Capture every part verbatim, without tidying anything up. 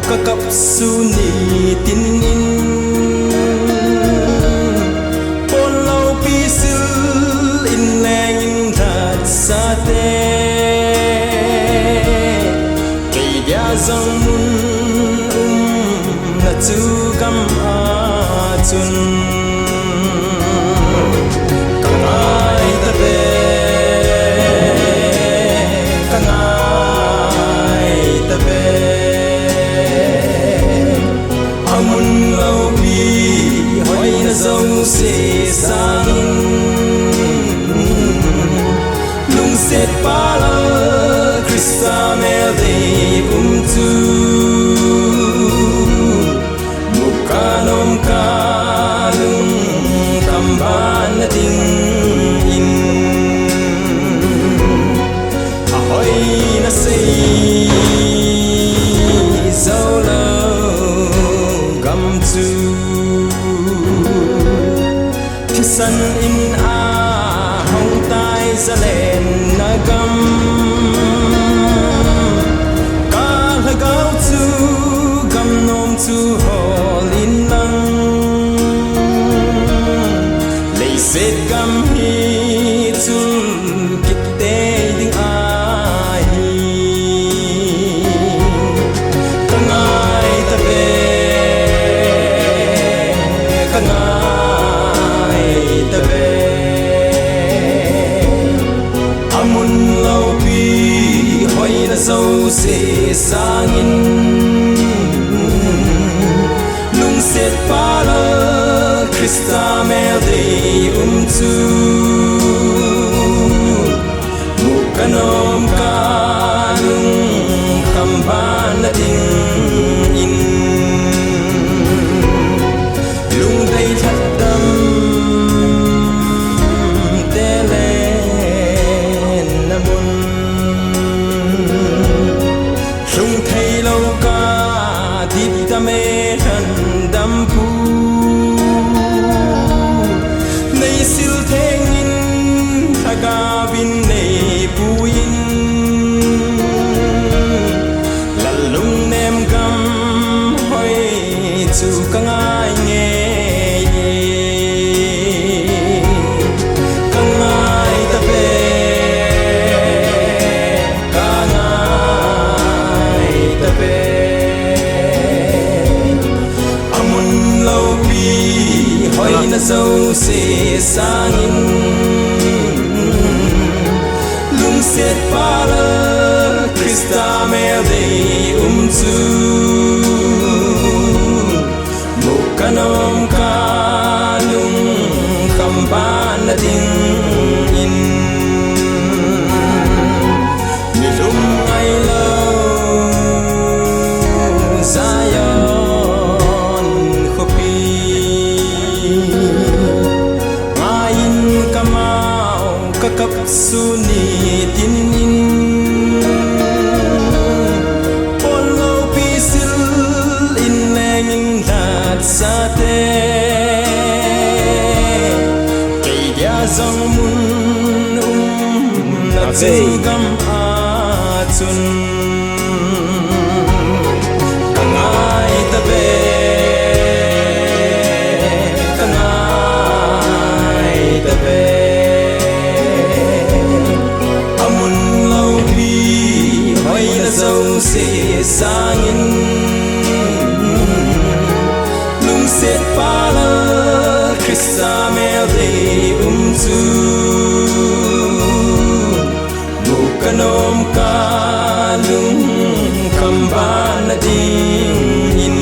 Ka kap sun ni tin in, pon loupi sil in leng in lhat sa te, kei dia jong mun um na chu gam a chun ka ngai ta ve, ka ngai ta ve. A mun loupi hoina jouse sangin, lungset pal a Christa mel dei um chu, mu ka nom ka lungkham ban na ding in, a hoina sei jou lou gam chu, thisan in a hong tai zalen na gam. Ka lhagao chu gam nom chu hol in lang, leiset gam hi chun kit tei ding ahi. Ka ngai ta ve, ka ngai ta ve. A mun loupi hoina jouse sangin, lungset pal a Christa mel dei um chu, mu ka nom ka lungkham ban na ding in, lungdei lhadam te len na mun, lhung thei lou ka dip dam e lhan dam pu, nei sil theng in lhagao in nei pu in, lal lungnem gam hoi chu ka ngai ngei e. Ka ngai ta ve, ka ngai ta ve. A mun loupi hoina jouse sangin, lungset pal a Christa mel dei um chu, mu ka nom ka lungkham ban na ding in, mi lum ngai lou Zion khopi, ngai in ka mau ka kap sun ni tin in, pon loupi sil in leng in lhat sa te, kei dia jong mun um na chu gam a chun, ka ngai ta ve, ka ngai ta ve. A mun loupi hoina jouse sangin, lungset pal a Christa mel dei um chu, mu ka nom ka lungkham ban na ding in.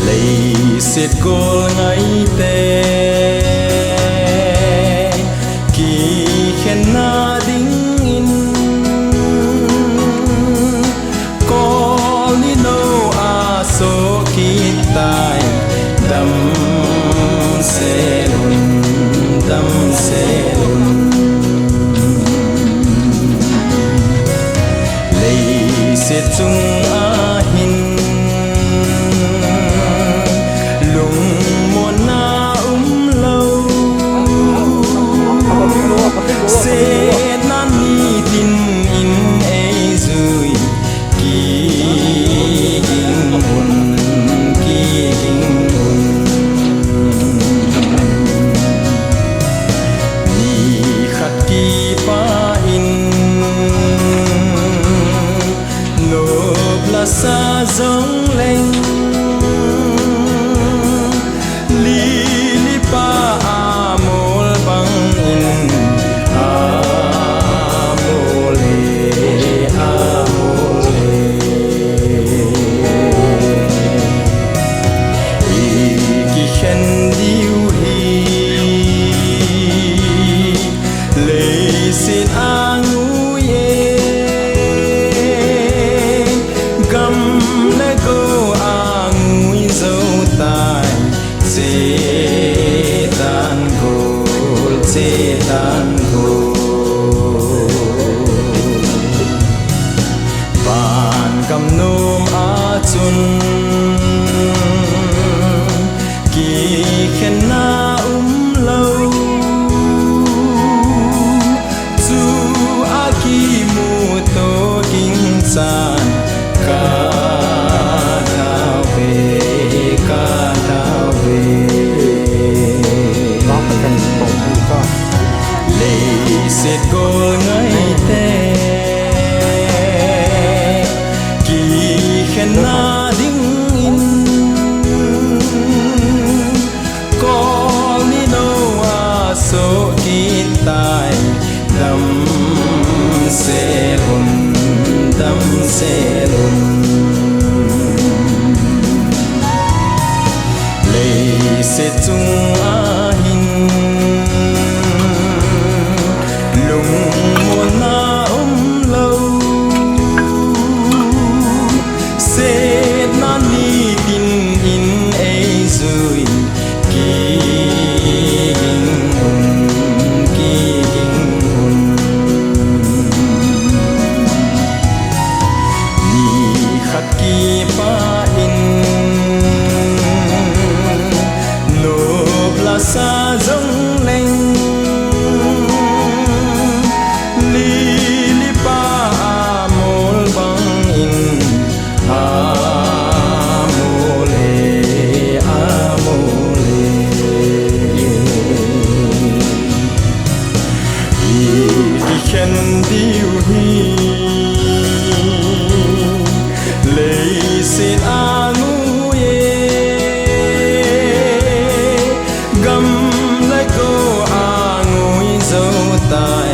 Leiset gol ngai te kikhenna ding in, ko Chunga hin lungmonna umlou, setna nitin in eijui, kiging un, kiging un. Nikhat kipah in nop lasa jongleng, lili pa amol bangin, amol e, amol e. Ikikhen diu hi leiset angui e, gam le go angui jou tai, chetan gol, chetan gol. Vangam nom a chun kikhenna umlou, chua kimuto ging chan, ka thauve, ka thauve. Leiset gol ngaite kikhenna dingin, kol ni nou a soh kit tai, damsel un, damsel un. Leiset chunga hin lungmonna umlou, setna nitin in eijui, kiging un, kiging un. Nikhat kipah in nop lasa jongleng, lili pa amol bangin, amol e, amol e. Ikikhen diu hi leiset angui e, gam le go angui jou tai,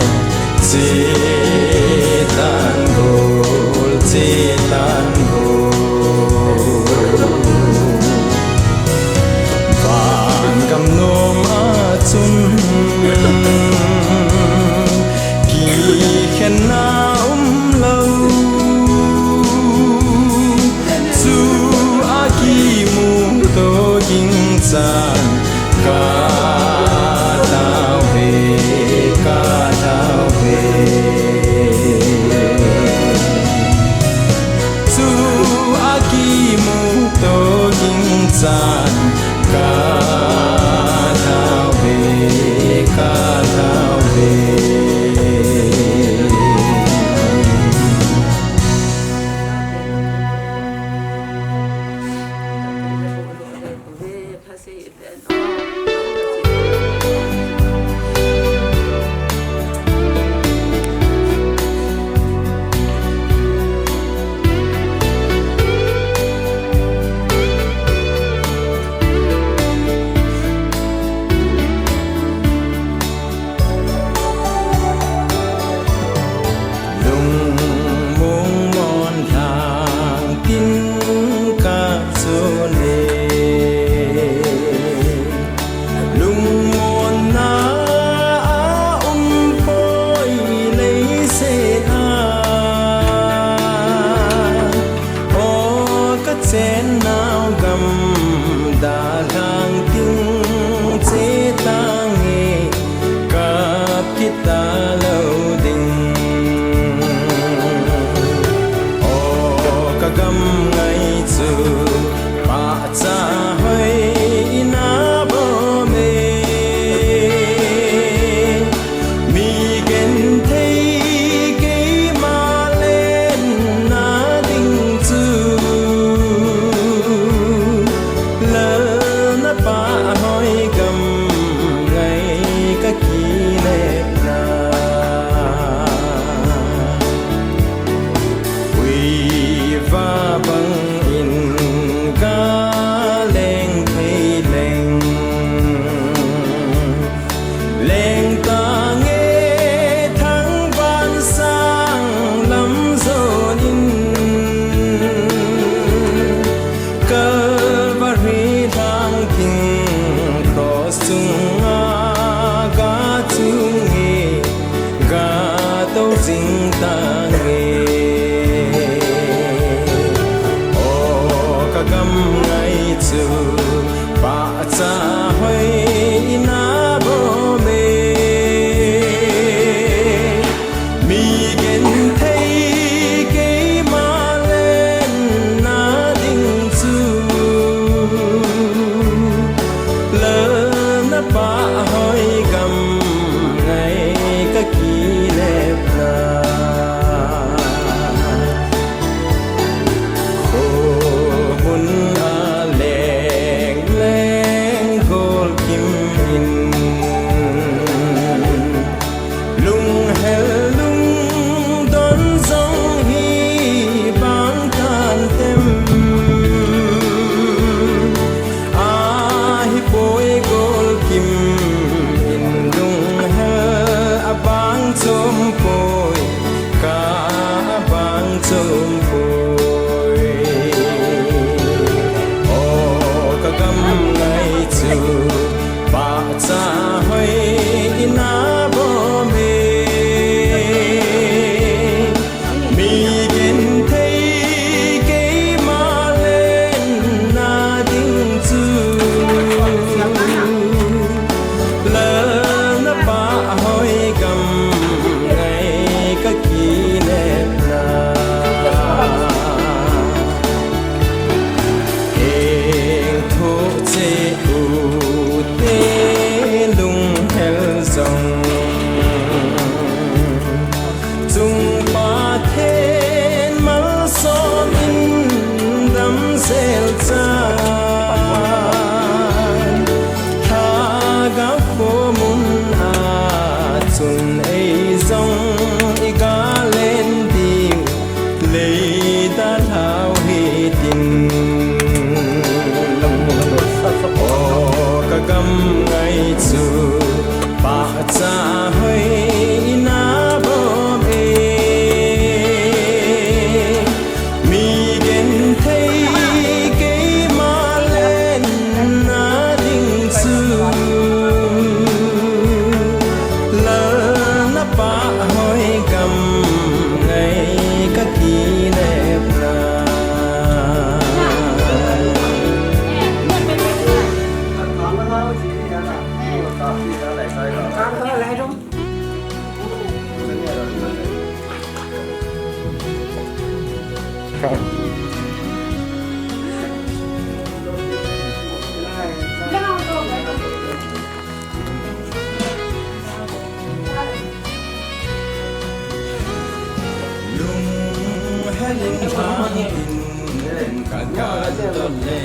chetan gol, chetan gol. Vangam nom a chun kikhenna umlou, chua kimuto ging chan, ka thauve, ka thauve. Chua kimuto ging chan, ka thauve, ka thauve. Gam ngai chu pahcha hoi ina bom e. Mi genthei keima lenna ding chu, lalna pah hoi gam ngai ka kinepna. Uiva bangin ka leng thei leng, leng tange thangvah sang lam zonin, Calvary lhang ding cross chunga ka chung e, ka tou jing tange. O ka gam ngai chu pahcha hoi ina bom e. Mi genthei keima lenna ding chu, lalna pah hoi gam ngai ka kinepna. Khomun a leng leng gol kim in, lunghel lungdon jong hi bang kan tem. Ahipoi gol kim in lunghel a bang chom poi, ka bang chom poi. O ka gam ngai chu pahcha hoi ina bom e. Mi genthei keima lenna ding chu, lalna pah hoi gam ngai ka kinepna. Keng thoh cheh u te lunghel jong, Chung Pathen malsom in damsel chan, Lhagao khomun a chun ei jong i galen diu, lei dalhau hitin. O ka gam ngai chu pahcha hoi ina bom e. Mi genthei keima lenna ding chu, lalna pah hoi gam ngai ka kinepna. Lunghel in lhang in ka gal dol le,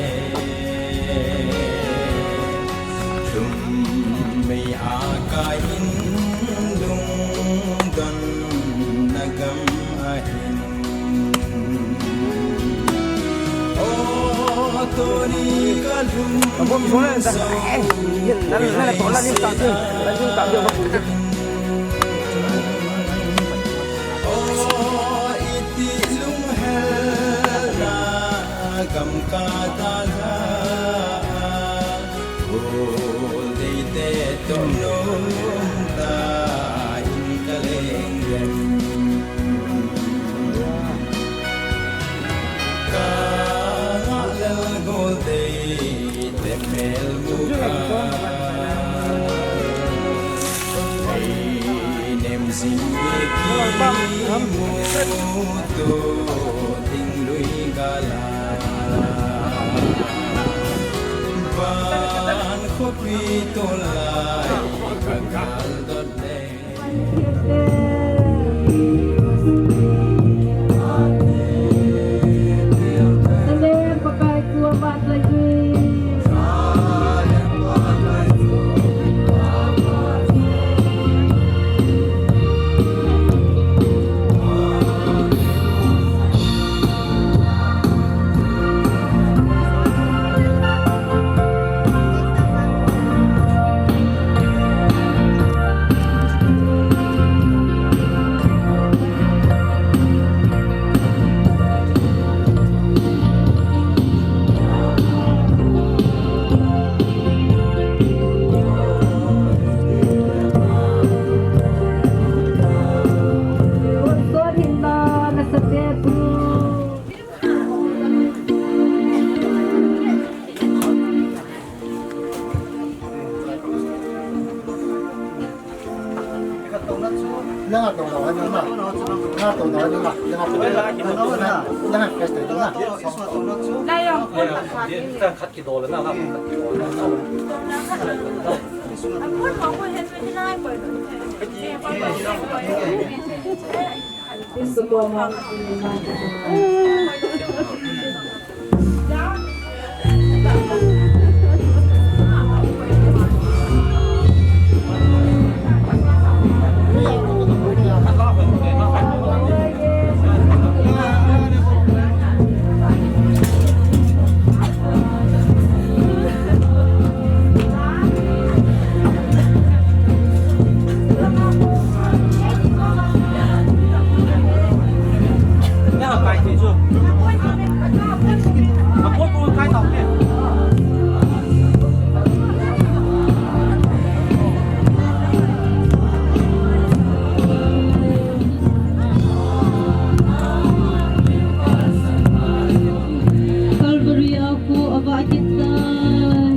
lhum mei a kai in lungdon na gam ahin. O tuni ka lhum zo. O iti lunghelna gam ka dalha, goldei te tum lum ta in ka leng lem. Ka ngah lel goldei te mel mu ka, ei nem jing e kimu tu ding lui ka. Calvary a kho avah kit tai.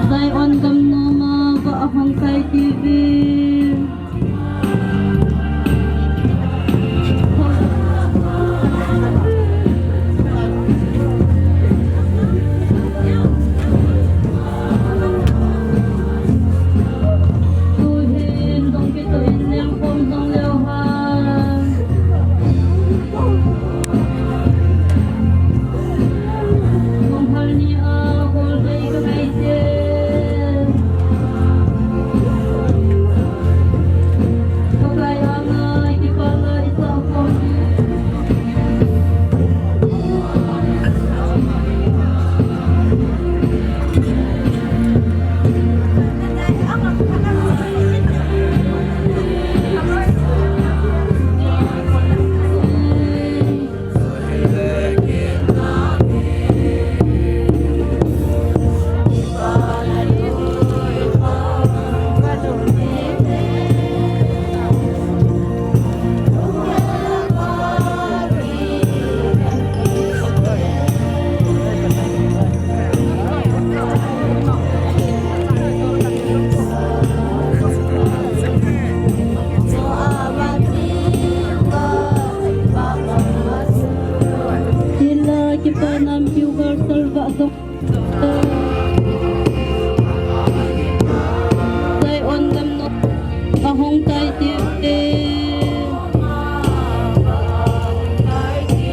Zion gamnom a vah ahung tai tiuvin. Tuhin dong kitoh in lengkhom dong leu hen. Kong hal ni a kol bei ka bei te. Pakai anga kipa la i sa kong. Tila kipa nam piu gal salva dong. Zion gamnom ahung tai tiuvin.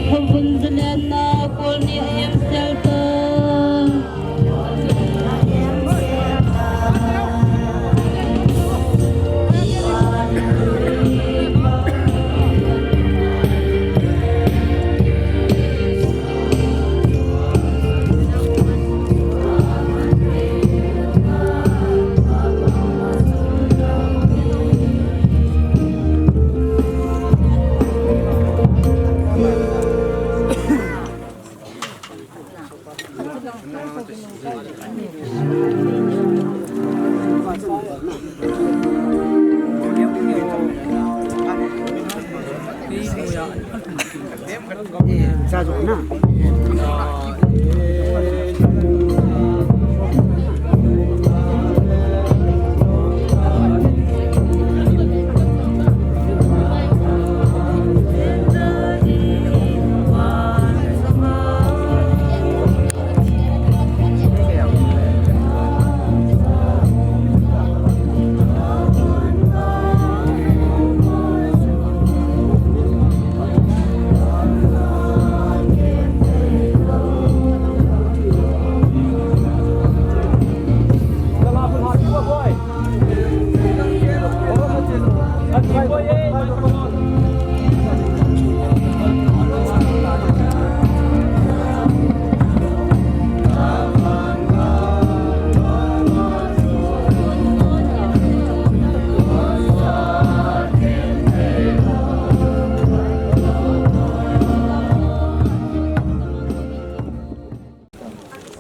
Khovun zalen a kol ni a em sel ta.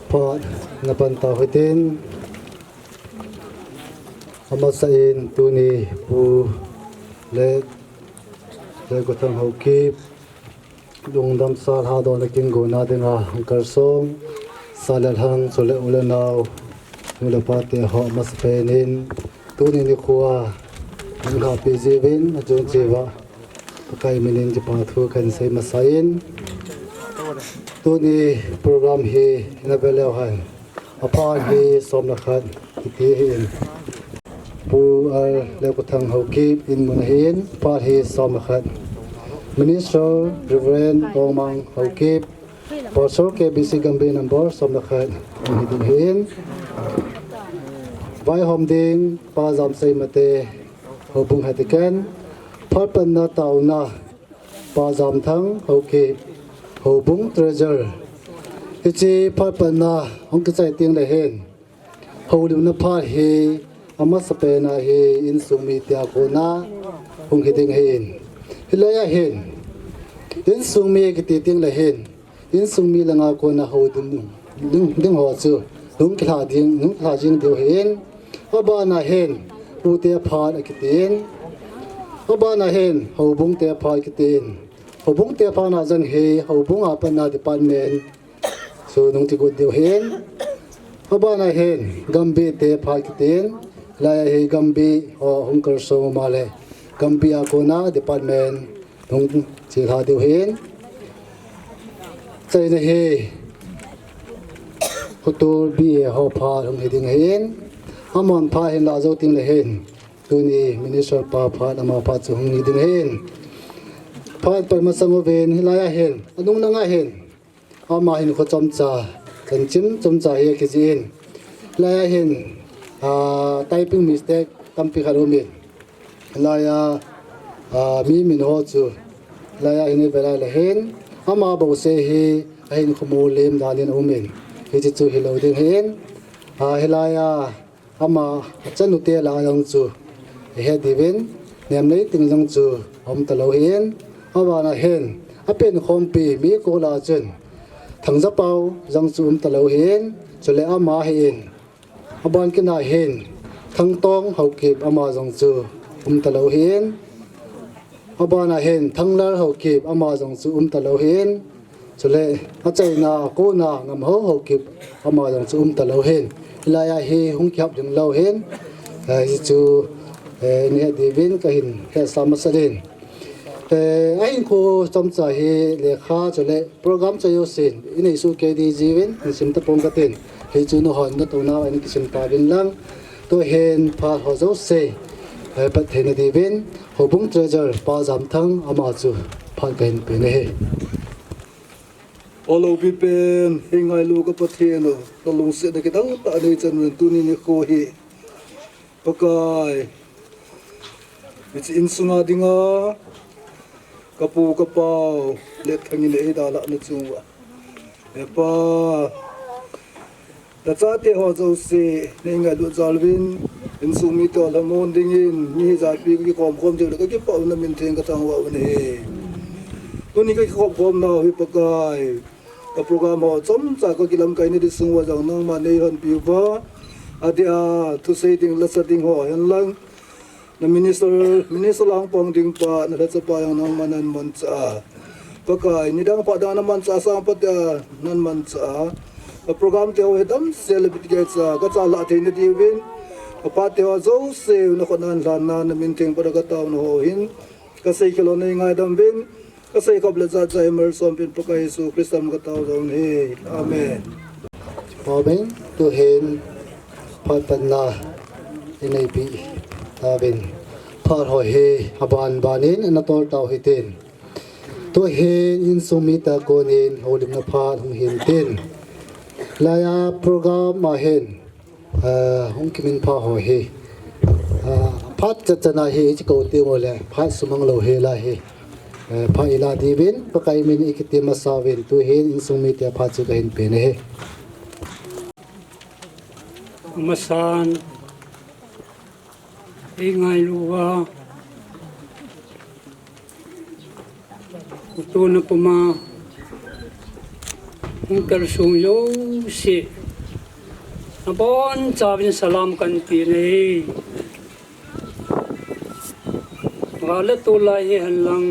Phat na pan tau hitin, amasa in tuni Pu le Lekhuthang Haokip, lungdam sal ha don a kin gona dinga hung kalsong, sa le lhang, chule u le nau, nu le pa te ho amasa pen in, tuni nikho a, hung happy jiuvin, a jun jiuva, Pakai min in kipa thu kan sei masa in. Tuni program hi na ve leu hen. A phat hi som le khat kiti ahin. Pu R Lekhuthang Haokip in mun ahin, phat hi som le khat. Minister Reverend Tongmang Haokip, Pastor K B C Gambih number som le khat, hung hi ding ahin. Vaihom ding, Pa Jamsei Mate, Houbung Head Deacon, phat panna taona, Pa Jamthang Haokip, Houbung Treasurer. Hiche phat panna hung kichai teng le hin, houlimna phat hi amasa pen a hi insung mite a kona hung hi ding ahin. Hilai a hin, insung mi kiti teng le hin, insung mi langa kona houlim ding, ding ho chu hung kilha ding, hung kilha jing diu ahin. Abana hin, pute phat akitin. Abana hin, houbung te phat akitin. Houbung te phat na jong hi, houbung a patna department chu hung kigot diu ahin. Abana hin, Gambih te phat akitin. Hilai a hi Gambih ho hung kalsong ma le, Gambih a kona department hung chelha diu ahin. Chaina hi, Khutur B A ho phat hung hi ding ahin. Amon phat hin la jou teng le hin, tuni Minister pa phat, ama phat chu hung hi ding ahin. Phat pan masang uvin, hilai a hin, anung langa hin, ama hin kho chomcha, chanchin chomcha hi akijih in. Hilai a hin, ah, typing mistake tampi khat um in. Hilai a, ah, mi min ho chu, hilai a hin i ve lai le hin, ama bouseh hi ahin khomu lem dan in um in. Hiche chu hilou ding ahin. Ah, hilai a, ama chanu te lah a jong chu, i het diuvin, nem nei teng jong chu um talou ahin. Abana hin, apen khompi mi kol a chun, Thangjapao jong chu um talou ahin, chule ama hi in. Aban kit a hin, Thangtong Haokip ama jong chu um talou ahin. Abana hin, Thanglal Haokip ama jong chu um talou ahin. Chule, achaina a kona Ngamhao Haokip ama jong chu um talou ahin. Hilai a hi hung kihap ding lou ahin. Eh, hichu, eh, i het diuvin kahin hetsah masa in. Eh, ahin kho chomcha hi lekha chule program choi jousen, i nei soh kei ding jiuvin, in sim tapong katin. Hichu nahon natoh nau a in kisim tauvin lang. Tuhin phat ho jouse, eh, pat theina diuvin, Houbung Treasurer, Pa Jamthang, ama chu phat kahin pe ahi. O loupi pen, hei ngailu ka Pathen o, ka lungsetna kidang tah nei chan un tuni nikho hi. Pakai, hiche insunga dinga, ka pu ka pau, Letthang in eidalhah na chunga. He Pa, nachate ho jouse, nei ngailut jal uvin, insung mite ho lhamon dingin, mi japi kikhom khom jing le ka kipah un na min theng ka thangvah un ahi. Tuni ka kikhop khom nau hi Pakai, ka program ho chomcha ka kilamkai na di sung uva jong nangman nei honpi uva, adeh a thusei ding, lasa ding ho hen lang, na minister, minister lang pang ding pa, na lhacha pa jong nangman nahin manchah a. Pakai, nidang phat dang na manchah sang phat a, nahin manchah a. Ka program te ho hi damsel le bitgei cha, ka chalhah theina diuvin, ka phat te ho jouse, na khut nahin lhan na, na min theng pat a ka taona ho hin, ka seikhel ho nei ngaidam uvin, ka seikhop le jachat hi malsom pen Pakai Jesu Christa min in ka tao jong ahi. Amen. Amen. Tuhin phat panna i neipi tauvin. Phat ho hi aban ban in ana tol tau hitin. Tuhin insung mite a konin houlimna phat hung hintin. Hilai a program a hin, ah, hung kiminpha ho hi, ah, Phat chatchana hi ichi kou ti mo le, phat sumang lou hi la hi. Eh, phat ila diuvin, Pakai min i kiti masa uvin, tu hin insung mite phat chu kahin pe na hi. Masan, i ngailu uva, Utona puma, hung kalsong jouse, nabonchauvin salam kahin pe na hi. Gal le tol lai hi henlang,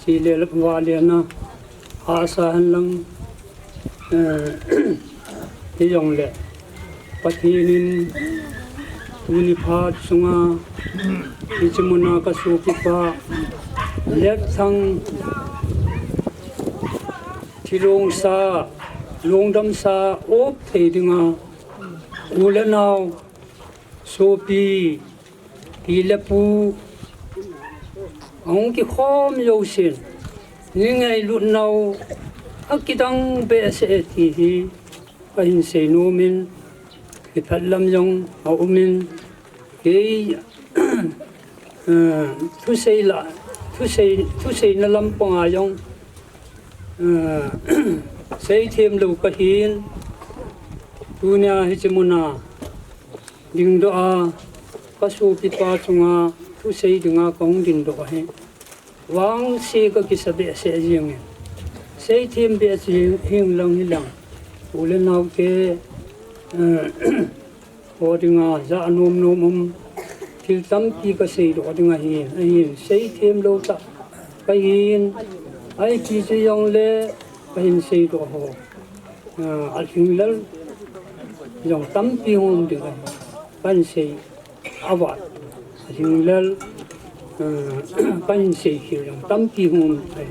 chele le vale na, hahsa henlang, Eh, hijongle, Pathen in tuni phat sunga, hiche muna ka sopipa, Letthang, thilong sa, lungdam sa, op thei dinga, u le nao, sopi, pi le pu, ahung kikhom jousen, nei ngailut nau, akidang behseh e ti hi, kahin sei nom in, kiphat lam jong aum in, kei, eh, thusei la, thusei, thuseina lampanga jong, eh, seithem lou kahin, tunia hiche muna, dingdoh a, ka sopipa chunga thusei dinga kahung dingdoh ahi. Vangse ka kisa behseh jeng e. Seithem behseh jeng lang hilang. U le naote, eh, ho dinga ja nom nom um. Thil tampi ka seidoh ding ahin. Ahin seithem lou tah kahin. Ahi ti chu jongle kahin seidoh ho. Ah, alhinglel jong tampi hung um ding ahi. Kahin sei avat. Alhinglel, ah, kahin sei khel jong tampi hung um ding ahi.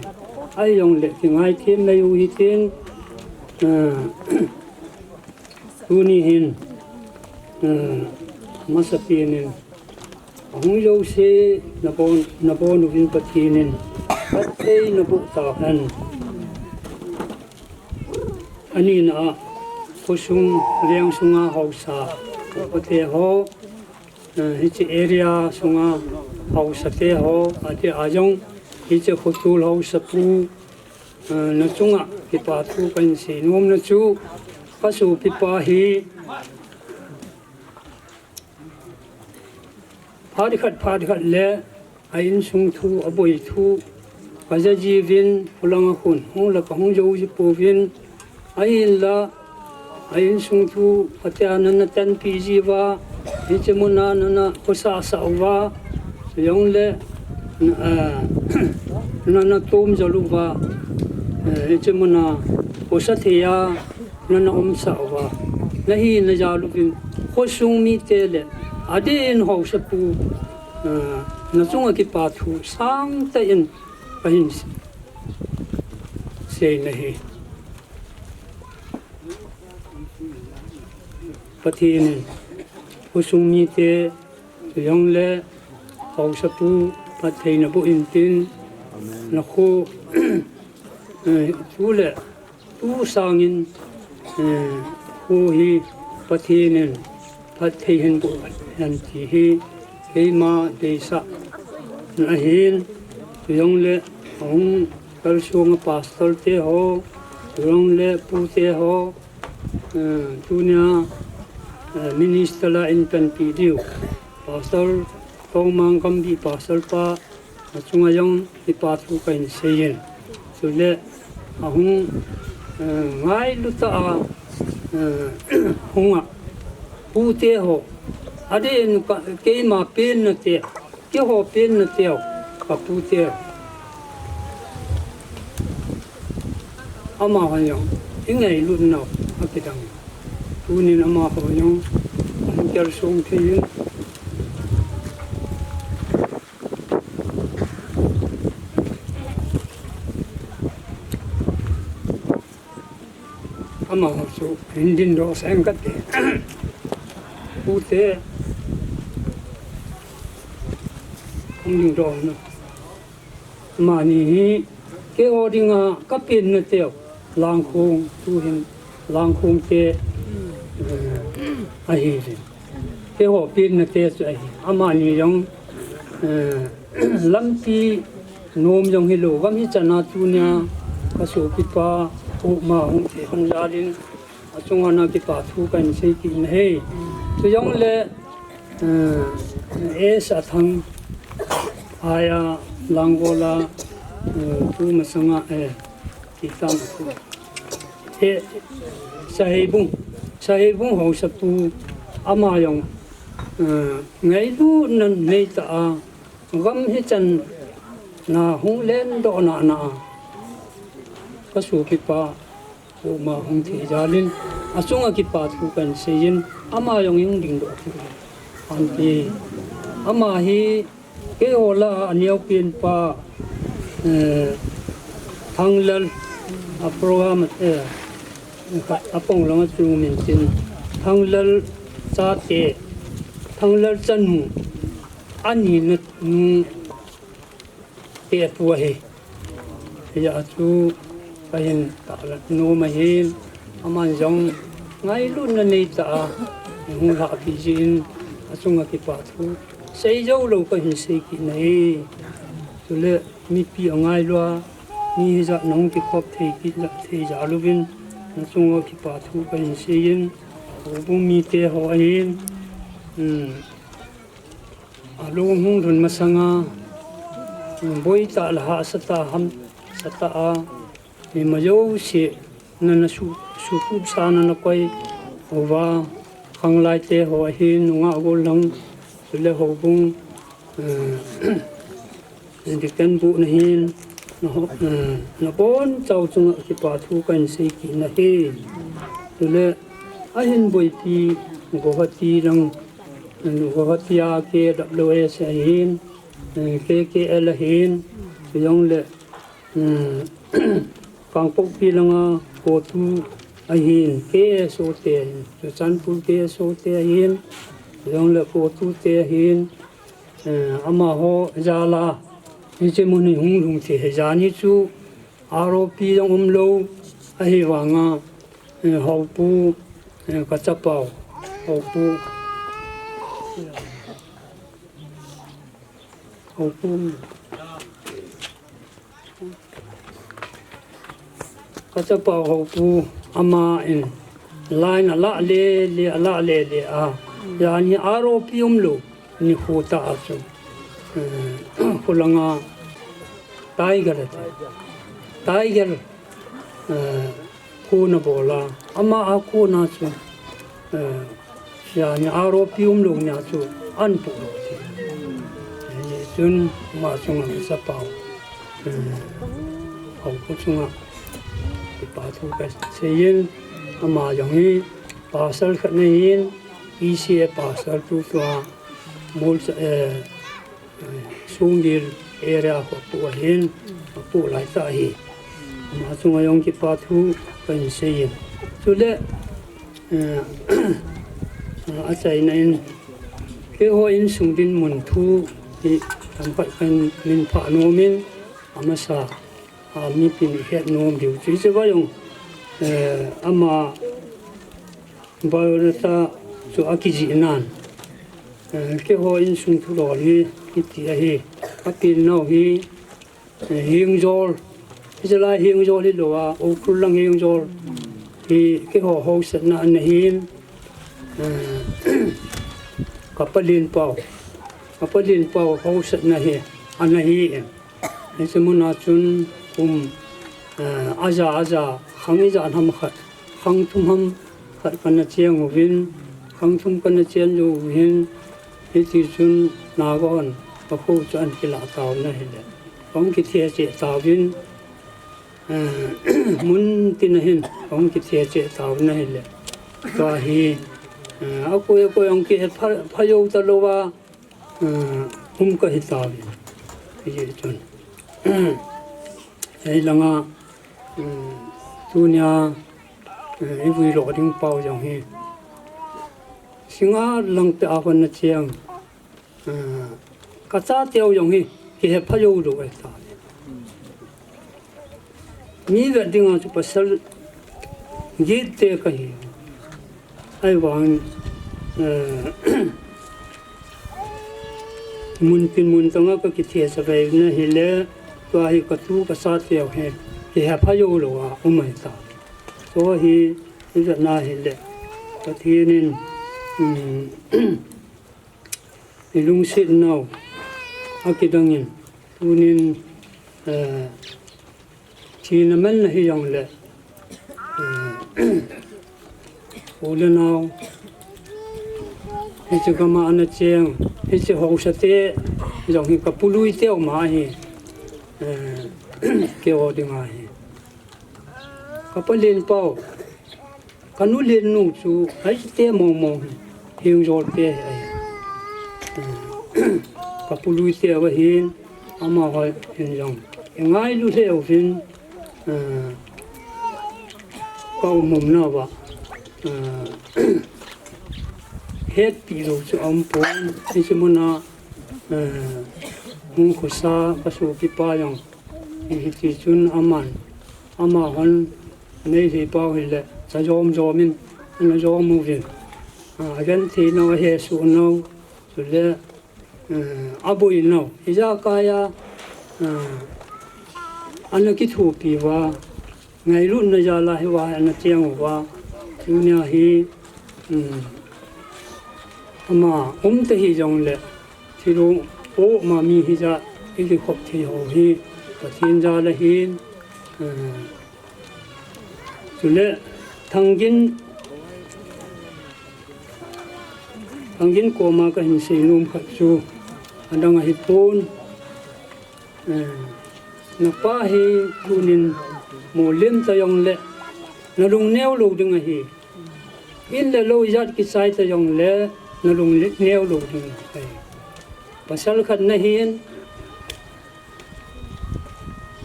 Ahijongle kingaithem nei u hitin, ah, tuni hin, ah, masapen in, ahung jouse nabon, nabon uvin Pathen in phatthei naboh tahen. Anina a, khosung veng sunga haosa, upate ho, eh, hiche area sunga haosate ho, ati a jong, hiche khotol haosapu, eh, na chunga kipa thu kahin sei nomna chu, ka sopipa hi, phat khat, phat khat le, a insung thu, aboi thu, ka ja jiuvin, kholanga khun, hung la kahung jou ji pouvin, ahinla, a insung thu, atia nana tanpi jiuva, hiche muna nana khosa sah uva, jongle, na, ah, nana tom jal uva, eh, hiche muna khosa thei a, nana umsah uva, nahina jal uvin, khosung mite le, adeh in haosapu, ah, na chunga kipa thu sangtah in kahin sei na hi. Pathen in khosung mite, chujongle haosapu phatthei naboh intin, na kho, eh, tu le tu sangin, eh, kho hi Pathen in phatthei hin boh hen ti hi keima deisahna ahin, chujongle ahung kalsong a pastor te ho, chujongle pu te ho, eh, tunia, eh, minister la in panpi diu, Pastor Thangmang Kambi, Pastor pa, achunga jong kipa thu kahin seiyin. Chule ahung, eh, ngailu tah a, eh, hunga pute ho, adeh in ka, keima penna te, keiho penna teu, ka pute. Amaho jong i ngailut nau akidang. Tunin amaho jong ahung kalsong thei in. Amaho chu hin dingdoh seng kate. Pute hung dingdoh na. Amani hi keiho dinga ka penna teu, Langkhong, tuhin Langkhong te, eh, ahiuvin. keiho penna te chu ahi. Amani jong, eh, lampi nom jong hilou, gam hichan a tunia kasopipa Puma hung thei hung jal in, achunga na kipa thu kahin sei kit nahi. Chujongle, eh, S. Athang, Aya Langol a, eh, Pu Masanga, eh, Kitam, eh, Saheibung, Saheibung haosapu, ama jong, eh, ngailutna neitah a, gam hichan a hung lendoh nana a, kasopipa Puma hung thei jal in, achunga kipa thu kahin sei in, ama jong hung dingdoh thu ahin pe. Ama hi keiho lah a aneopenpa, eh, Thanglal, a program, eh, khat apang langa chu min tin, Thanglal chate, Thanglal chanu, anina nu te pu ahi. Hijeh a chu kahin tahlang nom ahin, aman jong ngailutna neitah a hung lhahpi jeh in, achunga kipa thu sei joulou kahin sei kit nahi. Chule mipi angailu a, mi hijat nahung kikhop thei kit jeh, thei jal uvin, nachunga kipa thu kahin sei in, houbung mite ho ahin, um, alung hung lhun masanga, um, boitah le hahsatah, hamsatah a, ima jouse nana su, sukupsa nana koi uva, khanglai te ho ahin, nungah golhang, chule houbung, eh, Deacon bu nahin, naho, eh, nabonchau chunga kipa thu kahin sei kit nahi. Chule ahin boipi Guwahati lang, Guwahati a K W S ahin, eh, K K L ahin, chujongle, eh, Kangpokpi langa CoTU ahin, K S O te ahin, Churachandpur K S O te ahin, chujongle CoTU te ahin, eh, amaho jal a, hiche mun hi hung lhung thei hi, jan hi chu R O P jong umlou, ahivanga, eh, Haopu, eh, kachapau, Haopu, Haopu, kachapau Haopu, aman line alah lele, alah lele a, jan hi R O P umlou nikho tah a chu, eh, khulanga Tiger ati, Tiger, eh, kona bol a, ama a kona chu, eh, jan hi R O P umlou nia chu ahin poh lou ati. Hijeh chun ama chunga kachapau, eh, Haopu chunga kipa thu kasei in, ama jong hi pastor khat ahin, E C A pastor tutua, Molcha, eh, Sunggil area ho pu ahin, apu laitah ahi. Ama chunga jong kipa thu kahin sei in. Chule, eh, achaina in, keiho insung dinmun thu hi tamkhat kahin minphah nom in, amasa a, mipin ihet nom diu chu hiche va jong, eh, ama biodata chu akijih nan, eh, keiho insung thudol hi hiti ahi. Kapen nau hi, eh, Hengjol, hiche lai Hengjol hilou a, Ukhrul lang Hengjol hi keiho haosatna ana hin, eh, kapa Lenpao, kapa Lenpao haosatna hi ana hi in. Hiche muna chun kum, eh, aja, aja, khang ijat ham khat, khang thum ham khat kana cheng uvin, khang thum kana cheng jou uvin, hiti chun Naga hon kakho chu ahin kilah tauvin ahile, kahung kithecheh tauvin, eh, mun tina hin kahung kithecheh tauvin ahile, tua hi, eh, akoi, akoi hung kihet pha, pha jou talouva, eh, um kahi tauvin. Hijeh chun, hilanga, um, tunia, eh, ivui lo ding pau jong hi, singa lang te a hon na cheng, eh, kachateu jong hi kihe pha joulou ahitai. Mi vet dinga chu pasal gitte kahi. Ahivangin, eh, Mun tin mun tanga ka kithesa vei na hile, tua hi ka tu ka sa teu he, kihepha jou lou a um ahi ta. Tua hi, i vet na hile, Pathen in, um, i lungset nau, a kidang in, tunin, eh, thina man na hi jong le, eh, u le nau, hiche gam a ana cheng, hiche haosa te, jong hi ka pu lui teu ma hi, eh, kei o ding ahi. Ka pa Lenpao, ka nu Lennu chu, ahi te mong mong hi, hing jol te hi ahi. Ka pu lui teu ahin, amaho hin jong. I ngailu lheh uvin, eh, ka um um nauva, eh, hetpi lou chu aum pon, hiche muna, eh, hung khosa ka sopipa jong. Hiti chun aman, amahon, Meitei pau hile, cha jom jom in, ana jom uvin. Ah, agenthei nau, ahesoh nau, chule, eh, aboi nau. Ijakai a, eh, ana kithopi uva, ngailutna jal a hiva ana cheng uva. Tunia hi, um, ama umta hi jongle, thilong po ma mi hija, i kikhop thei ho hi, Pathen jal ahin, eh, chule, Thangin, Thangin koma kahin seinom khat chu, adang ahipon, eh, napa hi tunin mollem ta jongle, nalung neo lou ding ahi. In le lou ijat kichai ta jongle, nalung le-, neo lou ding ahi. Pasal khat nahin,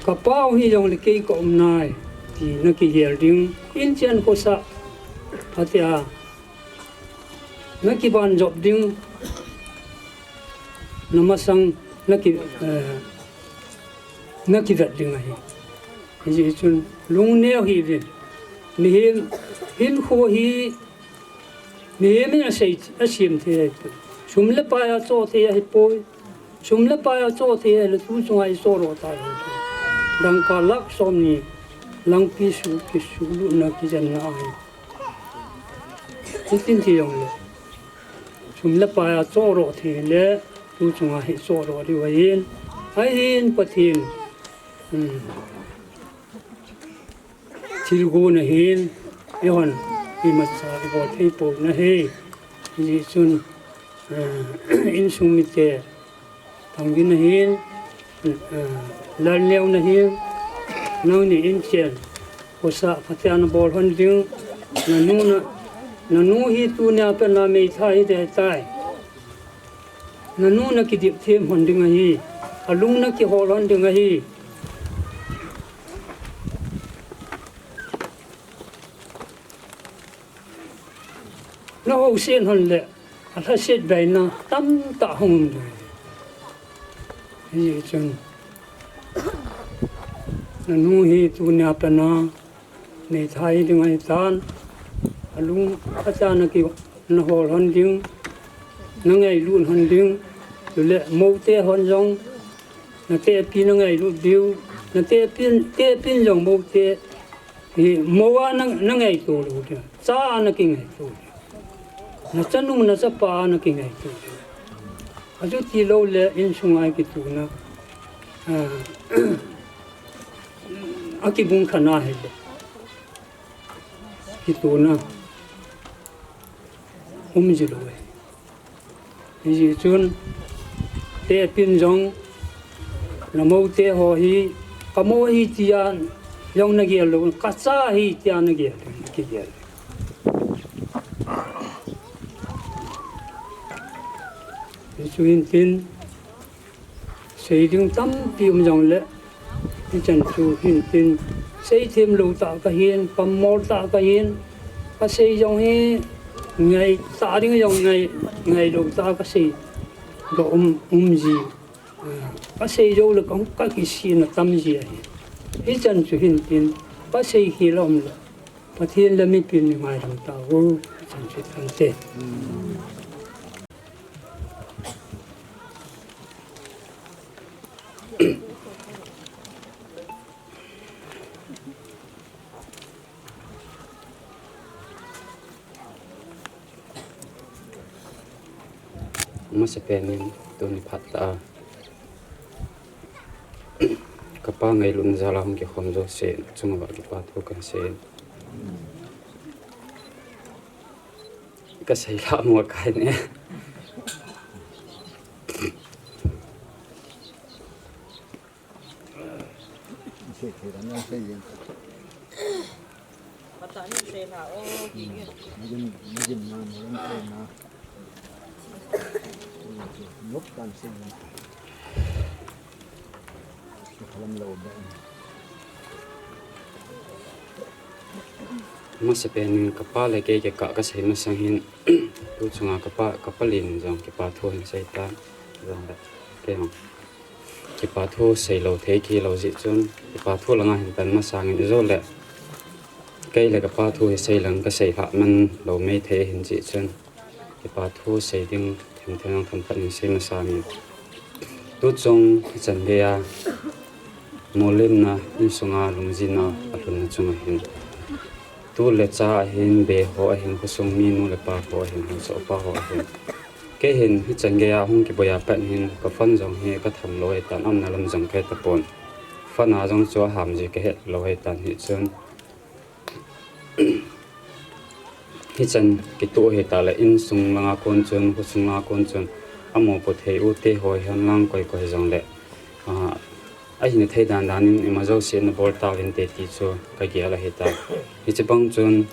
ka pau hi jongle kei ka um nai, ti nakigel ding. In chen khosa, atia, nakiban jop ding, namasang, naki, eh, nakivet ding ahi. Hijeh chun, lung neo hih uvin. Mihem, hinkho hi, mihem in asei, asem thei ahipoi. Sum le pai a choh thei ahipoi. Sum le pai a choh thei ahile tu chunga i choh ro ta lou. Dangka lakh somni, langpi su, kisulutna kijenna ahi. Hitin ti jongle. Sum le pai a choh ro thei le, tu chunga hi choh ro diu ahin. Ahin Pathen. Hmm. Thilgon ahin, eihon, imacha ibol thei pon ahi. Hijeh chun, eh, insung mite, Thangin ahin, eh, Lalneo nahin, nangni in chen, khosa phatea nabol hon ding, nanu na, nanu hi tunia pat na meithai hiding ahitai. Nanu nakidip them hon ding ahi, alung nakihol hon ding ahi. Naho sen hon le, alhaset beina tamtah hung um ding ahi. Hijeh chun, nanu hi tunia pat na, meithai ding ahitan, alung phatea naki, nahol hon ding, nangailut hon ding, chule moute hon jong, natehpi nangailut diu, natehpin, tehpin jong moute, hi mo a na, nangaito lou diu, cha a nakingaito diu. Nachanu, nachapa a nakingaito diu. Achuti lou le insunga kituna, ah, akibung kha na hile. Kituna um ji lou e. Hijeh chun, tehpin jong, namoute ho hi, kamo hi tia jong nagel lou, kacha hi tia nagel, kigel. Hichu hintin, sei ding tampi um jongle, hichan chu hintin, seithem lou tah kahin, kammol tah kahin, kasei jong hi ngaitah ding jong ngai, ngailou tah kasei, ka um, um ji. Kasei joule ka, kakisihna tam ji ahi. Hichan chu hintin, kasei khel a um le, Pathen le mipin ngaidam tauvo, hichan chu tante. Masapen in tuni phat tah a kapa ngailutna jal a hung kikhom jouse chunga kipa thu kasei. Kasei lha mo kai ne. Sei thei dan na sei yen. Patah ni sei lha o, ki nge. Nagin, nagin na, nagin sei na. Nok tan sei yen. Kalam lo ba. Masapen in kapa le kei kikah kasei masang hin, tu chunga kapa, kapa lin jong kipa thu hin sei ta, jong le, kei jong kipa thu sei lou thei kilou jeh chun, kipa thu langa hin pan masang in ijou le, kei le kapa thu hi sei lang kasei lha man lou mei thei hin jeh chun, kipa thu sei ding themthem jong themkhat hin sei masang in. Tu chung hichan gei a, molimna, insunga lungjinna alhunna chunga hin, tu le cha ahin, be ho ahin, khosung mi nu le pa ho ahin, haosa upa ho ahin, kei hin hichan gei a hung kiboi a pat hin ka phone jong hi katham lou ahitan, aumna lam jong kahe tapon. Phone a jong chu aham ji kahe lou ahitan, hichun hichan kitoh hita le insung langa kon chun, khosung langa kon chun, amopo thei u te ho hihen lang koi koi jong le, ah, ahina thei dan dan in ima jouse nabol tauvin te ti chu kagel ahitai. Hiche bang chun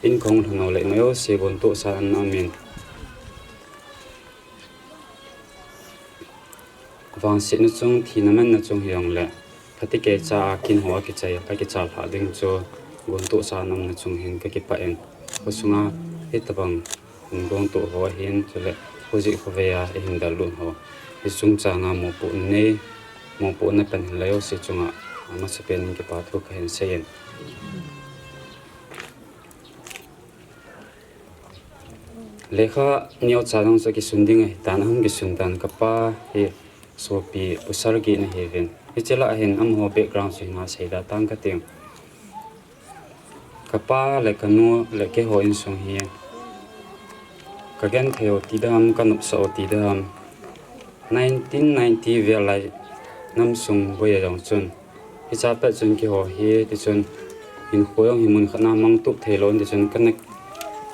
in kahung lhun u le ima jouse gontohsa ana um in. Vangsetna chung, thina manna chung hijong le, phatecha a kin ho akichai, kakichai lha ding chu, gontohsa ana umna chung hin kakipah in. Khosunga hitabang gontoh ho ahin, chule khojih khovei a eihin dallut ho, hiche chungchang a mopohna nei, mopohna pan hin la jouse chunga, amasapen in kipa thu kahin sei in. Lekha neocha jong chu kisun ding ahitan, ahung kisun tan kapa hi sopi Pu Sargi ana hiuvin. Hiche lah a hin amaho background chu hinga seida tang kating. Kapa le kanu le keiho insung hi kagenthei u ti dam, kanopsah u ti dam, nineteen ninety vel lai namsung boi a jong chun, hiche pet chun keiho hi, tichun hinkho jong hi mun khat na mangtup theilou in, tichun kana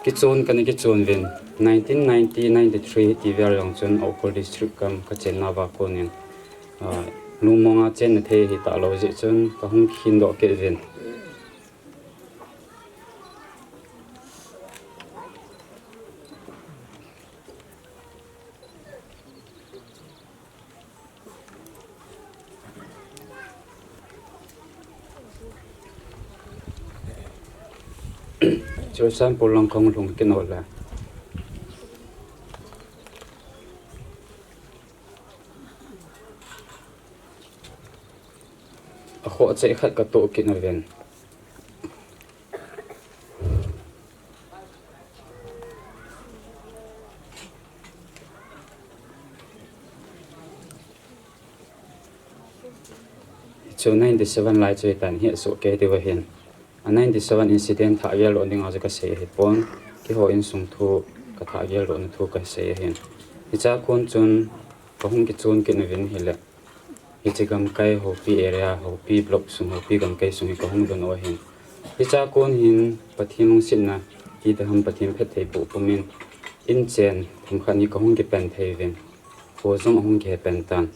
kichon, kana kichon uvin, nineteen ninety, ninety-three hiti vel jong chun Ukhrul District gam kachenna uva konin, ah, lungmong a chenna thei hita lou jeh chun kahung khindoh kit uvin. Churachandpur lang kahung lhung kit u le, akhoh cheh khat katoh kit uvin. Chu ninety-seven lai chu hitan, hiche soh kei diu ahin. A ninety-seven incident thah geldoh dinga chu kasei ahipon, keiho insung thu kathah geldohna thu kasei ahin. Hichea kon chun kahung kichon kit uvin ahile, hiche gamkai Houpi area, Houpi block sung, Houpi gamkai sung hi kahung lhun u ahin. Hichea kon hin Pathen lungsetna ti dam, Pathen phattheiboh pumin, inchen themkhat ni kahung kipen thei uvin, kho jong ahung kihe pen tan.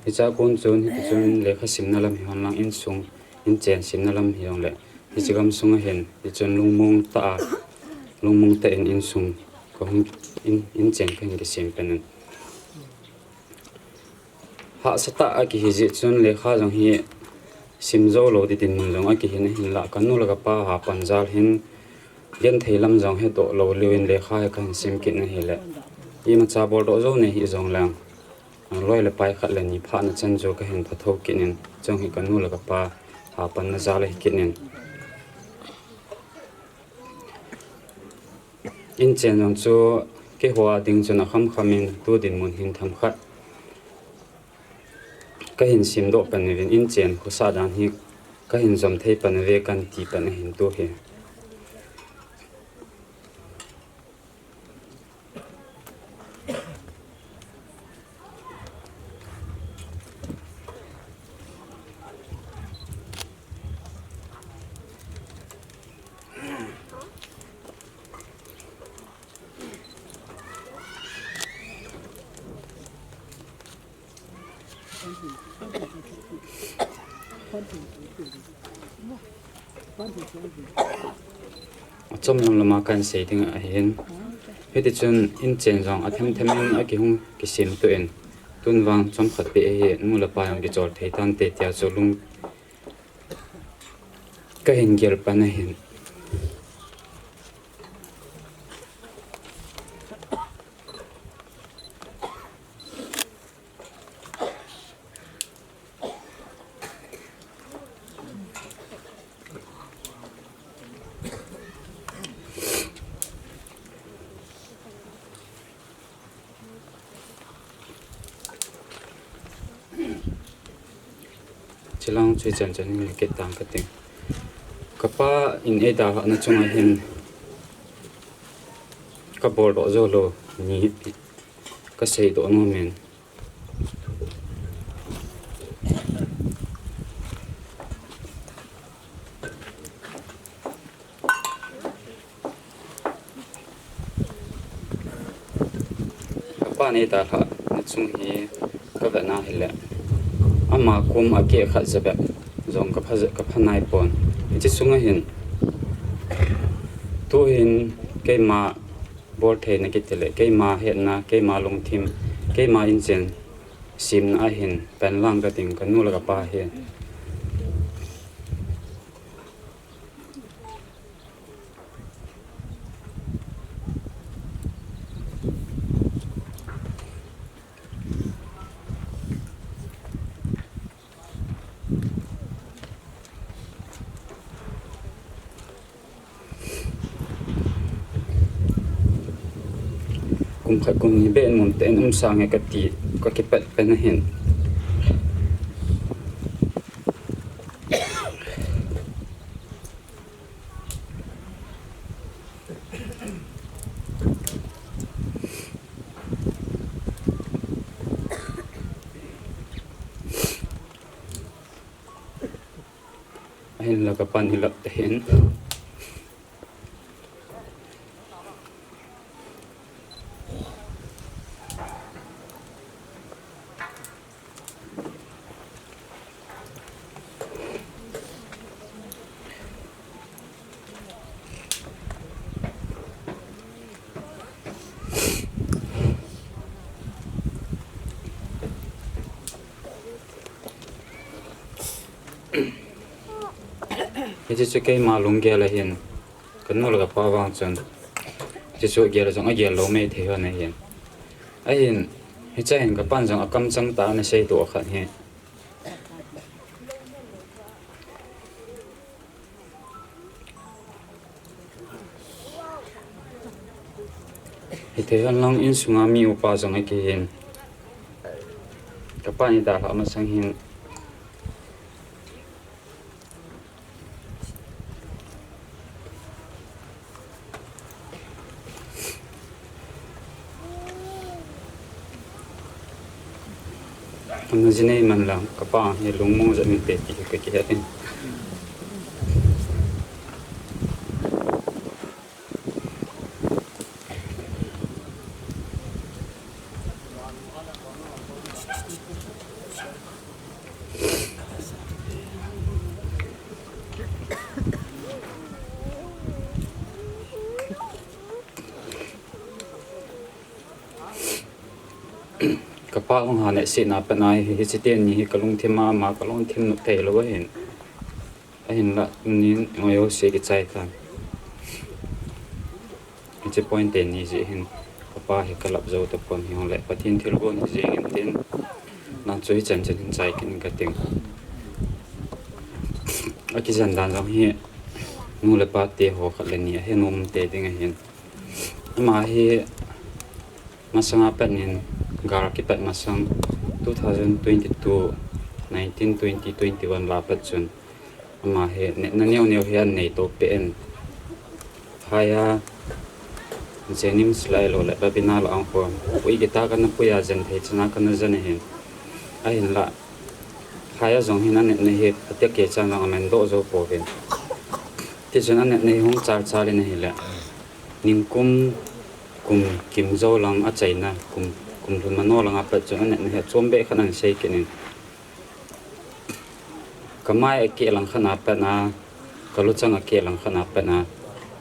Hichea kon chun, hitichun lekha simna lam hihon lang, insung, inchen simna lam hijongle, hiche gamsung a hin, hichun lungmong tah a, lungmong tah in insung kahung, in, inchen kahin kisem pen in. Hahsa tah a kihi jeh chun lekha jong hi sim jou lou ti dinmun jong akihin, ahinlah kanu le kapa hapan jal hin genthei lam jong hedoh lou liu in lekha hi kahin sim kit in ahile, imacha boldoh jou nei hih jongleng, loi le pai khat le ni phatna chan chu kahin phatho kit in, chujong hi kanu le kapa hapanna jal ahi kit in. Inchen jong chu keiho a ding chun akhamkham in tu dinmun hin themkhat kahin simdoh pen uvin, inchen khosah dan hi kahin jom thei pen uve kan ti pen ahin tu hi. Achom lam lama kahin sei ding ahin. Hiti chun inchen jong athem them in akihung kisem toh in. Tun vang chomkhat beh hi nu le pa jong kichol thei tante tia chu lung kahin gel pan ahin. Chilang chu ichan chan in kit tang kating. Kapa in eidalhah na chunga hin kabol doh jou lou ni kasei doh nom in. Kapa in eidalhah na chung hi kavet na hile, ama kum akeh khat jabep jong kapha, kapha naipon. Hiche sunga hin tuhin keima bolthei na kiti le, keima hetna, keima lungthim, keima inchen semna ahin pan lang kating kanu le kapa hi. Kum khat kum ni beh in mun tah in um sange kati, kakipah pen ahin. Ahinla kapan hilap tahin. Hiche chu keima lunggel ahin, kanu le kapa vang chun, hiche chu gel jong agel lou maithei hon ahin. Ahin, hiche hin kapan jong akamchang tah a ana seidoh khat hi. Hithei hon lang insunga mi upa jong akihin. Kapan eidalhah masang hin. Ana jinei man lang, kapa hi lungmong jat inte ti kakihet in. Kapa hung ha nehsetna a pat a hi, hiche teni hi kalungthim a, ama kalungthim nop theilou ahin. Ahinla, tunin, ngoi ho se kichai tan. Hiche point teni jeh hin, kapa hi kalap jou tapon hijongle, Pathen thilgon hi jeng in tin, nang chu hichan chan hin chai kit in kating. Akijen dan jong hi, nu le pa te ho khat le ni ahe nom te ding ahin. Ama hi, masanga pat in, gal kipat masang, two thousand twenty-two, nineteen, twenty, twenty-one la pat chun, ama hi, natna neo neo hi anei to peh in. Phai a, Jennings lailou le, Babina la ahung khom. Pui guitar kana pui a, jen thei chan a kana jen ahin. Ahinla, phai a jong hin anatna hi, phatea kei chan jong aman doh jou pouvin. Tichun anatna hi hung chal chal in ahile, ningkum, kum kim jou lang achaina, kum, kum lhun mano lang a pat chun anatna hi achom beh khat ana sei kit in. Kamai akeh langkhat a pat a, kaluchang akeh langkhat a pat a,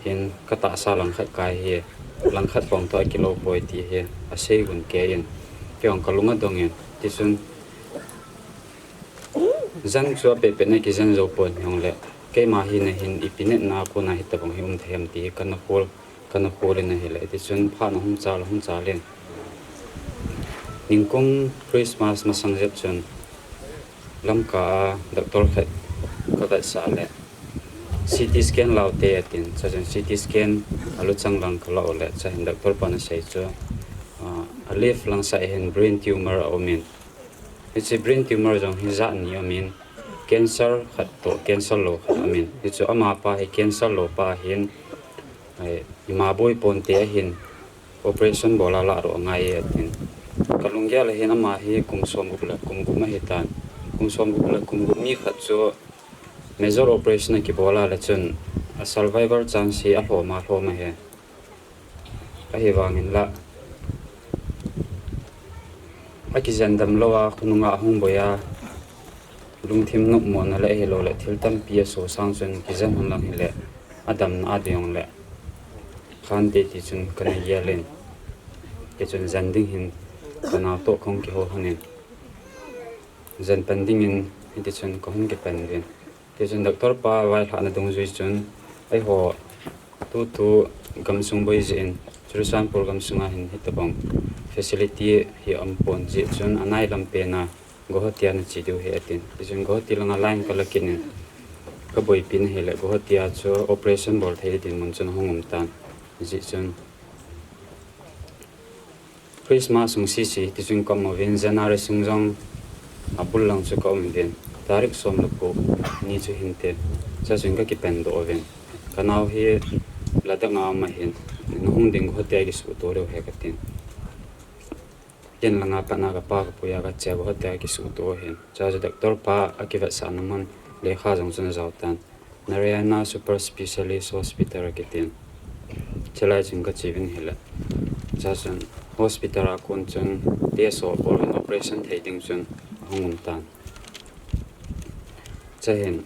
hin katahsa langkhat kai hi, langkhat bang toh akilou poi ti hi asei gun kei in, kei jong kalung adong in, tichun jan chu apehpeh na kijan jou pon hijongle, keima hi nahin ipi natna a kona hitobang hi um thei ham ti hi kana khol, kana khol in ahile, tichun phat ahung chal, ahung chal in, ningkum Christmas masang jep chun, Lamka a doctor khat kavetsah le, C T scan laute atin, chuin C T scan aluchang lang kalah u le, chuin doctor pan asei chu, a, a left lang side hin brain tumor aumin, hiche brain tumor jong hi jat ni aumin, cancer khat toh cancer lou khat aumin, hichu amapa hi cancer lou pa ahin, ima boi ponte ahin, operation bol a lahdoh angai e atin. Kalunggel a hin ama hi kum somgup le kum gup ahitan. Kum somgup le kum gup mi khat chu major operation akibol a le chun a survival chance hi alhom a lhom ahi. Ahivangin la akijen dam lou a khonung a ahung boi a, lungthim nopmona le ahiloule thil tampi aso sang chun kijen hon lang hile, adamna a ding le khante tichun kana gel in, tichun jan ding hin kanao toh kahung kihou lhonin, jan pan dingin hitichun kahung kipan uvin. Tichun doctor pa vailhahna dungjui chun, eiho tutu gamsung boi jeh in Churachandpur gamsunga hin hitobang facility hi aumpon jeh chun anailam pena Guwahati a nache diu ahi atin. Tichun Guwahati langa line kala kit in, kaboipi na hile Guwahati a chu operation bol thei dinmun chun ahung umtan. Hijeh chun Christmas sung sese tichun kaum uvin, January sung jong abul lang chu kaum uvin, tarik som le ko ni chu hinte, chuchun kakipendoh uvin, kanao hi Ladakh a um ahin, nahung ding Guwahati a kisuhto leu hen katin. Ken langa pat a kapa kapui a kache a Guwahati a kisuhto ahin. Chuche chu doctor pa akivetsahna mun lekha jong chun ajao tan. Narayana Super Specialist Hospital akitin. Chulai chun kache uvin hile, chuchun hospital a kon chun test ho bol uvin operation thei ding chun ahung umtan. Chuhin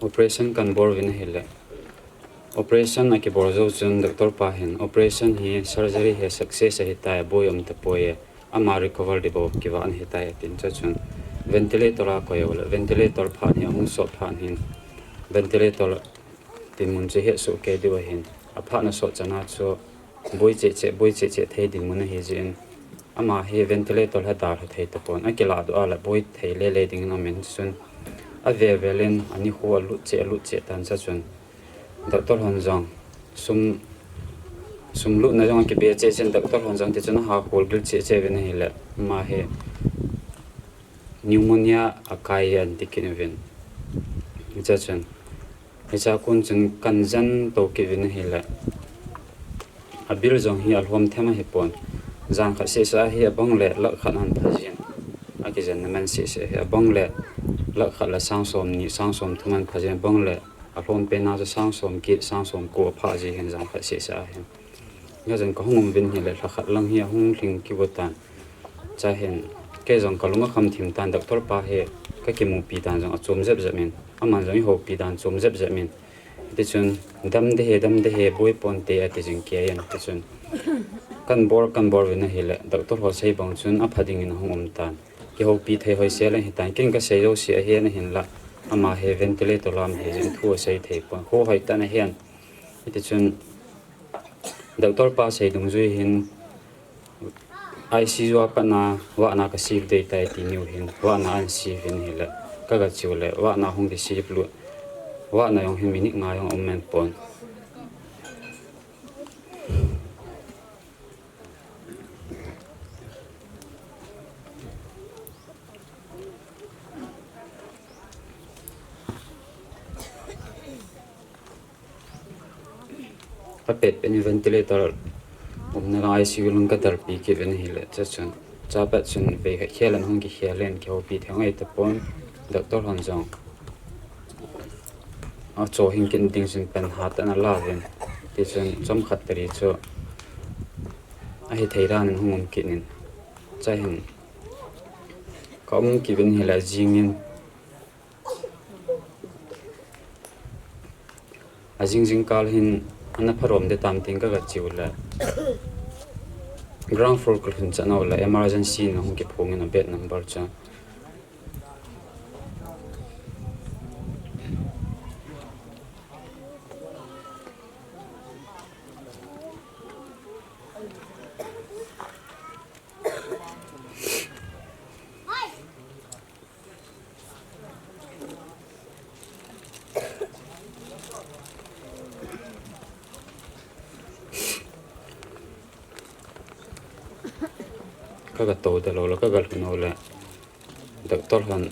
operation kana bol uvin ahile, operation akibol jou chun doctor pa hin operation hi, surgery hi success ahitai, aboi um tapoi, ama recover ding bou kivah ahitai atin. Chuchun ventilator a koi ule, ventilator phat hi ahung sot phat hin, ventilator dinmun chu hetsoh kei diu ahin, aphat nasot chana chu boi cheh cheh, boi cheh cheh thei dinmun ahijeh in, ama hi ventilator hi adalha thei tapon, akilahdoh a le boi thei lele dingin aumin, chun ave vel in anikho alut cheh, alut cheh tan. Chuchun doctor hon jong sum, sum lutna jong akibe cheh cheh in, doctor hon jong tichun aha khol gil cheh cheh uvin ahile, ama hi pneumonia akai e anti kit uvin. Chuchun hichea kon chun kana jen tou kit uvin ahile, abill jong hi alhom them ahipon, jan khat sehseh a hi abang le lakh khat ahin pha jin, akijenna man sehseh hi abang le lakh khat le sang somni, sang somthum ahin pha jin, abang le alhom pena chu sang somget, sang somko apha ji hin jan khat sehseh a hin. Hijeh chun kahung um uvin hile, lha khat lang hi ahung lhing kit utan. Chuhin kei jong kalung akham thim tan, doctor pa hi kakimupi dan jong achom jep jep in, aman jong eihoupi dan chom jep jep in. Tichun, dam ding ahi, dam ding ahi, boi ponte ati jing kei in. Tichun kana bol, kana bol uvin ahile, doctor ho sei bang chun apha dingin ahung um tan. Kihoupi thei hoise leng hitan, ken kasei jouse ahi nahinla, ama hi ventilator a um ahi jeh in thu asei thei pon, kho hoitah in ahin. Hitichun doctor pa sei dungjui hin, I C U a pat a ward a ka shift ding tai ati niu hin, ward a ahin shift in ahile, kaga che u le ward a hung ki shift lut, ward a jong hin minute nga jong aum man pon. Apet pet in ventilator umna lang I C U lang kadalpi kit uvin ahile, chuchun, chua pat chun vei khat khel in hung kikhel in kihoupi thei ngai tapon, doctor hon jong acho hing kit ding chun pen hatah in ala uvin, tichun chomkhat tari chu ahithei dan in hung um kit in, chuhin Ka um kit uvin ahile jingin, ajing jingkah hin ana pharom ding tam tin ka ga che u le ground floor ka lhun chan u le emergency in ahung kiphongin a bed number chu ka ga tou talou le ka ga lhun u le doctor hon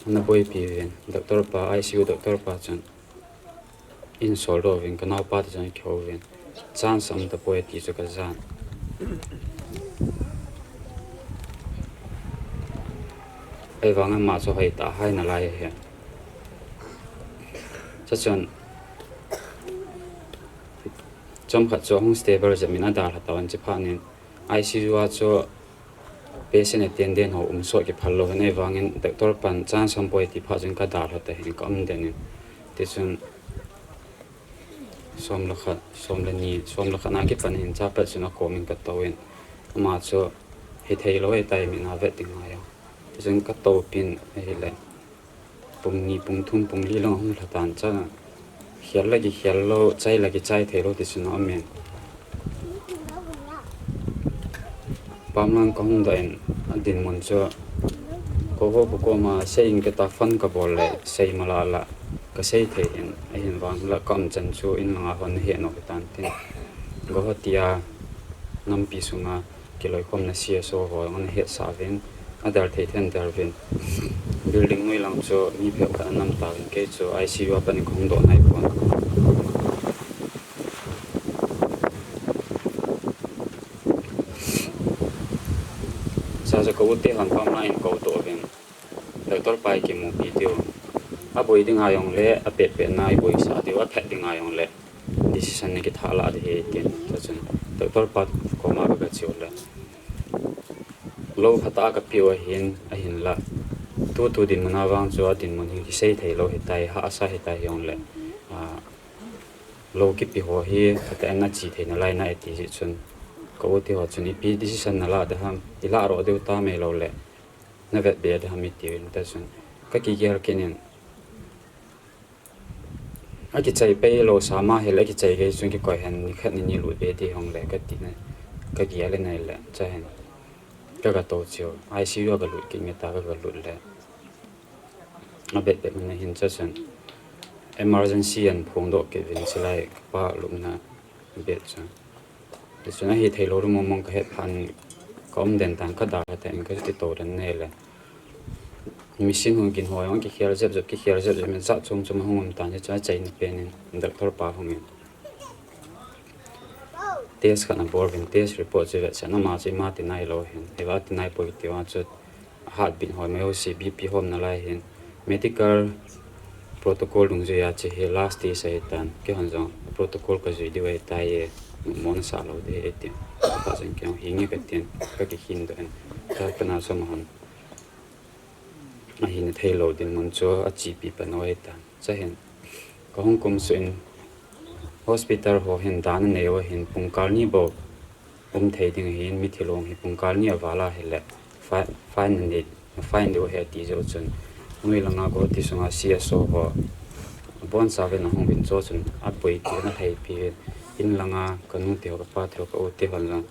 ana boipi uvin, doctor pa, I C U doctor pa chun in soldoh uvin, ka naopa te chun kihou uvin, chance aum tapoi ti chu ka jan. Ahivangin ama chu hoitah a hai nalai ahi. Chuchun chomkhat chu ahung stable jep in adalha tauvin, chuphat in I C U a chu patient attendant ho um sot kiphal lou hin, ahivangin doctor pan chance aum poi ti phat chun ka dalha ta hin ka um den in. Tichun som le khat, som le ni, som le khat na kipan hin chapet chun akom in ka tou in, ama chu hithei lou ahitai, min a vet ding ngai a. Tichun ka toupin ahile pung ni, pung thum, pung li lang ahung lha tan, chang khel le kikhel lou, chai le kichai thei lou tichun aum in. Pamlang ka hung doh in, adinmun chu ka ho pu koma sei in kati a phone ka bol le sei mala la ka sei thei in, ahin vang la ka um chan chu in langa hon ahe nau hitan tin, Guwahati a nampi sunga kiloikhomna C S O ho ana hetsah uvin, adel thei thei in adel uvin. Building noi lang chu mi phabep khat anam tauvin, kei chu I C U a pat in ka hung doh nai pon. Chuche chu ka u te hon pamlang in kou doh uvin, doctor pa hi kimupi diu, aboi ding a jong le apet pet na iboisah diu, aphet ding a jong le decision na kitha lah ding ahi tin, chuchun doctor pa koma ka ga che u le lou khat a ka pe u ahin, ahinla tutu dinmun a vang chu adinmun hi kisei thei lou ahitai, hahsa ahitai, hijong le lou kipe ho hi khat a ana che thei nalai na e ti jeh chun, ka u te ho chun ipi decision na lah ding ham, i lah roh diu tam ahilou le na vet be ding ham iti uvin, tichun ka kigel kit in, akichai pai lou sa ma hile akichai gei chun kikoi hen, ni khat ni ni lut be ti hijong le ka ti na, ka gel in ahile chuhin ka ga tou cheu, I C U a ga lut kit nge ta ka ga lut le abet bep na hin chuchun emergency an phongdoh kit uvin, chulai ka pa lupna bed chu. Tichun ahithei lou ru mong mong ka het phat in ka um den tan, ka dalha ta in ka ti tou den ahile machine hung gin ho jong kikhel jep jep, kikhel jep jep in, jat chom chom ahung um tan, hichun achaina pen in doctor pa hung in test khat ana bol uvin, test report chu vet chan ama chu ima ti nai lou hin, hiva ti nai poi ti a chu heartbeat ho mai ho se, B P hom nalai hin, medical protocol dungjui a chu hi last stage ahitan, keihon jong protocol ka jui diu ahitai e, mo nasah lou ding ahi tin, ka pa chun kei jong hinge ka tin, ka kikhin doh in, ka kana som hon ahina thei lou dinmun chu achepi pan u ahitan, chuhin ka hung kumsuh in, hospital ho hin dan anei u ahin, pungkal ni bou um thei ding ahin, mithi long hi pungkal ni aval a hile fine, fine anei, fine diu ahi ati jeh chun, noi langa Guwahati sunga C S O ho abonchauvin ahung uvin, chuchun aboi ti ana heipi uvin, in langa ka nu te ho, ka pa te ho, ka u te hon jong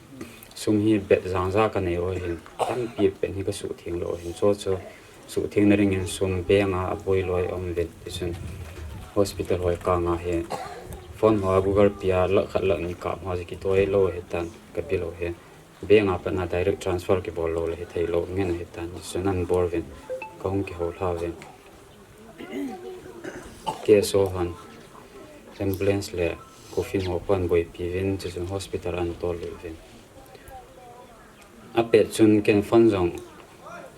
sum hi bet jangja ka nei u ahin, tampi pen hi ka suhtheng lou ahin, chuchu suhthengna dingin sum bank a aboi loi aum uvin, tichun hospital hoi kanga hi phone ho a Google Pay a lakh khat lakh ni kap ho jong kitoi lou ahitan, ka bil u hi bank a pat na direct transfer kibol lou le hithei lou ngen ahitan, tichun ana bol uvin ka hung kihou lha uvin, K S O hon ambulance le coffin ho pan boipi uvin, chuchun hospital ana tol lut uvin. Apet chun ken phone jong,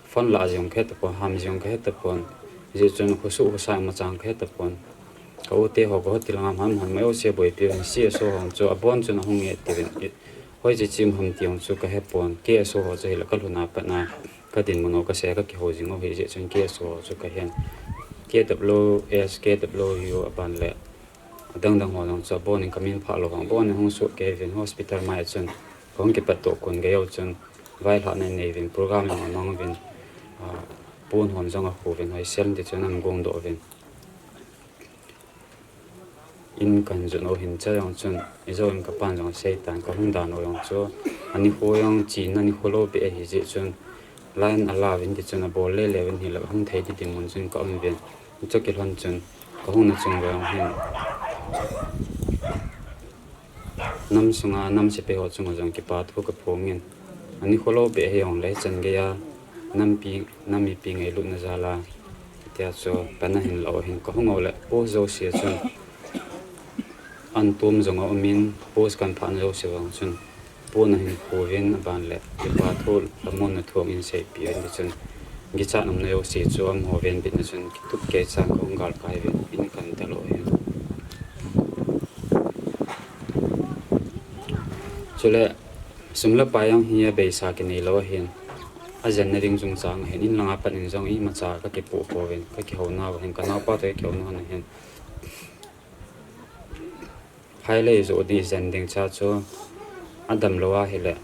phone lah jong ka he tapon, ham jong ka he tapon, hijeh chun khosuh khosa imacha ka he tapon. Ka u te ho Guwahati langa hung hon mai ho se boipi uvin, C S O ho chu abon chun ahung e tiuvin, hoiche chim ham ti jong chu ka hepon, K S O ho chu hile ka lhun a pat na Ka dinmun u ka sei, ka kihou jing u hi jeh chun K S O chu ka hin. K W S, K W U aban le adang dang ho jong chu abonin ka min phah lou vang abonin hung suh kei uvin, hospital mai chun ka hung kipat toh kon gei u chun vaihlatna nei uvin, program jong amang uvin, ah, pon hon jong akhu uvin, hoisel ti chun an gong doh uvin. In kan jot u hin cha jong chun, ijou in ka pan jong asei tan, ka hung dan u jong chu, ani khu jong china ni khu lou beh ahi jeh chun, line ala uvin ti chun abol le le uvin hilou hung thei ti dinmun chun ka um uvin. Chu kilhon chun, ka hung na chung u jong hin. Nam sunga, nam sepai ho chunga jong kipa thu ka phongin. Ani khu lou beh hi jong le chan gei a, nampi, nam mipi ngailutna jal a. Tia chu, pana hin lou hin ka hung u le, post jouse chun. An tum jong aumin, post kan phahna jouse vang chun. Pon ahin khu uvin aban le, kipa thu, lamonna thu ahin seipeh in ti chun. Kichat umna jouse chu amaho venbitna chun, kitup kei chan ka hung galkai uvin, in kan tel u hin. Chule, sum le pai jong hi abeisa kinei lou ahin. Ajenna ding chungchang ahin, in langa pat in jong imacha ka kipoh pouvin, ka kihou nau ahin, ka naopa toh ka kihou nau ahin. Phai lei joh di jen ding cha chu, adam lou ahile.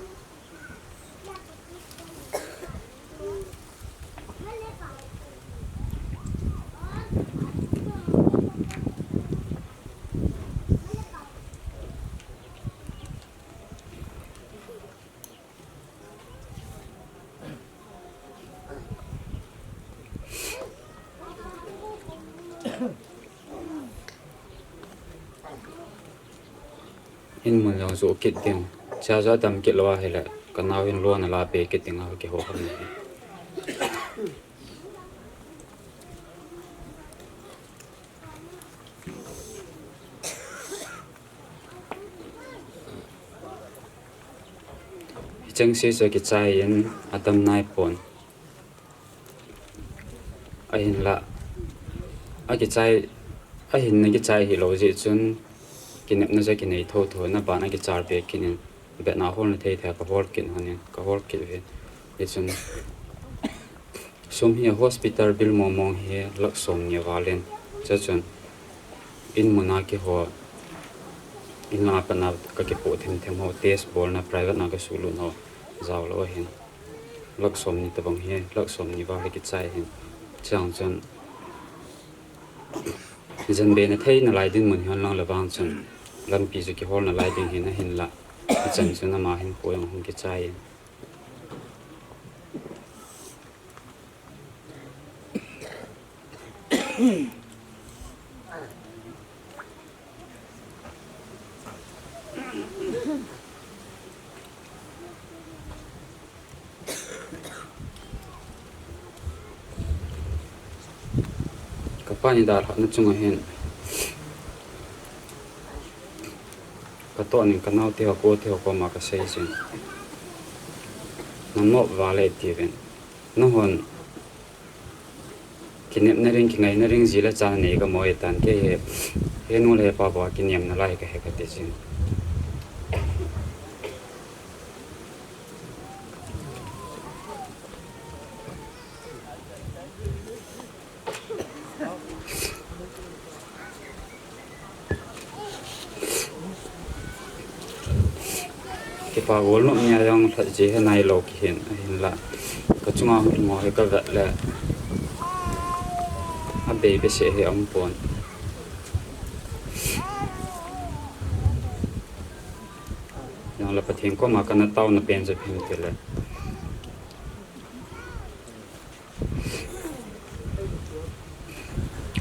In mun jong joh kit ding. Cha joh adam kit lou ahile, ka nau hin loan ala pe kit ding a kihou kha ahi. Hicheng se chu kichai in adam nai pon. Ahinla, akichai, ahinna kichai hilou jeh chun, kinepna chu kinei thotho, na ban akichar be kit in, betna holna thei thei a ka hol kit hon in, ka hol kit uvin. Hichun, sum hi hospital bill mong mong hi lakh somni val in, chuchun, in muna kihou, in langa pat a ka kipoh them them ho, test bolna, private na ka suhlut ho, jao lou ahin. Lakh somni tabang hi, lakh somni val hi kichai ahin. Chuchun, jen be na thei nalai dinmun hi hung lang le vang chun, lampi chu kihol nalai ding hin ahinla, hichan chun ama hin khu jong hung kichai in. Kapa ni dalhahna chunga hin, katoh nin ka naote ho, ka ute ho koma ka sei jin. Na nop val e tiuvin. Nahon kinepna ding, kingaina ding ji le chan nei ka mo e tan, kei hi, he nu le he pa bou a kinem nalai kahi kati jin. Kipa gol nom nia jong lhat ji hi nailou kihin ahinla, ka chunga hung lhung ho hi ka vet le, abei behseh hi aum pon. Jongle Pathen koma kana taona pen chu ipi ham itile,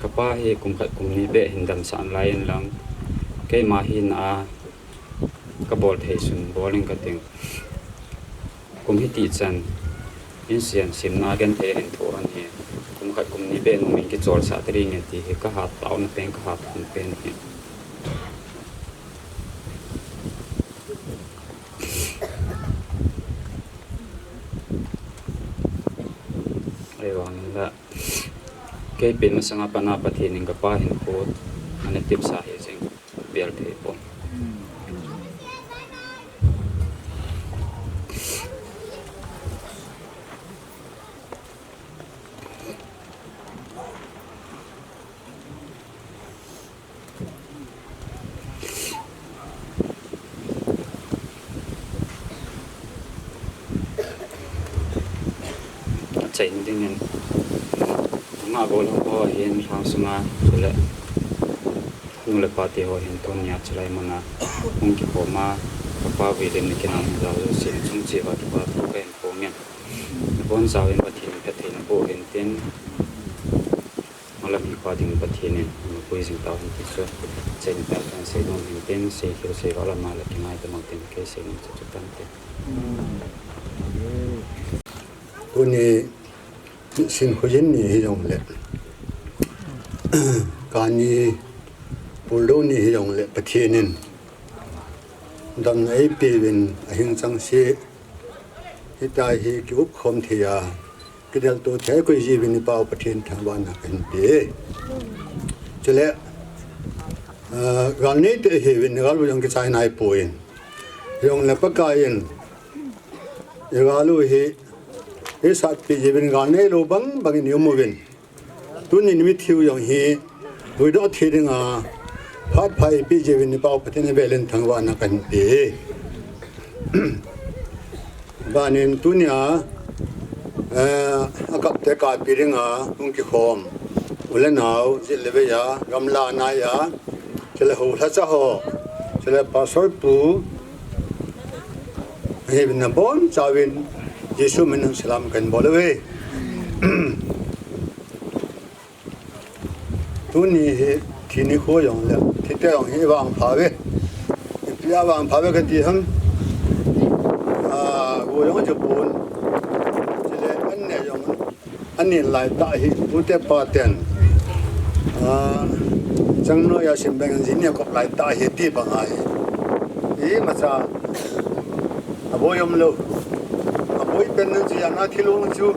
kapa hi kum khat kum ni beh hin damsah nalai in lang, keima hina a kabol thei sun bol ing kating. Kum hitih chan insung semna genthei ahin thoh ahi. Kum khat kum ni beh nung in kicholsah ta ding e ti hi kahat taona pen, kahat thum pen hi. Ahivangin la, kei pen masanga pat a Pathen in kapa hinkho ana tepsa hi jeng, bel thei pon. Chaina dingin, ama bol ho hin lhang sunga, chule nu le pa te ho hin tunia chulai muna hung kikhom a, kapa vui lim ni kinam jao jouse chung cheh uva kipa thu kahin phong in. Nabonchauvin Pathen in phatthei naboh uvin tin, malam hipa ding Pathen in napui jing tauhen ti chu, chaina pet a kahin seinom hin tin, seikhel seival ama le kingai tamang tin, kei seinom chu chutan tin. Tuni sin khujin ni hijongle, kani puldou ni hijongle, Pathen in damna eipeuvin ahing chengse, hitia hi kiupkhom thei a, kidelto thei a koi jiuvin i Pau Pathen thangvahna kahin pe. Chule, ah, galneite ihiuvin, igal u jong kichai naipoi. Hijongle Pakai in igal u hi eisatpi jiuvin, gal neilou bang bangin i um uvin. Tuni mithi u jong hi vuidoh thei dinga phat pha eipeh jiuvin i Pau Pathen avel in thangvahna kahin pe. Banin tunia, eh, akapte kapi dinga hung kikhom u le nao, jit le vei a, gamla nai a, chule houlhacha ho, chule Pastor pu, hiuvin nabonchauvin Jesu min in salam kahin bol uve. Tuni hi thi nikho jongle, thite jong hi vangpha uve. Ipi a vangpha uve kati ham? Ah, go jong chu pon. Chule an ne jong, an nin lai tah hi, pute paten, ah, chang noiya sim beng jin nia kop lai tah hi ti bang ahi. Imacha aboi umlou. Aboi pen nan chu ana thilong chu.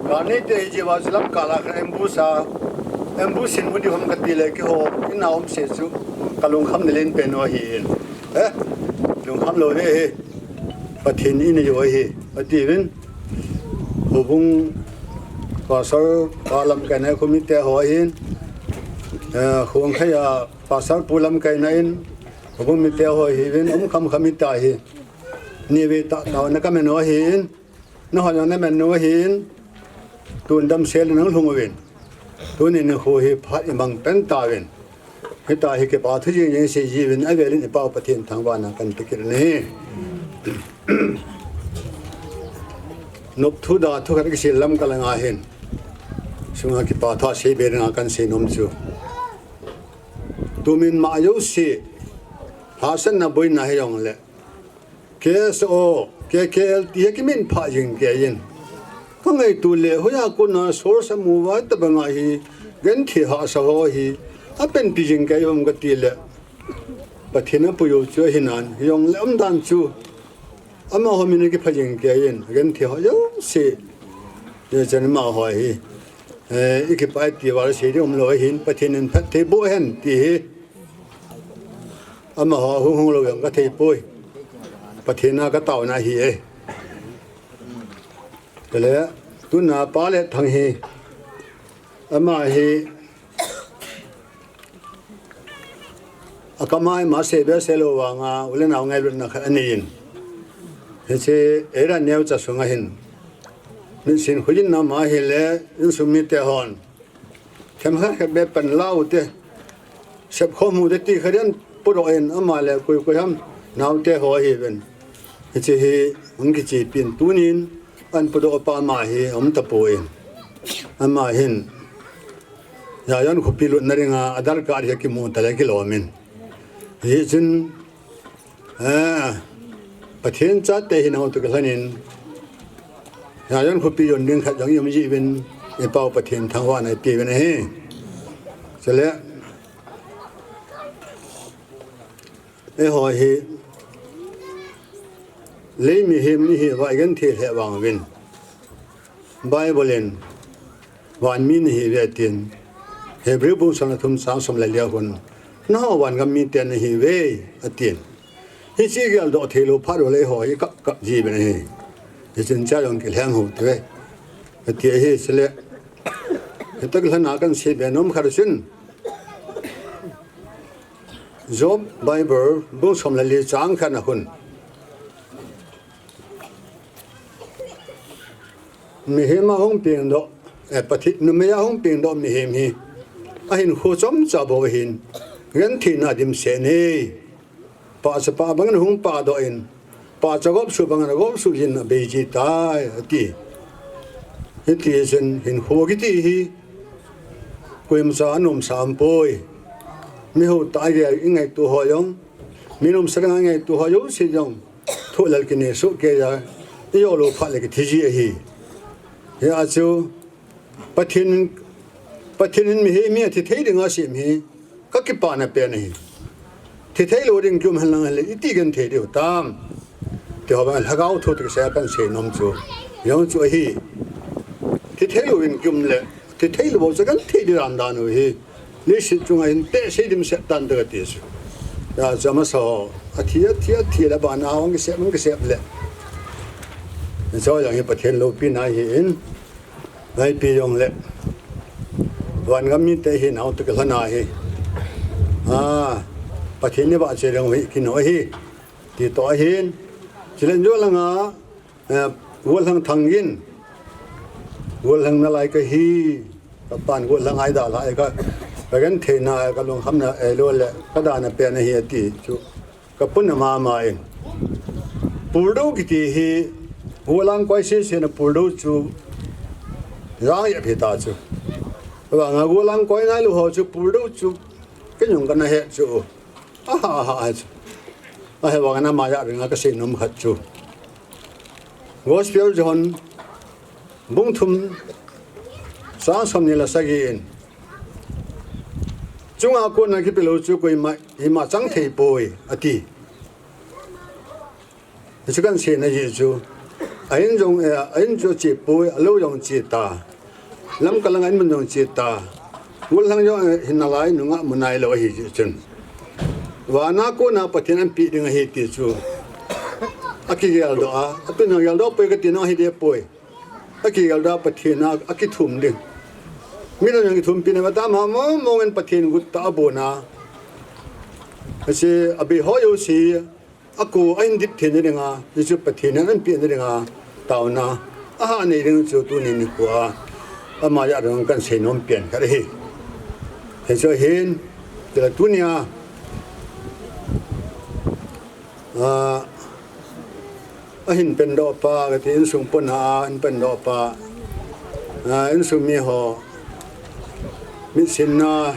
Galneite hi jiuva chu lamkal a khat ambush a, ambush in mu diu ham kati le keiho ina umse chu kalungkham na len pen u ahin. Eh, lungkham lou ding ahi. Pathen in eina jou ahi, atiuvin. Houbung Pastor pa lamkaina khu mite ho ahin, eh, Khongkhai a Pastor pu lamkaina in, houbung mite ho ahiuvin, um khamkham ita hi. Nivei tah taona kaman u ahin, nahon jong naman u ahin, tun damsel in nang lhung uvin. Tuni nikho hi phat imang pen tauvin. Hitia hi kipa thu jing jing sei jiuvin avel in i Pau Pathen thangvahna kahin pe kit in ahi. Nop thu da thu khat kisil lamkal anga hin, sunga kipa thu asei be dinga kahin seinom chu, tumin ma jouse hahsatna boina hijongle, K S O, K K L ti hi kiminphah jing kei in. Kangaito le, hoiya kona source amu uva tabanga hi, genthei hahsa ho hi apanpi jing kei ham kati le, Pathen in apui u chu ahinan, hijongle umdan chu amaho min a kipha jing kei in, genthei ho jouse, hichan amaho hi, eh, i kipah e ti val sei ding umlou ahin, Pathen in phatthei boh hen ti hi amaho hung hung lou jong kathei poi. Pathen a kataona ahi e. Chule, tuna Pa Letthang hi, ama hi, akam a ima sei be sei lou vanga, u le nao ngailutna khat anei in. Hiche area neocha sunga hin, misin khujin na ma hile, insung mite hon themkhat khat be pan la u te, sepkhom u te ti khat in podoh in, ama le koi koi ham, naote ho ahiuvin. Hiche hi hung kichepi in tunin, ahin podoh pa ama hi aum tapoi. Ama hin Zion khopi lutna dinga Aadhaar card hi akimu tale kilom in. Hichun, eh, Pathen chate hinau toh kilhon in, Zion khopi jon ding khat jong i um jiuvin, i Pau Pathen thangvahna ipeuvin ahi. Chule, eiho hi lei mihem ihiuva igenthei lheh vang uvin, Bible in vanmi nahiuve atin, Hebrew bung som le thum chang som le li a khun, nangho vangam mite nahiuve atin. Hiche geldoh theilou phat u le eiho hi kap kap jiuvin ahi. Hichun cha jong kilheng hou te, ati ahi. Chule, hitah lhana kahin seibe nom khat chun, Job Bible bung som le li chang khat na khun, Mihem a hung pengdoh, eh, Pathen, numei a hung pengdoh mihem hi ahinkho chomcha bou ahin, gentheina dimset e. Pahcha pah bangin hung pahdoh in, pahcha gopsuh bangin agopsuh jin abei ji tai, ati. Hiti chun hinkho kiti hi koima cha anomsa umpoi. Mi houtah a igel ingaito ho jong, mi nomsa dang a ingaito ho jouse jong, thohlel kinei soh kei a, ijou lou phat le kithi ji ahi. Hia chu Pathen, Pathen in mihem hi athi thei dinga asem hi kakipana pen ahi. Thi thei lou ding kium henlang le iti genthei diu tam. Ti ho bang lhagao thu ti kisei a kahin seinom chu jong chu ahi. Thi thei lou ding kium le, thi thei lou bou chu genthei ding dan dan u hi. Leiset chunga hin tehse dimset tan te kati chu. Hia chu amasa ho athi, athi, athi le bana hung kisep, hung kisep le. Chu jong hi Pathen loupina ahin. Naipi jong le, van gam mite hi nau te kilhona hi. Ah, Pathen ni vahchoi ding hi kino hi. Ti toh ahin. Chule jou langa, eh, Golhang Thangin. Golhang nalai kahi. Kapan Golhang ahi dalha e ka. Kagentheina, kalungkhamna, eh, lou le, kadana pen ahi ati chu. Kapuna mama in. Puldo kiti hi, Golhang koi sese na Puldo chu, jang ya phi ta chu. Vanga Golhang koi nailou ho chu, Puldo chu, kenyung kana he chu. Aha, aha, aha chu. Ahe vanga ama ya ringa kaseinom khat chu. Gospel John, bung thum, chang somni le sagi in. Chunga kona kipelou chu koima, ima chang thei poi, ati. Hichu kahin seina jeh chu. A in jong, eh, a in chu ache poi, alou jong che ta. Lamka langa in mun jong che ta. Golhang jong, eh, hin nalai nunga mu nailou ahi jeh chun. Vana kona Pathen anpeh ding ahi ti chu. Akigeldoh a, atun jong geldoh poi kati nong ahi deh poi. Akigeldoh a Pathen a, akithum ding. Midang jong kithumpi na vata ma mong mong in Pathen gut tah a abona. Hiche abei ho jouse, akou ahin dip theina dinga, hichu Pathen in anpeh na dinga, taona. Aha nei ding chu tuni nikho a. Ama ya dong kahin seinom pen khat ahi. Hichu hin, tila tunia. Ah, ahin pendoh pa, kati insung pona, ahin pendoh pa. Ah, insung mi ho. Mitsinna,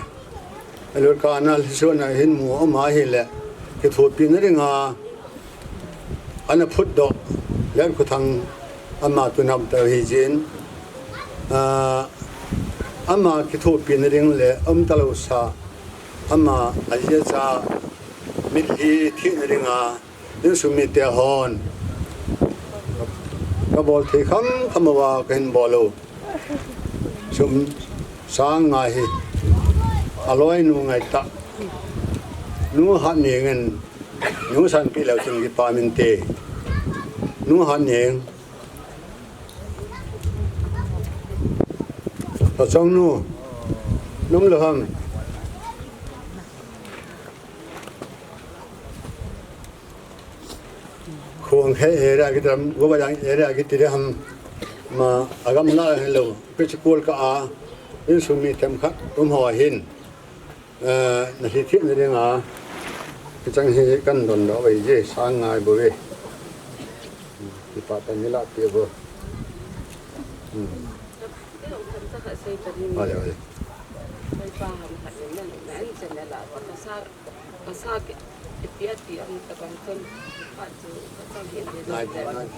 alurkana, lhisona hin mu ama hile. Kithopina dinga. Ana phutdoh. Lenkhothang ama tunam ta hi jin. Ah, ama kithopina ding le, um talou sa. Ama ajeh cha. Mitlhi thina dinga. Insung mite hon. Kabol thei kham kham uva kahin bol u. Sum sang nga hi. Aloinu ngaitah. Nu Hatneng in. Nu Sanpilou chun kipa min te. Nu Hatneng. Tachong nu. Nom lou ham. Khong he area kiti ham, Gobajang area kiti ham, ma agam la hello, Pichkul ka a, insung mi themkhat, um ho hin, eh, na hi thina dinga, kichang hi kan dondoh uve, sang ngai bouve. Kipa tan ni la ti bou. Hmm. Ole, ole. Kasa ke, ipi ati am tabang chun, pa chu, kasa ke, Nai, nai, nai.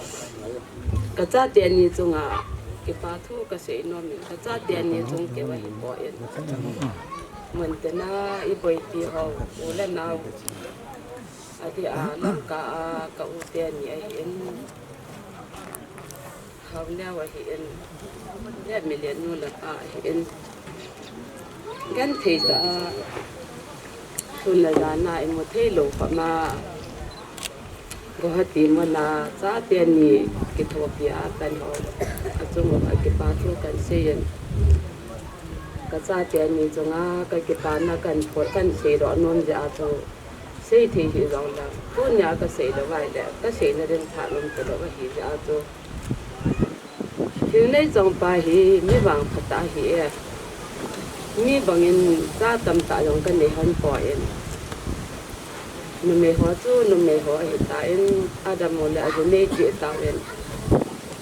Kachate ani chunga, kipa thu kasei nom in, kachate ani chung kei va hi poi. Mun tina, iboipi ho, u le nao. Ati a, Lamka a, ka u te ani ahin. Haoneo ahin, le Milen nu langa ahin. Genthei tah a, tun le jan a imu thei lou khop ma. Guwahati muna, chate ani kithopi a kan ho. Achung uva kipa thu kan sei in. Kachate ani chunga, kakipana kan phot kan seidoh nom jeh a chu. Sei thei hih jongle, tunia kasei lou vai le, kaseina ding phat um talou ahi jeh a chu. Thingneichongpa hi mi vangphat ahi e. Mi bangin cha tamtah jong kanei hon poi. Numei ho chu numei ho ahitan, adammo le ajinei cheh tauvin.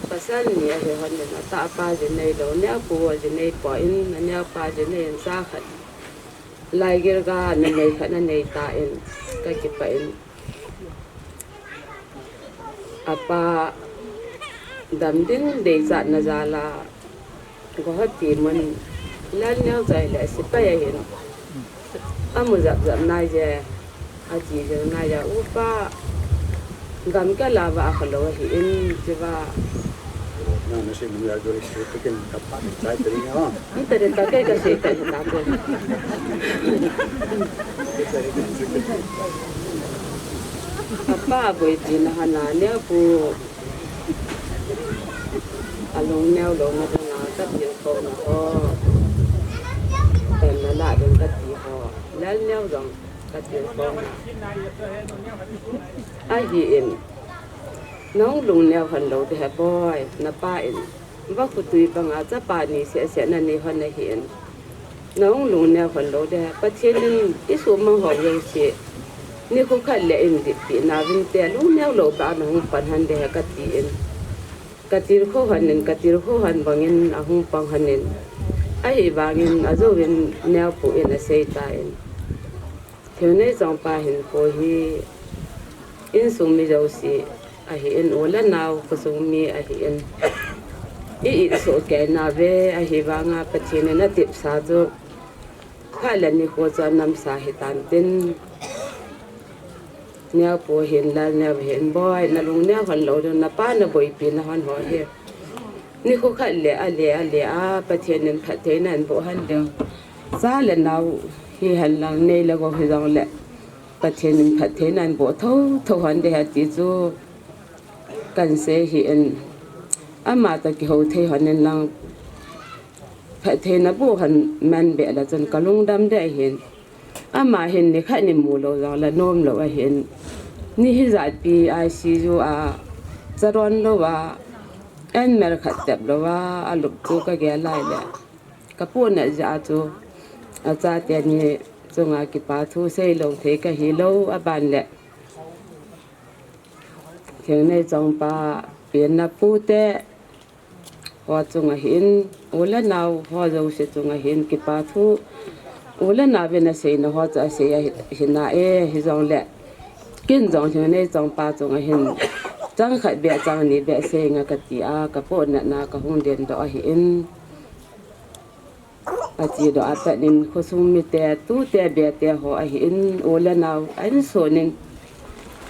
Pasal ni ahi hon in, atahpa jinei lou, neopu jinei poi, aneopa jinei in cha khat Laigilgal numei khat anei tan, kakipah in. Apa dam ding deichatna jal a, Guwahati mun Lalneo chai le sepai ahin. Amu japjap naije, ache jing naije, upa gam kal a va akha lou ahin, chuva. Nang nasei mun jal jole sei takin kapa ni chai tari na. Nang tari ta kei kasei ta ta ko. Apa boipi na hana neopu. Alung neo louna dinga katilkhouna ho. Pen nala ding kati ho. Lalneo jong katilkhouna. Ahin. Nahung lungneo hon lou ding ahi boi, napa in. Vakhutui banga chapa ni sehseh nanei hon ahin. Nahung lungneo hon lou ding ahi. Pathen in isumang ho jouse. Nikho khat le in dippi nauvinte lungneo lou tah a nahung pan hon ding ahi katin. Katilkhou hon in, katilkhou hon bangin ahung pang hon in. Ahivangin ajouvin neopu in asei tan. Thingneichongpa hinkho hi insung mi jouse ahin, u le nao khosung mi ahin. I, i sohkei nauve ahivanga Pathen in atepsa chu khat le nikho chu anamsa hitan tin. Neopu hin, Lalneo hin, boi, nalungneo hon lou ding, napa naboipi na hon ho hi. Nikho khat le, ale, ale a, Pathen in phattheina eiboh hon ding. Cha le nao hihen lang, nei le gou hijongle, Pathen in phattheina eiboh thotho hon ding ahi ti chu kahin sei ahin. Ama toh kihou thei hon in lang, phattheina boh hon man beh le chun kalungdam ding ahin. Ama hin nikhat ni mu lou jongle nom lou ahin. Ni hijat pi I C U a, cha don lou a, an mel khat tep lou a, alup chu kagel lai le. Kapohnat jeh a chu, achate ni chunga kipa thu seilou thei kahilou, aban le. Thingneichongpa penna pute ho chunga hin, u le nao ho jouse chunga hin kipa thu, u le nao vin aseina ho chu asei ahi, hina e, hijongle. Ken jong Thingneichongpa chunga hin, chang khat beh chang ni beh seinge kati a, kapohnatna kahung dendoh ahin. Achedoh a pat in khosung mite, tute bete ho ahin, u le nao, ahin sonin.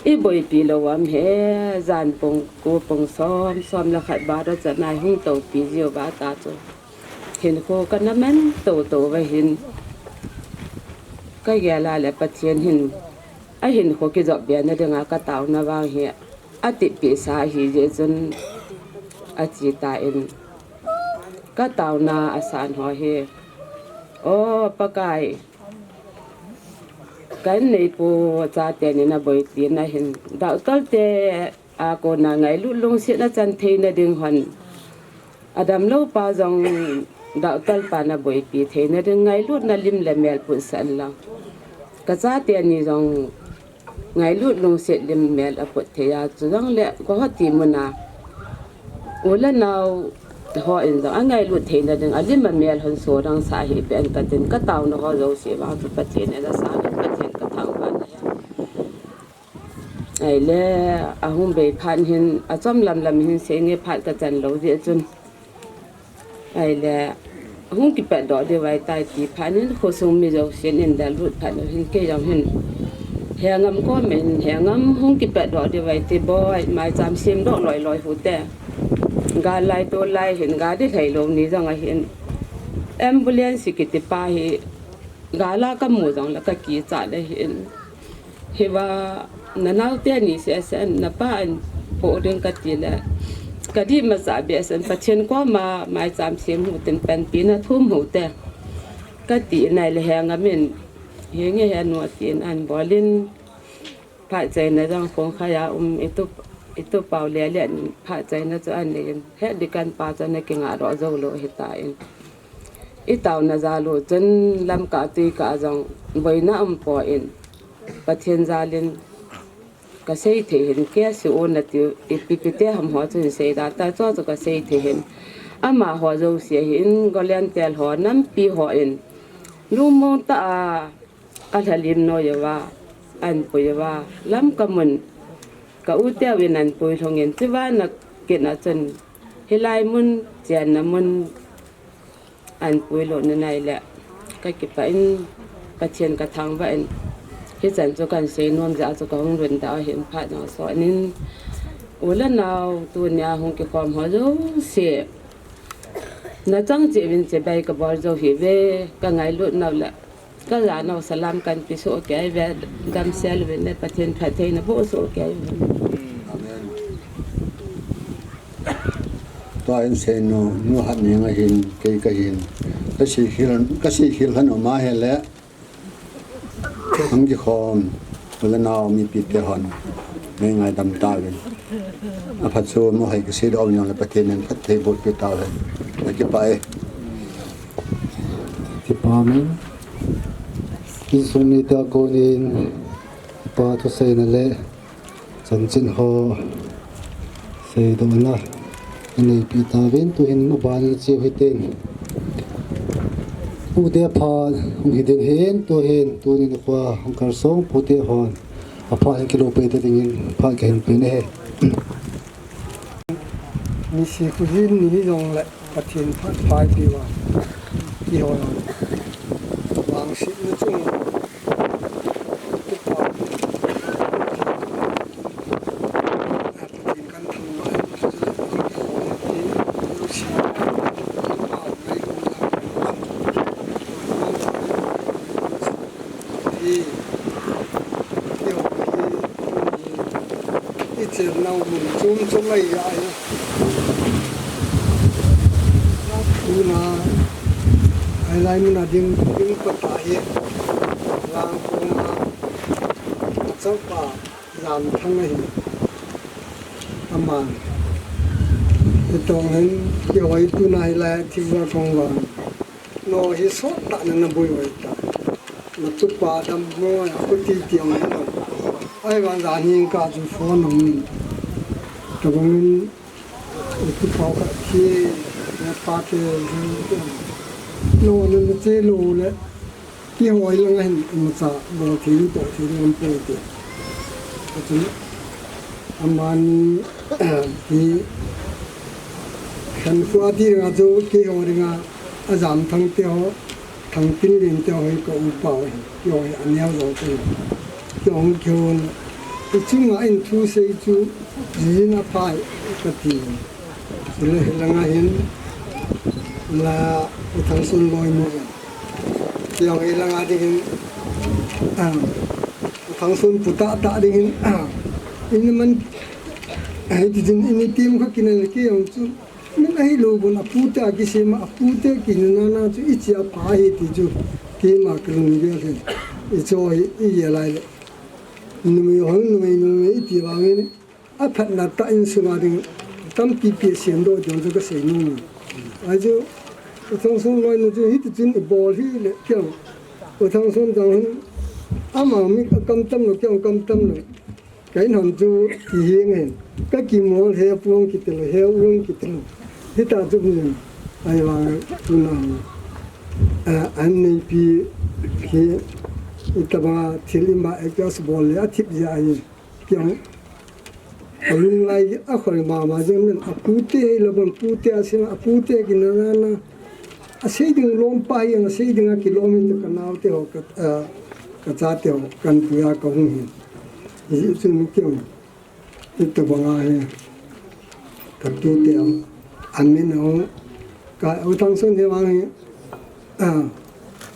Iboipi lou am he, jan pung ko pung som, som le khat baro chanai hung toupi jiuva ta chu. Hinkho kana man toutou uva hin. Kagel a le Pathen hin, ahinkho kijop be na dinga kataona vang hi. Atipehsa ahijeh chun ache tan. Kataona asan ho hi. O Pakai. Ka inneipu chate ni naboipi na hin. Doctor te a kona ngailut lungset na chan theina ding hon. Adamlou pa jong doctor pa naboipi theina ding ngailutna lim le mel putsah in lang. Kachate ni jong ngailut lungset lim mel aput thei a, chujongle Guwahati muna u le nao hon jong angailut theina ding alim amel hon sodongsah hih beh in katin, kataona ho jouse vang chu Pathen in asang in Pathen kathangvah in. Ahile, ahung bei phat hin, achom lamlam hin seinge phat kachan lou jeh chun. Ahile, hung kipatdoh diu ahitai ti phat hin, khosung mi jousen in dallut phat lou hin, kei jong hin. Hengam kom in, hengam hung kipatdoh diu ahi ti boi, maicham semdoh loiloi hite. Gal lai tol lai hin, gal ding lheilou ni jong ahin. Ambulance kiti pa hi, gal a kamu jongle kakichat le hin. Hiva, nanaote ni sehseh in, napa in poh ding kati le. Kadih masa behseh in, Pathen koma maicham sem hih un tin panpina thum hite. Kati in ahile hengam in, henge henu atin ahin bol in. Phat chaina jong khongkhai a um itu, Itu pau le le pha chaina chu an nei in. He dikan pa chu na kinga ro zo lo hita in. I tauna jal u chun lamkah tuikah jong boina um poi. Pathen jalin ka sei thei hin, kei si u na ti, ipi pi te ham ho chun sei da ta chu chu ka sei thei hin. Amaho jouse hin, Golian tel ho, nampi ho in. Lungmong tah a, alhalim noi uva, an pui uva, Lamka mun, ka u teu in an pui lhung in, chuva na kit na chun, hilai mun, chenna mun, an pui lou na nai le, ka kipah in, Pathen ka thangvah in, hichan chu kan sei nom jeh a chu ka hung lhun da hin phat na so nin, u le nau, tunia hung kikhom ho jouse, na chang cheh uvin chibai ka bol jou hi ve, ka ngailut nau le, ka ja nau salam kan pe soh kei ve, damsel uvin le Pathen phattheina boh soh kei ve. Amen. Tua in seinu, nu Hatneng ahin, kei kahin. Ka seikhel, ka seikhel lhon um a hile. Hung kikhom, u le nau mipi te hon. Nei ngaidam tauvin. Aphat chu mo hai ka sei doh um jong le Pathen in phatthei boh pe tauhen. Ka kipah e. Kipah e. Insung mite a konin, pa thuseina le chanchin ho seidohna ineipi tauvin, tuhin aban in cheu hitin. Pute phat hung hi ding hin, tuhin, tuni nikho a hung kalsong pute hon aphat hi kilo pei ta dingin phat kahin pe ahi. Ni si khu hin ni hi jong le Pathen phat phai pi uva. Kihou vangsetna chung. Pathen kan thangvah. Hi. Kihou hi. I chennau mun chom chom ahi a hi. Tuna, ahilai muna ding, ding pat ahi. Langkong a, achapa, Jamthang ahi. Aman. Hitong hin, kihou tuna hilai, thingvah kong vang. No hi sot tah na na boi oi ta. Na tupa dam mo, a kuti ti ang na. Ahivang jan hin ka chu phone nong ni. Tabang in, tupa ka ki, na pa ke, no, na na che lo le. Kihou lang hin, imacha, bol thei, toh thei, lam poi te. Achun, aman, hi, Khankho a ti dinga chu, kihou dinga, a Jamthang te ho, Thangtinlen te ho hi ka upa u hi, kihou hi aneo jo te. Kihou kihou, i chunga in thusei chu, jin a phai, ka ti. Chule hilanga hin, la, U Thangsun loi mo. Kihou hilanga ding hin, ah, U Thangsun pu tah tah ding hin, ah, in man, ah, hiti chun in team kha kinel kihou chu. Min ahilou bon, apute a kisem a, apute kinana na chu, ichi a pha hi ti chu, keima kalung gel hi. Icho hi, igel lai le. Numei hon, numei, numei, iti vangin, aphatna tah insunga ding, tampi pi sem doh ding chu kasei nom. Ahi chu, U Thangsun loi nu chu, hiti chun ibol hi le, keu. U Thangsun jong hin, ama mi ka kam tam lo, keu kam tam lo. Ka in hon chu ti hi nge, ka kimol he puang kiti lo, he uang kiti lo. Hita chu ni, ahivang tuna, a, an neipi hi, itobang a thil ima adjust bol le athip jeh ahi. Kiang, alung lai akhol mama jeng nen, apute hi lo bon pute a sina, apute kinana na, Asei ding lom pa hi, asei ding a kilom hi, ka nao te ho, ka, a, ka cha te ho, kan puia ka hung hi. Hi chu mi keu. Itobang a hi. Ka tu te ho. Amin ho. Ka U Thangsun hi vang hi. A,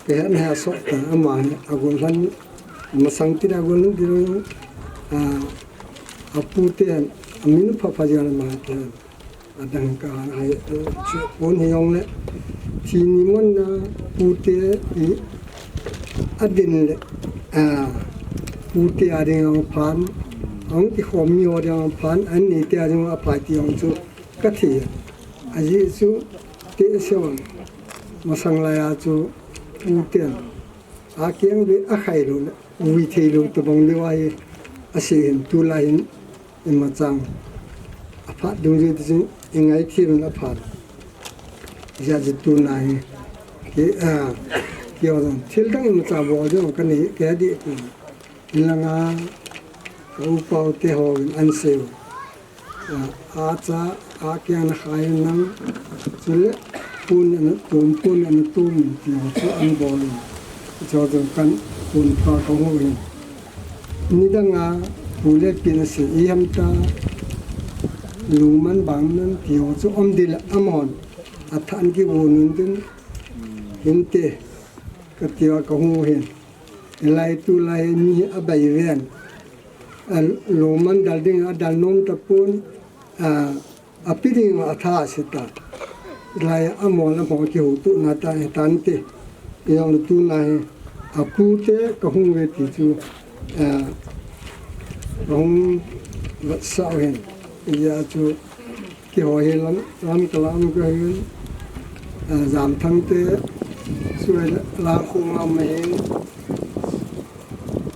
ka het na ha so ta, ama hi. Agol han. Masang ti agol han ti lo. A, apu te, amin pha pha jal ma te. Adang ka hai, eh, chu pon hi jong le. Thi ni mon na pute i adin le. A, pute ading jong phan. Ahung kikhom mi ho dinga phat an nei te a dinga phai ti jong chu ka thei. Ajeh chu te se vang masang lai a chu u ten a keng ve a khai lou le vui thei lou tabang leu ahi. Ase hin tulai hin ima chang a phat dung jeh ti chu i ngai thei lou a phat. Ijeh chu tuna hi ke a ke ho jong thil dang ima cha bol jong ka nei ke di ku. Hilanga ka u pau te ho in an seu. A, a cha, a kiang na khai nang. Chule, pun na tum, pun na tum, ti ho chu an bol. Cho chu kan pun pa ka ho in. Nidanga, pu le pi na se i ham ta. Lungman bang nan, ti ho chu om dil a mon. A than ki bu nun tin. Hinte, ka ti a ka ho hin. Lai tulai mi a bai ven. A lungman dal ding, a dal nom tapon, a, a pi ding a tha se ta. Lai a mol a mol kihutup na ta, tante. Ijong tuna hi, a pu te ka hung ve ti chu, a, ka hung vat sa hen. Ijeh chu, Keiho hi lam, lam ka lam ka hin, eh, Jamthang te, Suai la khu ngam hin,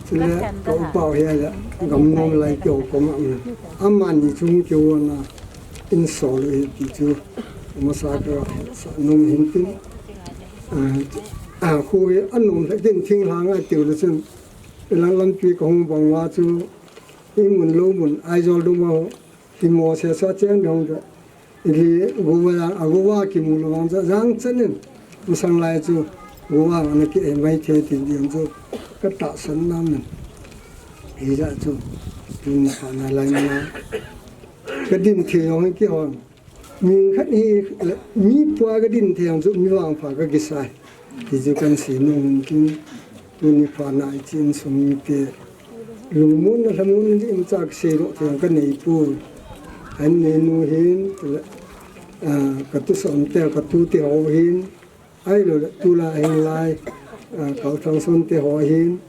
chule ka u pau hi la, gam nom lai keiho ko ngam hin. Amani chung keiho na, in sol hi ti chu, masa ka sa nom hin tin. Eh, a khu hi a nom lai tin thing hlang a tiu le chun, lang lampi ka hung bang wa chu, i mun lo mun, Aizawl duma ho, Hi mo se sa cheng dong da. Ili guwa, a guwa kimu lo vang cha jang chanin. Masang lai chu guwa na ki e mai the tin diam chu ka tahsan nam nan. Ijeh chu tuni pha na lai na. Ka din the jong kihon. Mi khat hi mi pua ka din the jong chu mi vangpha ka kisai. Ti chu kan sei nom hin tin, tuni pha na i chin sung mite lungmon na lhamon ding in chak sei lo thei ka nei poi. An nei nu hin, ah, ka tu son te, ka tu te ho hin, ahilou le tulai hin lai, ah, Kal Thang Son te ho hin,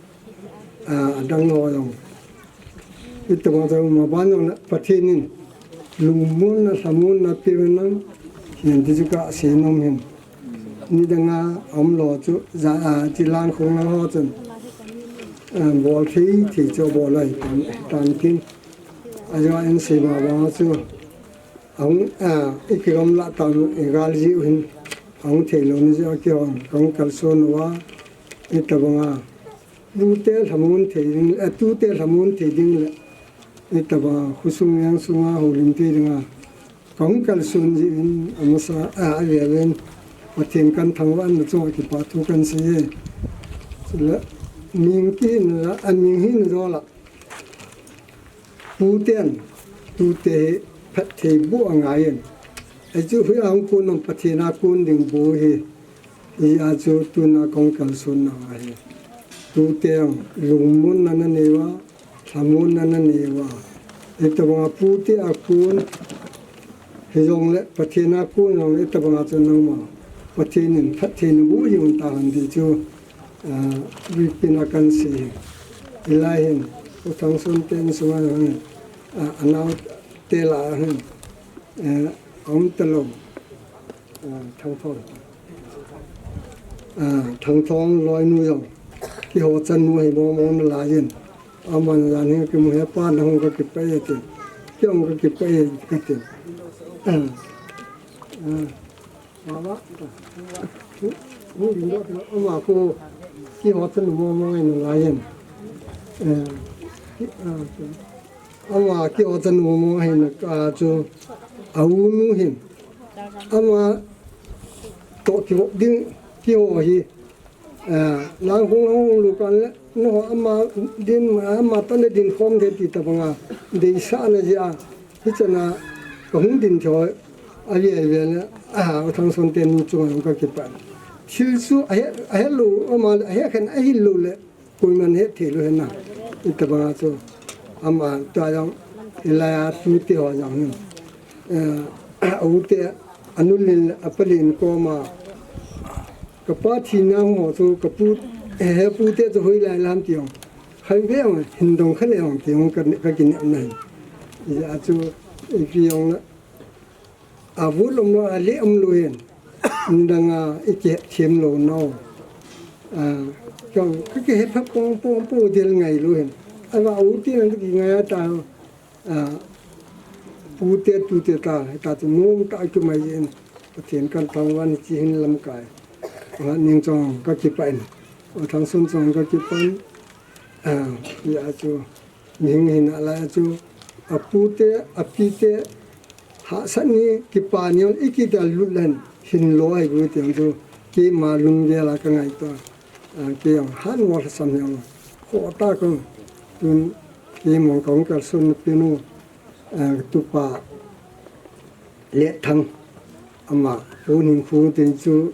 ah, adang ho jong. Hitobang chu maban jong le Pathen in lungmon na lhamon na pe ven lang, hin ti chu ka sei nom hin. Nidang a um lo chu, ja, a, chi lang khong lang ho chun, a, bol thei thei chu bol lai tan, tan tin. Ajeh in sei ma ba chu, ahung, a, i kigamla tan, i gal ji u hin, ahung thei lou ni jeh a kihon, kahung kalson uva, hitobang a. Tute lhamon thei ding, eh, tute lhamon thei ding le, hitobang a, khosung veng sunga houlim thei dinga, kahung kalson jeh in, amasa, a, avel in, Pathen kan thangvah na chunga kipa thu kan sei e. Chule, ming kihina la, a ming hina jola. Pu ten, tute hi phatthei boh angaiyin. Ajeh hi ahung kon nom Pathen a kon ding bou hi. Hijeh a chu tuna kahung kalson nau ahi. Tute lungmon na na nei uva, lhamon na na nei uva. Hitobang a pute a kon, hijongle Pathen a kon jongle hitobang a chu nangma Pathen in phatthei na boh jing un tahen ti chu. Ah, Vipin a kan sei hi. Hilai hin, U Thangson te insunga hin, ah, anao te lah a hin, eh, aum talou, ah, Thangthong. Ah, Thangthong loinu jong. Keiho chanu hi mong mong nalaiyin. Aman jan hi kimu hi pa na hung kakipah e ti. Kei hung kakipah e kati. Ah, ah. Ama khu keiho chanu mong mong ahi nalaiyin. Eh, ama keiho chanu mong mong ahi na ka chu a u nu hin. Ama toh kivop ding keiho hi. Eh, lang hung hung lu kan le, no, ama din, ama tah le din khom de ti tabang a, deisah na jeh a, hichana, kahung din thei, avel vel le, a, Thangson ten chunga kakipah. Thil chu, ahe, ahe lo, ama, ahe khen, ahil lo le, koiman he thei lo hena, hitobang a chu, ama, tua jong, hilai a, tute ho jong hin. Eh, a u te, anu lin, apa lin koma, Ka pa thina ho chu ka pu, he, he pu te chu hoilai lam ti jong. Khai ve ang, hin dong kha le ang, ti ang ka, ka kinep na hin. Ija chu, ipi ang na, a vut lom lo, a le om lo hin. Nidang a, i kihet them lo no. A, ka, ka kihet pha pong, pong, pong, del ngai lo hin. A va u ti nang ki ngai a ta. A, pute tute ta, ta tu nom ta ki mai in. Pathen kan pang wan chi hin lamkai. A, ning chong ka kipah in. A, thang sun chong ka kipah in. A, ya chu. Ning hin a la chu. A pute, a pite. Hahsat ni kipa ni on i kidal lut len hin lo ai gu tiang chu keima lung vel a ka ngaito a, kei jong han mo lhasam jong kho ta kong tun keima kong kalson na pinu, a, tupa Letthang ama pu ning khu tin chu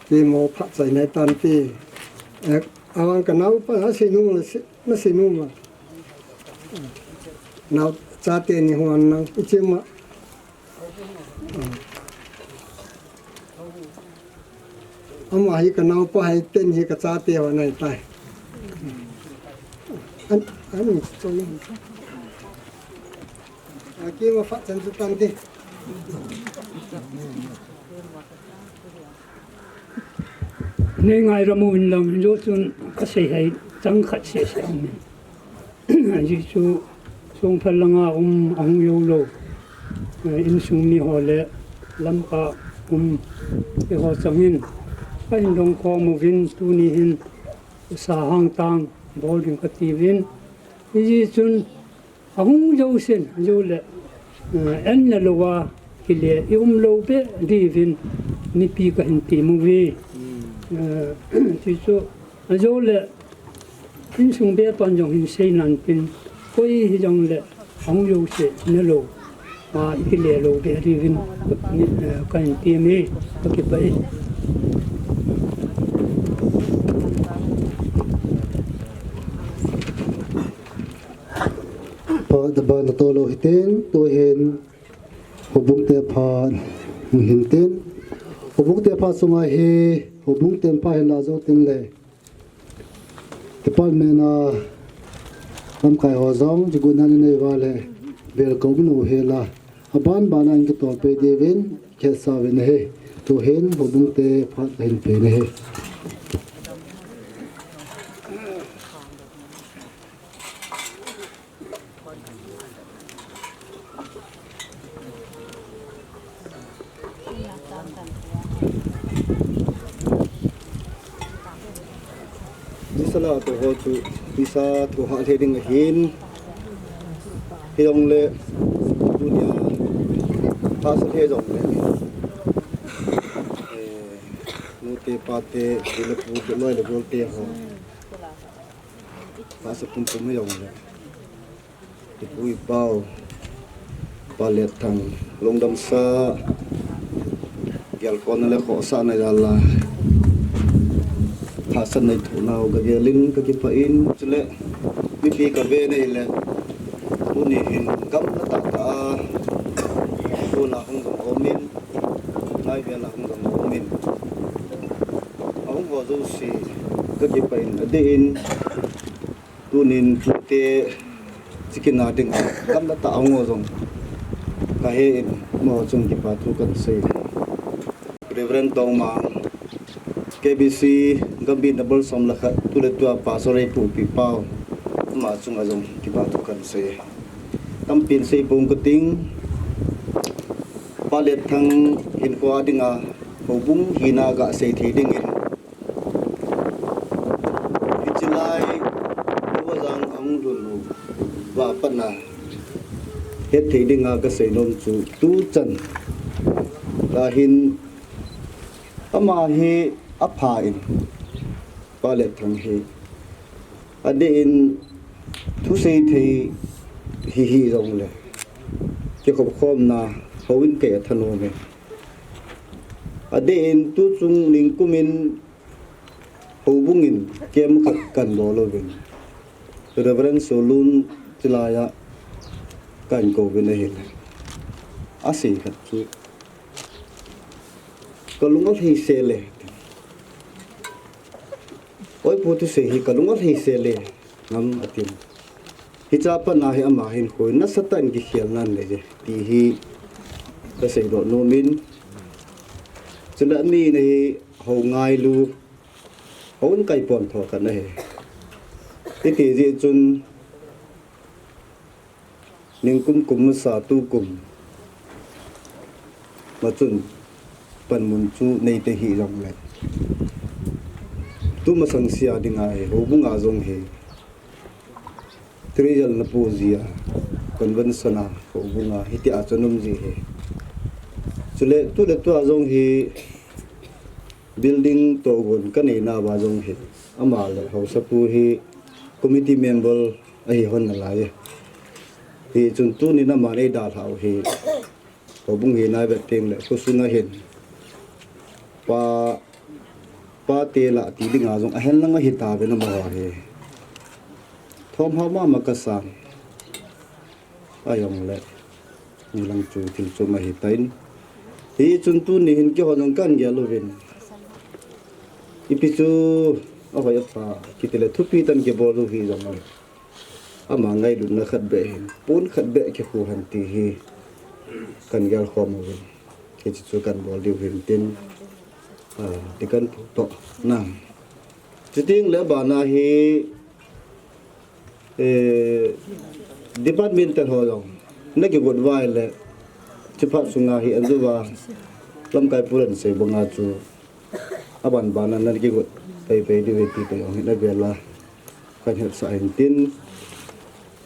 keima phat chai nai tan ti, a, awang ka naupa a sei nung la sei, na sei nung la. Nau chate ni huan nang i chim a. Ama hi ka naupa hai ten hi ka chate ho nai tai. An, an ni choi. A ki ma fa chan chu tan ti. Nei ngai ra mo in lang jo chun ka sei hai chang khat se se ang min. Ajeh chu songphal langa um ahung jou lou, eh, insung mi ho le lamka um te ho changin kahin dong khom uvin tuni hin sa hang tang bol ding kati uvin. Hijeh chun ahung jousen, jou le, eh, an na lou a, kile i um lou be diuvin mipi kahin ti mu uve. Eh, ti chu, ajou le, insung be pan jong hin sei nan tin, koi hi jong le, ahung jouse, na lou, a, i kile lou be diuvin, eh, kahin ti mi, ka kipah e. Phat ba na to lou hitin, tu hin, Houbung te phat hin tin. Houbung te phat sunga hi, Houbung te phat hin la jou tin le. Department a lamkai ho jong, jigu nan nei va le, vel ko min u he la. Aban ban an ki tol pe diuvin, khet sa uvin ahi. Tu hin, Houbung te phat hin pe na hi. Nisa la to ho chu, nisa to ha le ding ahin. Hi jong le, dunia, ha sa he jong le. Eh, nu te, pa te, ti le pu te, loi le gol te ho. Ha sa pum pum hi jong le. Ipu ipau, Pa Letthang, lungdam sa, gel kona le khohsahna jal a, hahsatna i thoh nau ka gel in ka kipah in, chule, mipi ka ve na hile, tuni hin gamla tah tah a, tuna hung jong um in, lai vel a hung jong um in, ahung ho jouse, ka kipah in, adeh in, Tunin tute chikina dinga gamla tah a hung ho jong kahe in, amaho chung kipa thu kahin sei. Reverend Tongmang, K B C Gambih number som le khat, tuletua Pastor Ipu Pipau, ama chunga jong kipa thu kahin sei. Tampin sei pong kating, Pa Letthang hinkho a dinga houbung hina gasei thei dingin, Hiche lai, Nova Jang ahung lhun uva pat a, hetthei dinga kasei nom chu, tuchan, tahin, ama hi apha in, Pa Letthang hi, adeh in, thusei thei hi hijongle, kikhop khomna, houin kei athanom e. Adeh in, tuchung ningkum in, Houbung in camp khat kahin bol uvin, Reverend Solun chilai a kahin kou uvin ahile, asei khat chu, kalung alhai sel e. Oi pu, thusei hi kalung alhai sel e. ngam atin. Hiche a pat a hi ama hin hoi nasatah in kikhel nan le je ti hi kasei doh nom in. Chule amina hi Houngailu, Hounkai pon tho khat ahi. Hiti jeh chun ningkum kum masa tukum ma chun panmun chu neite hih jongle, tumasang sia dinga hi houbunga jong hi Treasurer na pu jia convention a houbunga hitia chun um ji hi. Chule tule tua jong hi building togon kanei nauva jong hi ama le haosapu hi committee member ahi hon nalai. Hichun tunin ama nei dalhau hi houbung hi nai vet teng le khosunga hin pa, pate lah ti dinga jong ahen lang ahi tauvin amaho hi. Thomhao mama kasang. Ajongle nilang chu thil chom ahi tan. Hichun tuni hin keiho jong kan gel uvin. Ipi chu ahoi apha kiti le thupi tah in kibol u hi jong ama ngailutna khat beh hin, pon khat beh kikhu hen ti hi kan gel khom uvin. Hiche chu kan bol diu hin tin, ah, ti kan phu toh na. Chuteng le abana hi, eh, department te ho jong na kigot uva ahile, chuphat sunga hi anjuva lamkai pu in asei banga chu aban bana na kigot pei pei diu hi ti toh jong hi na vela. Kan hetsah hin tin,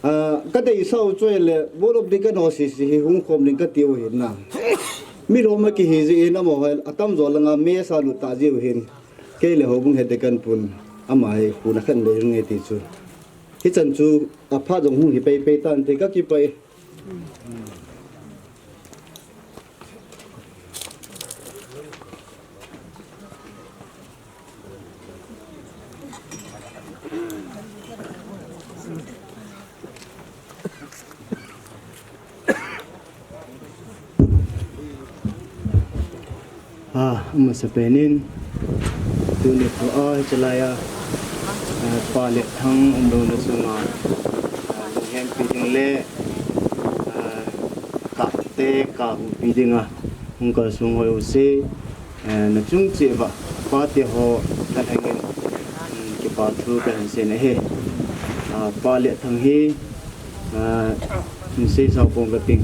ah, kadeisah u chu ahile, Board of Deacon ho C C hi hung khom ding kati u hin na. Mi lhom a kihi jeh in amaho atamjo langa mess a lut ta jeh u hin. Kei le houbung head deacon pun ama hi khu na khan le nge ti chu. Hichan chu aphat jong hung hi pei pei tan ti kakipah e. Ah, amasapen in, tuni thu a, hiche lai a, ah, Pa Letthang umlouna chunga, ah, lunghempi ding le, ah, kate kahuhpi dinga hung kalsong hoi u se, eh, na chung cheh uva, pate ho kalhengin, um, kipa thu kahin sei ahi. Ah, Pa Letthang hi, ah, hin seisao pong kating.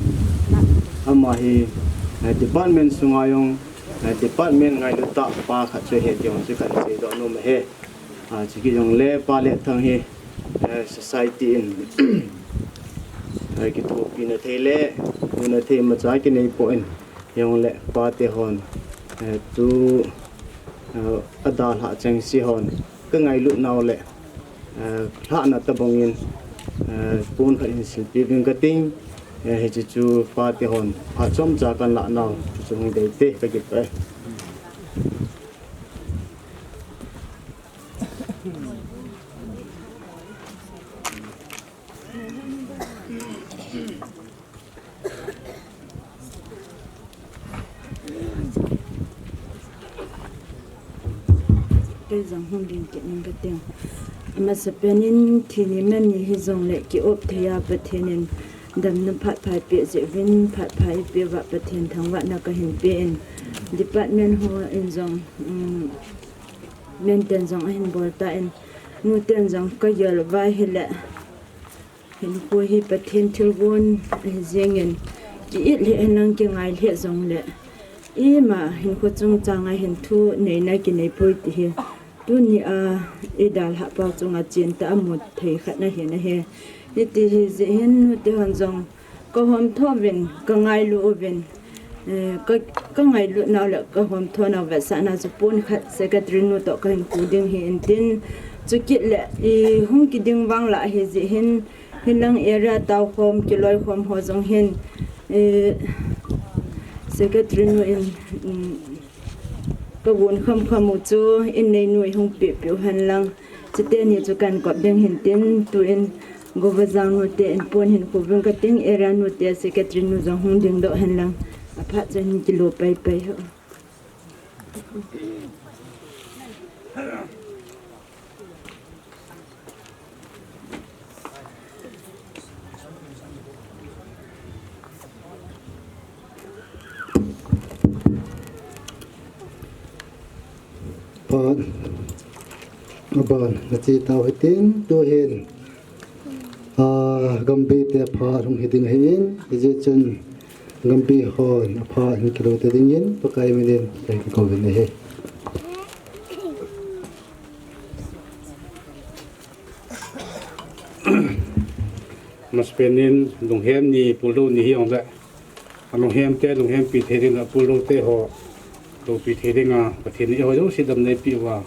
Ama hi, ah, department sunga jong, ah, department ngailut tah pa khat chu ahi ti jong chu kahin seidoh nom ahi. Ah, chukit jongle Pa Letthang hi, eh, society in, eh, kithopina thei le, puna thei imacha kinei poi, hijongle pate hon, eh, tu, eh, adalhah chengse hon, kangailut nau le, eh, lhahna tobang in, eh, pon khat hin silpeh uvin kating, eh, hiche chu pate hon, phat chomcha kanlah nau, chu hung dei te, kakipah e. Kei jong hung ding kit ning kating. Amasapen in thi ni man ni hijongle ki-op thei a Pathen in damna phat pha eipeh jeh uvin, phat pha eipeh uva Pathen thangvahna kahin pe in, department ho in jong, um, men ten jong ahin bol tan, nu ten jong kagel uva ahile, hinkho hi Pathen thilgon ahi jengin, ki-it lheh henlang kingai lheh jongle, ima hinkho chungchang a hin thu neina kinei poi ti hi, tuni a idalhah pa chunga chentah a mu thei khat nahi nahi. Hiti hi jeh hin nute hon jong, kahomtho uvin, kangailu uvin, eh, ka, kangailut nau le kahomtho nau vetsahna chu pon khat secretary nu toh kahin khu ding hi intin, chukit le, i hung kiding vang lah ahi jeh hin, hinlang area tao khom, kiloi khom ho jong hin, eh, secretary nu in, um, kagon kham kham u chu, in neinu ihung peh peh u henlang. Chuteni chu kan kop ding hin tin, tuin Govajang nute in pon hin khu uvin kating, area nute secretary nu jong hung dingdoh henlang. Aphat chun hin kilo pai pai ho. Aban, nache tau hitin, tuhin, ah, Gambih te phat hung hiding ahin, hijeh chun Gambih hon aphat hung kilou ta dingin, Pakai minin, kahin kouvin ahi. Masapen in, lunghem ni, pullou ni hijongle, alunghem te, lunghempi thei ding le, pullou te ho, loupi thei dinga, Pathen in eiho jouse damna eipeh uva,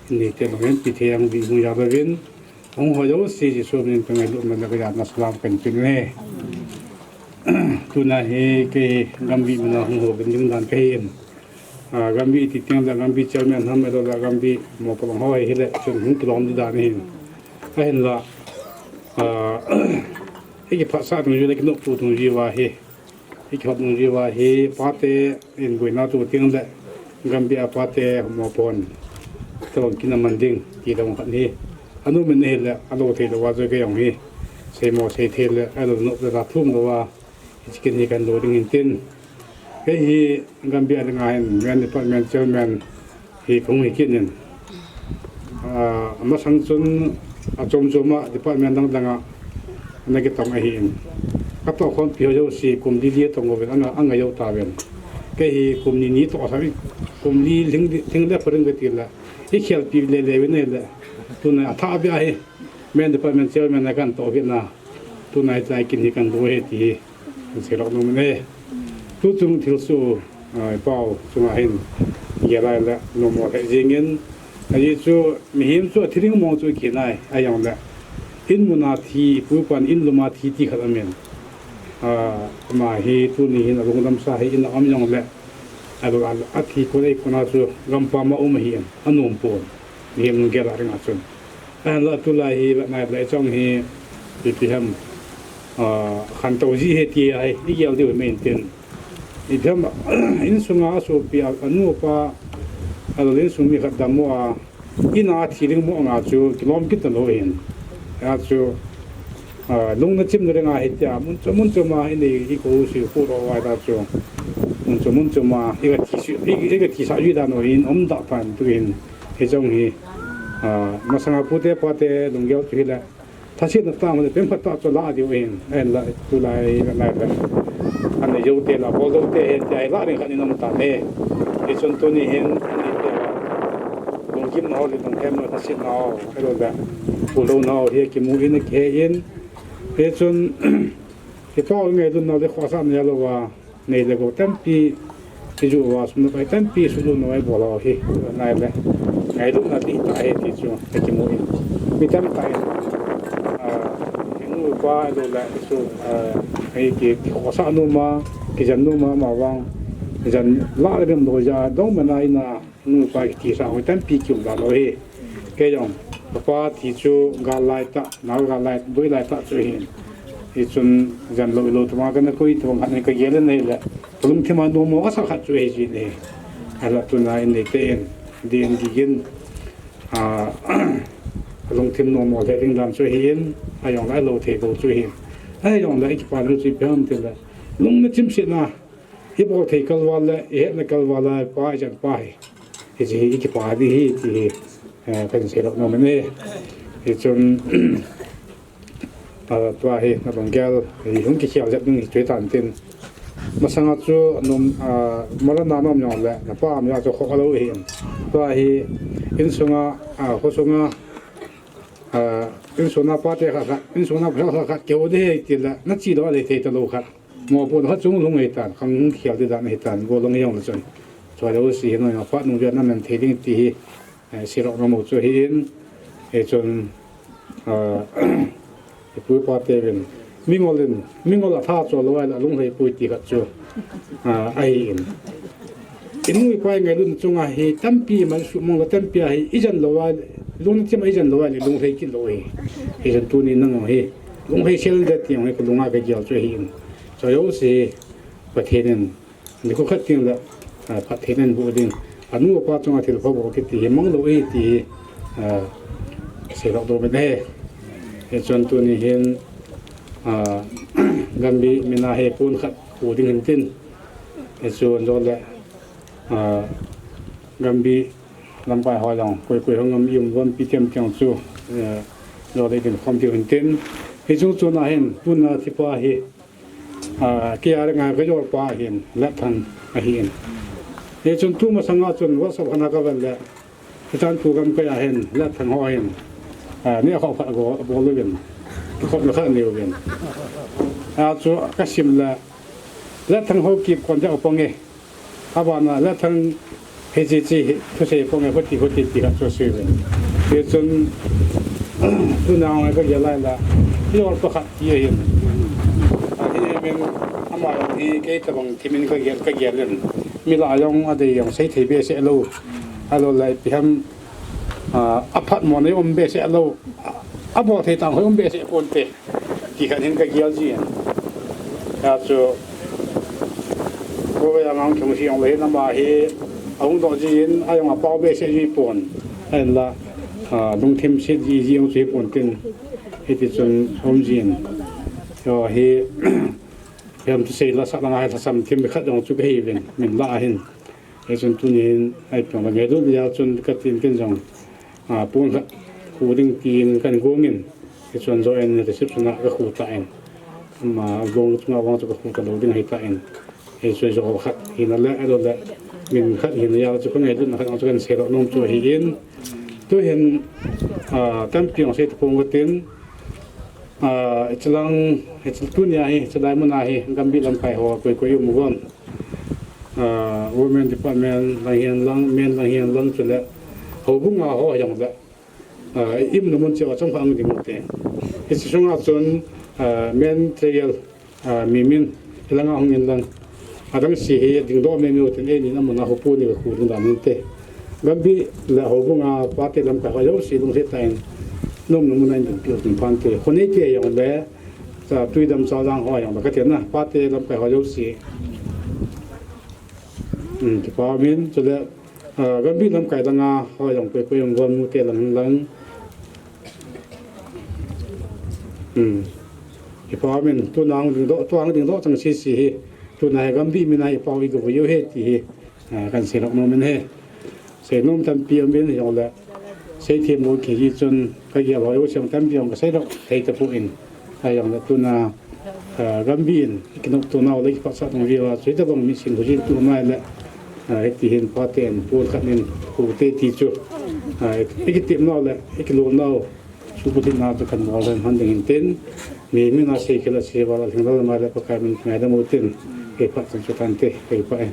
ni te lunghempi thei a hung hi hung jal uvin, hung ho jouse Jesu minin kangailut umna le kajana salam kahin pe in ahi. Tuna hi kei Gambih mina hung houvin ding dan kahin. Ah, Gambih iti teng le Gambih chairman ham, ahilou le Gambih mopo lang ho hi hile chun hung kilom ding dan ahin. Ahinla, ah, ikiphatsah dungjui le kinopto dungjui uva hi, ikihop dungjui uva hi, pate in boina tu teng le Gambih a pate mopo hon tobang kin aman ding ti dang khat hi. Anu min ahile, alou thei louva chu kei jong hi seimo seithei le, alou nop le la thum louva, hiche kin hi kahin lo ding hintin. Kei hi Gambih a dinga hin, men department chairman hi kahung hi kit in. Ah, amasang chun achom chom a department dang dang a ana kitong ahin. Katoh khompi ho jouse kum li li atong uvin, anga, anga jou tauvin. Kei hi kum ni ni toh sa, kum li lhing, lhing le pha ding kati le, ikhelpi le le uvin ahile, tuna athah beh a hi men department chairman a kahin toh kit na. Tuna hiche kin hi kahin lo ahi ti hi kahin seilou nom in ahi. Tuchung thilsoh, ah, pao chunga hin gel a ahile nommo lheh jeng in, ajeh chu mihem chu athi ding mong chu kina ahi, ahijongle in muna thi, ipu ipan in luma thi ti khat aumin. Ah, ama hi tuni hin alungdam sa hi in a um jongle, alou a, athi kon ei kona chu gampam a um ahin, anom pon. Mihem lunggel a dinga chun. Ahinla tulai hi, vet nai le chong hi, ipi ham, ah, khantou ji ahi ti ahi, igel diu hi main tin. Ipi ham, insunga asopi a, anu apa, alou le insung mi khat dammo a, in a thi ding mo nga chu, kilom kit talou ahin. Hia chu, ah, lungna chimna dinga hitia, mun chom, mun chom a, in i, i ko si, ko ro vai ta chu. Mun chom, mun chom a, i ka thi si, i, i ka thi sa ji dan u hin, um da pan tu hin, hi jong hi. Ah, masanga pute pate lunggel chu hile, thasetna tah male, pengphat tah chu la diu ahin, ahinla tulai, la, la, la. Ana jou te la, bol jou te ahi, tia hi la ding khat in um tan ahi. Hichun tuni hin, ani te la, lunggimna ho le lunghemna, thasetna ho, ahilou le, pullou na ho hi kimu in, akihe in. Hichun, hipa ho ngailutna le khosahna louva, nei le gou tampi, ijoh uva sum le pai tampi sulut nau ibol ho hi, nai le, ngailutna dihtah ahi ti chu akimu in. Mi tamtah in, ah, inu ipa ahilou le, isu, ah, ei ki, kikhosah nom a, kijen nom a, amavang, jen lah le rim lou jeh a, dongmana ina, inu ipa kithisa ho tampi kium dan u ahi. Kei jong, kapa thi chu gal lai tah, nal gal lai, boi lai tah chu ahin. Hichun jen lou, lou tuma kana koi, tuma khat in kagel in ahile, kalungthim a nommo kasa khat chu ahi jin ahi. Ahinla tuna in neite in, din digin, ah, kalungthim nommo lheh ding dan chu ahin, ahijongle lou thei bou chu ahin. Ahijongle ikipa lou chu ipi ham tile, lungna chimsetna, ibol thei kalval le, ihetna kalval a, pa ijen pa hi. Hiche hi ikipa ding ahi ti hi, eh, kahin seilou nom in ahi. Hichun, ah, tua hi nalunggel, hi hung kikhel jep ding hi chu hitan tin. Masanga chu nom, ah, maran na nom jongle, napa um jeh a chu khoh lou ahin. Tua hi insunga, ah, khosunga, ah, insung a pate khat khat, insung a pasal khat khat, kihou ding ahi tile, nache lou a lei thei talou khat. Mopohna khat chu hung lhung ahitan, khang hung kikhel ding dan ahitan, gollhang hijongle chun. Chua jouse hi, noi, phat nung jeh a naman thei ding ti hi, eh, seilou nom u chu ahin, hichun, ah, ipu ipa teuvin, mingol in, mingol atha chol lou ahile alunglhai poi ti khat chu, ah, ahin. Inu ipa ngailutna chunga hi tampi, iman sumang lou tampi a hi, ijen lou a, lungna chim a ijen lou a, lunglhai kit lou ahi. Hichun tuni nang jong hi, lunglhai sel ding ti jong hi kalunga kagel chu ahin. Chua jouse hi, Pathen in, nikho khat teng le, ah, phatthei nahin boh ding. Anu apa chunga thilpha bol kiti hi mang lou ahi ti hi, ah, seilou nom in ahi. Hichun tuni hin, ah, Gambih mina hi pon khat pu ding hintin. Hichun jongle, ah, Gambih Lamkai ho jong, koi koi hung um i um uvem, P T M keng chu, eh, jo dei din khom diu hin tin. Hichung chun ahin, tuna thipa hi, ah, kei a dinga ka jol pa ahin, Letthang ahin. Hichun tu masanga chun WhatsApp khana ka ven le, hichan tu gamkai ahin, Letthang ho hin, ah, neh khop khat go, bol uvin, khop na khat nei uvin. Achu ka sim le, Letthang ho kip kon dia pong e. Abana Letthang hiche che hi thusei pong e, huti huti ti khat chu asei uvin. Hichun, tuna ngai ka gel lai la, hi jol pa khat ti ahin. Ahi min ama hi kei tabang thimin ka gel, ka gel in. Mi lah jong adei jong sei thei behseh lou. Ahilou le ipi ham, ah, aphat mo nei um behseh lou. Abol thei tang hoi um behseh ponte. Ti khat hin ka gel jin. Achu, ko ve ang ang chung si ang le hin ama hi, ahung doh jin, ajong apao behseh ji pon. Ahinla, ah, lungthim set ji ji ang chu hi pon tin. Hiti chun um jin. Chu hi, hem tu sei la sa langa hi lhasam thim khat jong chu ka hi uvin, min lah ahin. Hichun tunin, ahi pong la ngailut jeh a chun ka tin kin jong, ah, pon khat khu ding tin kan gong in, hichun jo in reception a ka khu tan. Ama gong chunga vang chu ka khu ta lou ding ahi tan. Hichu jol khat hina le, ahilou le, min khat hina jeh a chu ka ngailutna khat chu kan sei lou nom chu ahin. Tuhin, ah, tampi jong sei tapong ka tin, ah, hiche lang, hiche tunia hi, hiche lai muna hi, Gambih lamkai ho, koi koi um uvem. Ah, Women Department lang hihen lang, Men lang hihen lang chule, houbung a ho hijongle, ah, i umna mun cheh uva chomkhat hung ding ute. Hiche sunga chun, ah, Men Trial, ah, Mimin, hilanga hung in lang. Adang se hi dingdoh mei mei utin, eini na mun a hopu ni ka khu ding dan inte. Gambih le houbung a pate lamkai ho jouse lungset tah in, nomna mun a in ding peh u ding phante. Khonei te jongle, Cha Tuidam Chajang ho jong le ka tina, pate lamkai ho jouse. Hmm, kipa umin, chule, ah, Gambih lamkai langa ho jong koi koi jong gon mu te lang lang. Hmm. Kipa umin, tuna hung dingdoh, tua hung dingdoh chang sese hi. Tuna hi Gambih mina hi pau i gavui u hi ti hi. Ah, kan sei lou nom in ahi. Sei nom tampi um in hijongle, sei them lou kei jeh chun ka gel ho jouse tampi jong ka sei lou thei tapon. Ahijongle tuna, ah, Gambih in kinopto nau le kipah sah tong veu a, chuti tabang mi sin hujin tu mai le, ah, hiti hin pate in pon khat in khu te ti chu, ah, i kitep nau le i kilom nau, chu pu thina chu kan bol den han ding hin tin, mi mina sei khel a sei val a lhinglel mai le Pakai min ngaidam u tin, kei phat chan chu tante, kei pah e.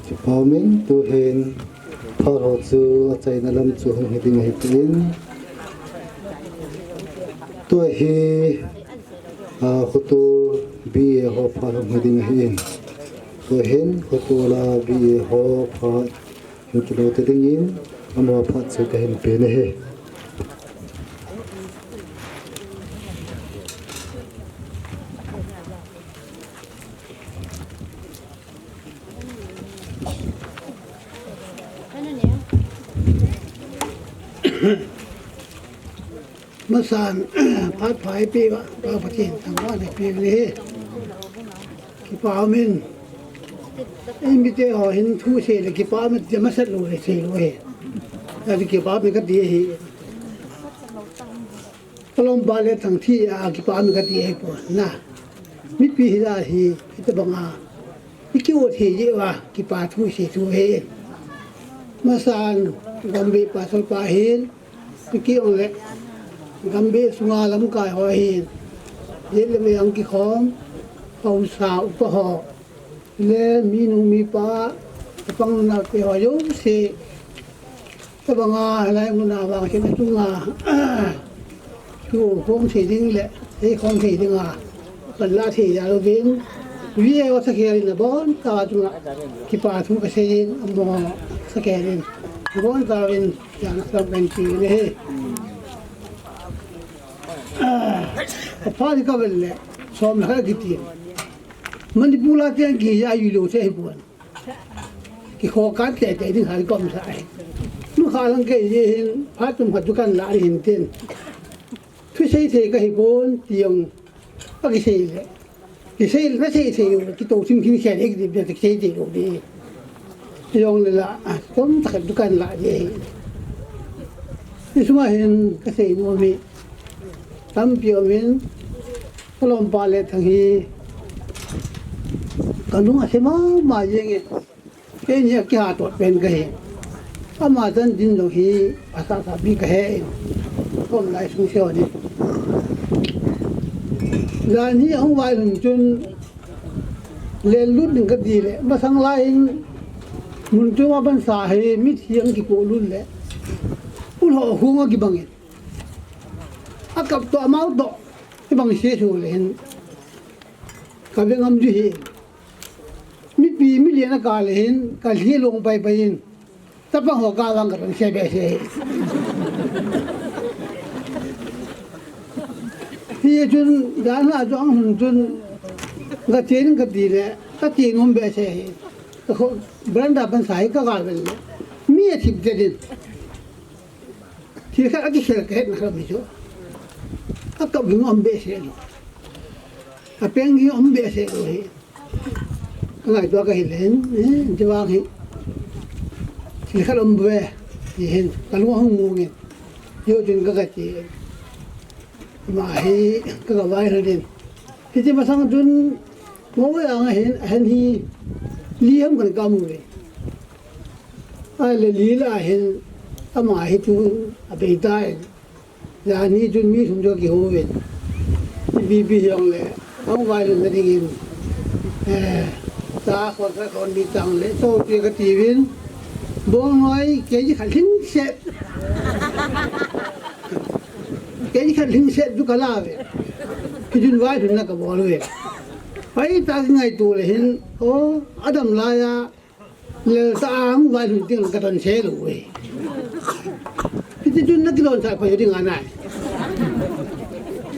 Kipa umin, tuhin phat ho chu achaina lam chu hung hi ding ahi tin. Tua hi, ah, Khotol B A ho phat hung hi ding ahin. Tuhin Khotol a B A ho phat Hung kilou te dingin, amaho phat chu kahin pen ahi. Masan, phat pha eipeuva, Pa Pathen thangvahna eipeuve. Kipa umin. Eimite ho hin thu sei le kipa umin, ti masat lou le sei lou ahi. Ati kipa umin kati ahi. Kalom pa le thang thi a kipa umin kati ahipoi. Na. Mipi hi la hi, hitabang a. I kiu thei jeh uva, kipa thu sei thu ahi. Masan, Gambih Pastor pa hin, Kiti jongle, Gambih sunga lamkai ho hin, jet le mei a kikhom, haosa upa ho, le minu mipa, apang nau te ho jouse, tabang a, hilai mun a vang kina chunga, thu khom thei ding le, thei khom thei ding a, Kan la thei jal uvin, V A O sakhelin abon tah chunga kipa thu kasei in, amaho sakhelin abon tah in, jana lam kan ti ne he. Ah, apha di ka vel le, som la kiti. Manipur la tiang ki ya yu lo se hi buan. Kikho kan tete ding hai kom sa ai. Nu kha lang kei ji hin, phat tum khat chu kan la ding hin tin. Thusei thei kahi pon, ti jong akisei le. Kisei le, nasei thei lou le, kitoh thim thim sei le, kiti bia kisei thei lou le. Jong le la, a, tom tak dukan la je. Hisunga hin kasei nom hi tampi um in, kalompa Letthang hi kanung ase mama jenge. Keini akiha tot pen kahi. Ama chan din jong hi asasa pi kahe in. Kom lai sung seo ni. Jan hi ahung vailhun chun len lut ding kati le. Masang lai in mun chunga pansa hi mithi ang kipo lut le. Ulho hung akibang in. Akap to amau to. Kibang se su le hin. Kabe ngam ji hi. Mipi milian a kal hin, kalhi long pai pai in. Chapang ho kavang katon se behseh. Hichun, jan a jong hun chun, kachen kati le, kachen um behseh. Kakho, veranda pansa hi kagal vel le. Mi athip te din. Thil khat akikhel kahet na khat mi chu. Akap ging um behseh lou. Apeng ging um behseh lou hi. Kangaito kahi le hin, eh, ti vang hi. Thil khat um ve, ti hin, kalung ahung mong in. Hichun kaka che. Ama hi, kaka vailhun in. Hiti masang chun, mo ve ang hin, ahin hi, li ham kana kamu ve. Ahile li la hin, ama hi tu, abei ta in. Jan hi chun mi thum chu kihou vin. Ipi pi jong le, ahung vailhun na dingin. Eh, ta khon khat khon ni chang le, so pi kati vin. Bongnoi, kei khat lhingset. Kei khat lhingset chu kala ve. Hichun vailhun na kabol ve. Pai ta ngaito le hin, o, adam lai a, Lel ta ang vailhun ting katon se lou ve. Hiti chun nakilon sa pa ding anai.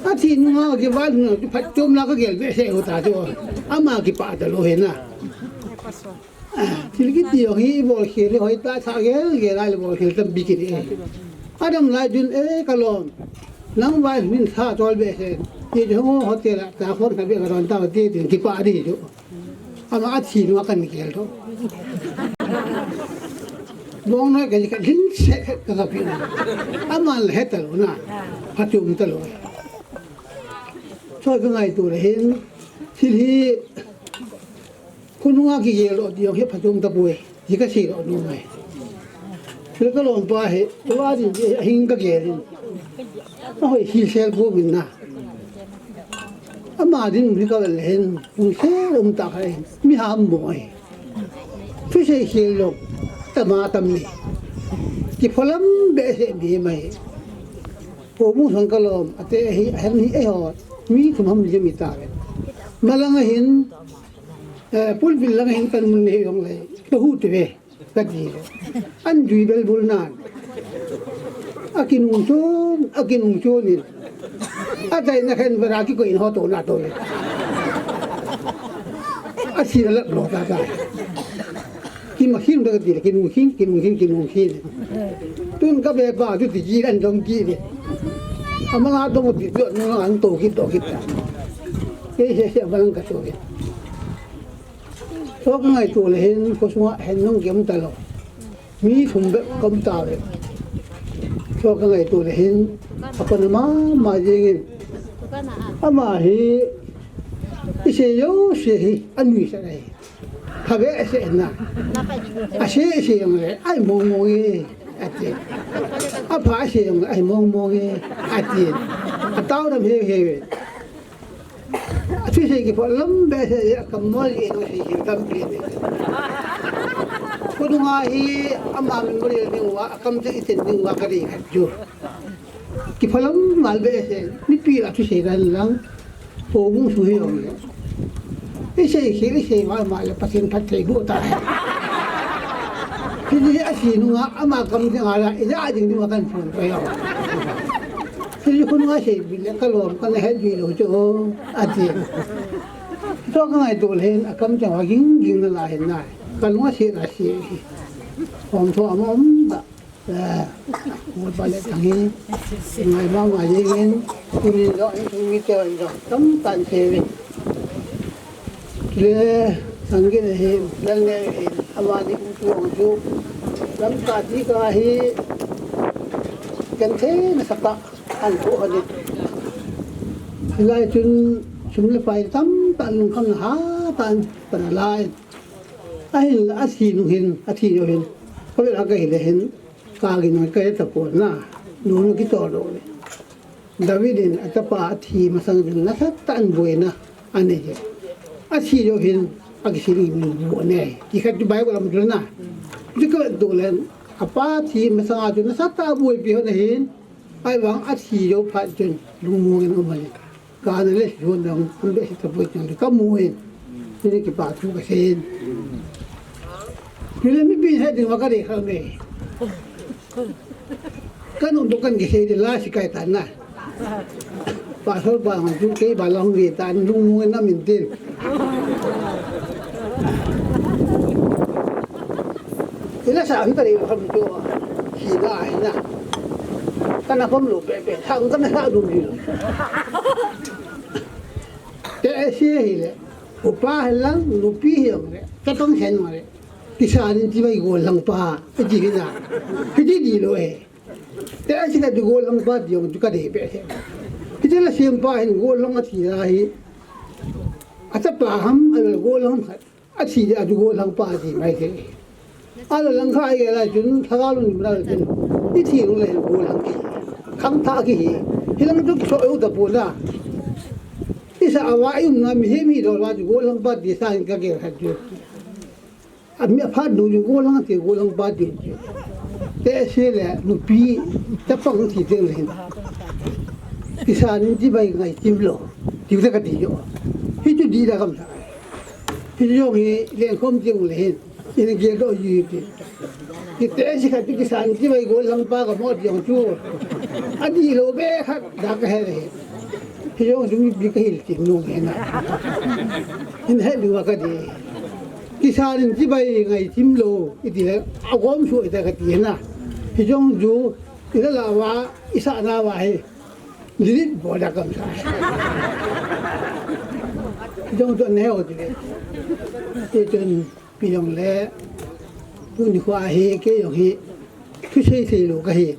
Athi nunga kivailhun phatchom la kagel behseh u ta chu. Ama kipah talou hina. Thil kiti jong hi bol khel hoi ta sa gel gel lai bol khel tampi kiti. Adam lai chun e kalom. Nang vailhun sa chol behseh. Ti chu hotel a ta khon kha be katon ta ti tin kipah di chu. Ama athi nunga kan gel tho. Bongnoi ka, kalhingset ka kapi. Ama le he talou na. Phatchom talou. Choi kangaito le hin. Thil hi. Khonunga kigel lou ti jong hi phatchom tapoi. Hi kasei lou nom e. Thil kalom pa hi. Tua din hi ahing kagel in. Ahoi hi sel ko min na. Ama din hi kavel hin, hung se um ta kha hin, mi ham mo ai. Thusei khel lou, tama tam ni. Kipholam behseh mi mai. Ko mu sang kalom, ate hi, ahem hi, eh, ho. Mi thum ham jemi ta ve. Malang a hin, eh, pulpit lang a hin kan mun le jong le. Ka hu te ve. Kati le. An jui bel bul nan. Akinung chun, akinung chun in. Atai na khen bara kikoi in ho to na to le. Asi la lo ta ta. Kima khin da kati le, kinung khin, kinung khin, kinung khin. Tun kabe pa tu ti ji an dong ki le. Amala dong ti tu nung an to ki to ki ta. Ke se se amala ka to le. Chua kangaito le hin, khosunga hin nung kium talou. Mi thum bep kaum tave. Chua kangaito le hin, apana mama jengin. Ama hi, isei jouse hi, anuisat ahi. Phabeh seh na. Asei, sei jong le, ai mong mong e, ati. Apha sei jong le, ai mong mong e, ati. Atao dam he he. Athusei kipholam behseh, akam mol e, thusei hi tampi ni. Khonunga hi ama memorial ding uva, akam chu iten ding uva kadei khat chu. Kipholam ngal behseh, mipi la thusei dan lang. Houbung sung hi jong le. Isei khel, isei mama le Pathen phatthei boh ta. Hiti hi asi nunga ama kam ding a la, ija ding ding uva kan phon pa jong. Hiti khonunga sei pi le kalom kana het pi lou chu, ati. Chua kangaito le hin, akam chang a ging ging na la hin nai. Kalung a se na se hi. Hom tho ama um ba. Eh, mo pa le thang hi. Ngai mama jengin. Tuni jong insung mite hon jong tamtah in sei uve. Chule, Sangin ahin, Lalnei ahin, amani u chu jong chu, Lamka ti ka hi, genthei nasatah a ahin thoh hon in. Hilai chun, sum le pai tamtah lungkham na hatah in pan alai. Ahinla athi nung hin, athi jou hin, ka vet a ka hile hin, ka gin ka he tapon na, nu nu kitol lou le. David in achapa athi masang jong nasatah in boina anei e. Athi jou hin akisil in bu anei. Ti khat chu Bible a um chu na. Chu ka vet to le, apa thi masang a chu nasatah a boipi hon ahin. Ahivang athi jou phat chun lungmong in um ahi. Ka na le su na um be si tapoi chun ka mu in. Ti ni kipa thu ka sei in. Ni le mipin he ding va ka dei kha me. Ka nung to kan kisei di la si kai tan na. Pastor pa hung chu kei ba long di tan lungmong in na min tin. Ila sa an tari kham chu. Hi da hi na. Ka na kham lo pe pe. Sa an ka na sa dum hi lo. Te e si hi le. Upa hi lang, nupi hi lang le. Ka tong sen ma le. Kisan in ti bai golhang pa. Ti hi na. Hi ti di lo e. Te a china di golhang pa ti jong chu ka dei be he. Hiti la sem pa hin golhang athi la hi. Achapa ham a golhang khat. Athi a di golhang pa ti mai the. A la lang kha ai la chun thaga lung ni mra chun. I thi lung le golhang ki. Khang tha ki hi. Hi lang chu ki so u ta pu na. I sa a va i um na mi he mi do la di golhang pa ti sa in ka ke khat chu. A mi a phat nu ju golhang ti golhang pa ti. Te se le nupi ta pang ti te le. Kisan in ti bai ngai tim lo. Ti te ka ti jo. Hi chu di da kam sa. Hi jo hi len khom ti le hin. In ge do ju ti. Ki te se ka ti kisan ti bai golhang pa ka mo ti jo chu. A di lo be khat da ka he le. Hi jo ju mi bi ka hil ti nu he na. In he lu ka di. Kisan in chibai ngai chim lou, i ti le, a gom su i ta ka ti na. Hi jong ju, i la la wa, i sa na wa hi. Lilit bo da kam sa. Hi jong ju ne ho ti le. Ti chun pi jong le. Tu ni khwa hi, ke jong hi. Thu sei sei lou ka hi.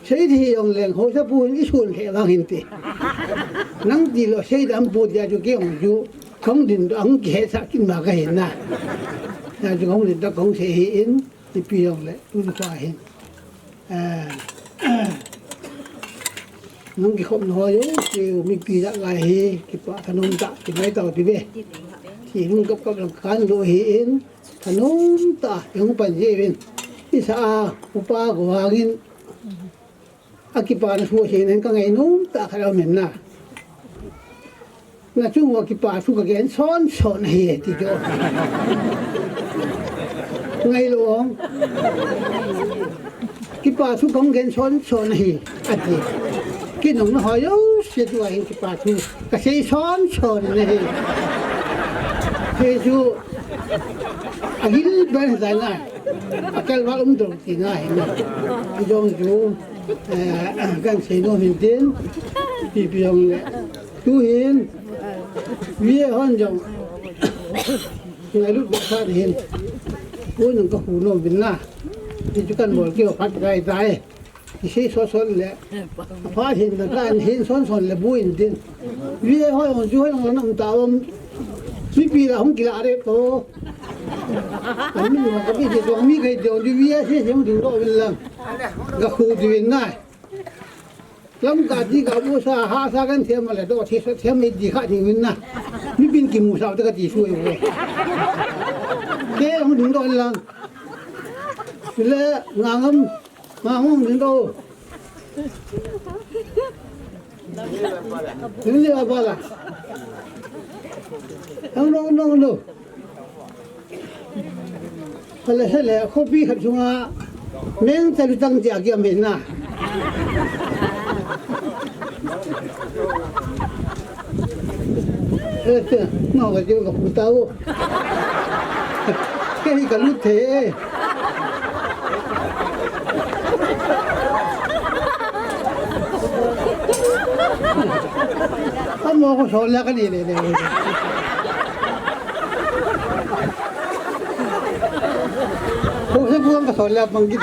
Sei thi jong leng ho sa pu hin i sun khe vang hin ti. Nang ti lo sei dam pu dia ju ke jong ju. Kong din do ang ke sa kin ma ka hin na. Na ju kong din do kong sei hi in ti pi jong le tun kwa hin. Eh, nang ki khop no yo ti mi pi da lai hi ki pa ka nung ta ki mai ta ti be. Ti nung kap kap lang kan do hi in. Thanom ta, i hung pan jeh uvin. I sa a, upa go hangin. A kipa na thu hi nen ka ngai nom ta kha lo men na. Na chung wa kipa thu ka gen son son hi ti jo. Ngai lo ong. Kipa thu kong gen son son hi, a ti. Ki nong na ho yo, se tu a hin kipa thu. Ka sei son son na hi. Sei chu, a gil ben zai na. A kal val um dong ti na hi na. Ki jong chu, eh, kan sei nom hin tin. Pi pi jong le. Tu hin, vi e hon jong. Ngai lut bok sa hin. Pu nang ka hu nom vin na. Ti chu kan bol ki phat kai tai. Ki sei so so le. Pha hin na kan hin son son le bu in din. Vi e hoi hon ju hoi long nam ta om. Mi pi la hong ki la re to. Ami mo ka pi je to mi kai to ju vi e se se mu ding do vin lang. Ka hu di vin na. Lamka ti ka bu sa ha sa kan thiam le do thi sa thiam mi di kha di min na. Mi pin ki mu sa ta ka ti su e. Ke hong ding do lang. Le ngangam, ngangam ding do. Ding le ba la. Ang no no no. Hele, hele, khopi khat chunga meng chalu tang tia kiam hin na. Hele, te, ma wa jiu ka pu tau. Ke hi ka lut the. Amo ko sol le ka ni le le. Ko se ko ka sol le bang ki.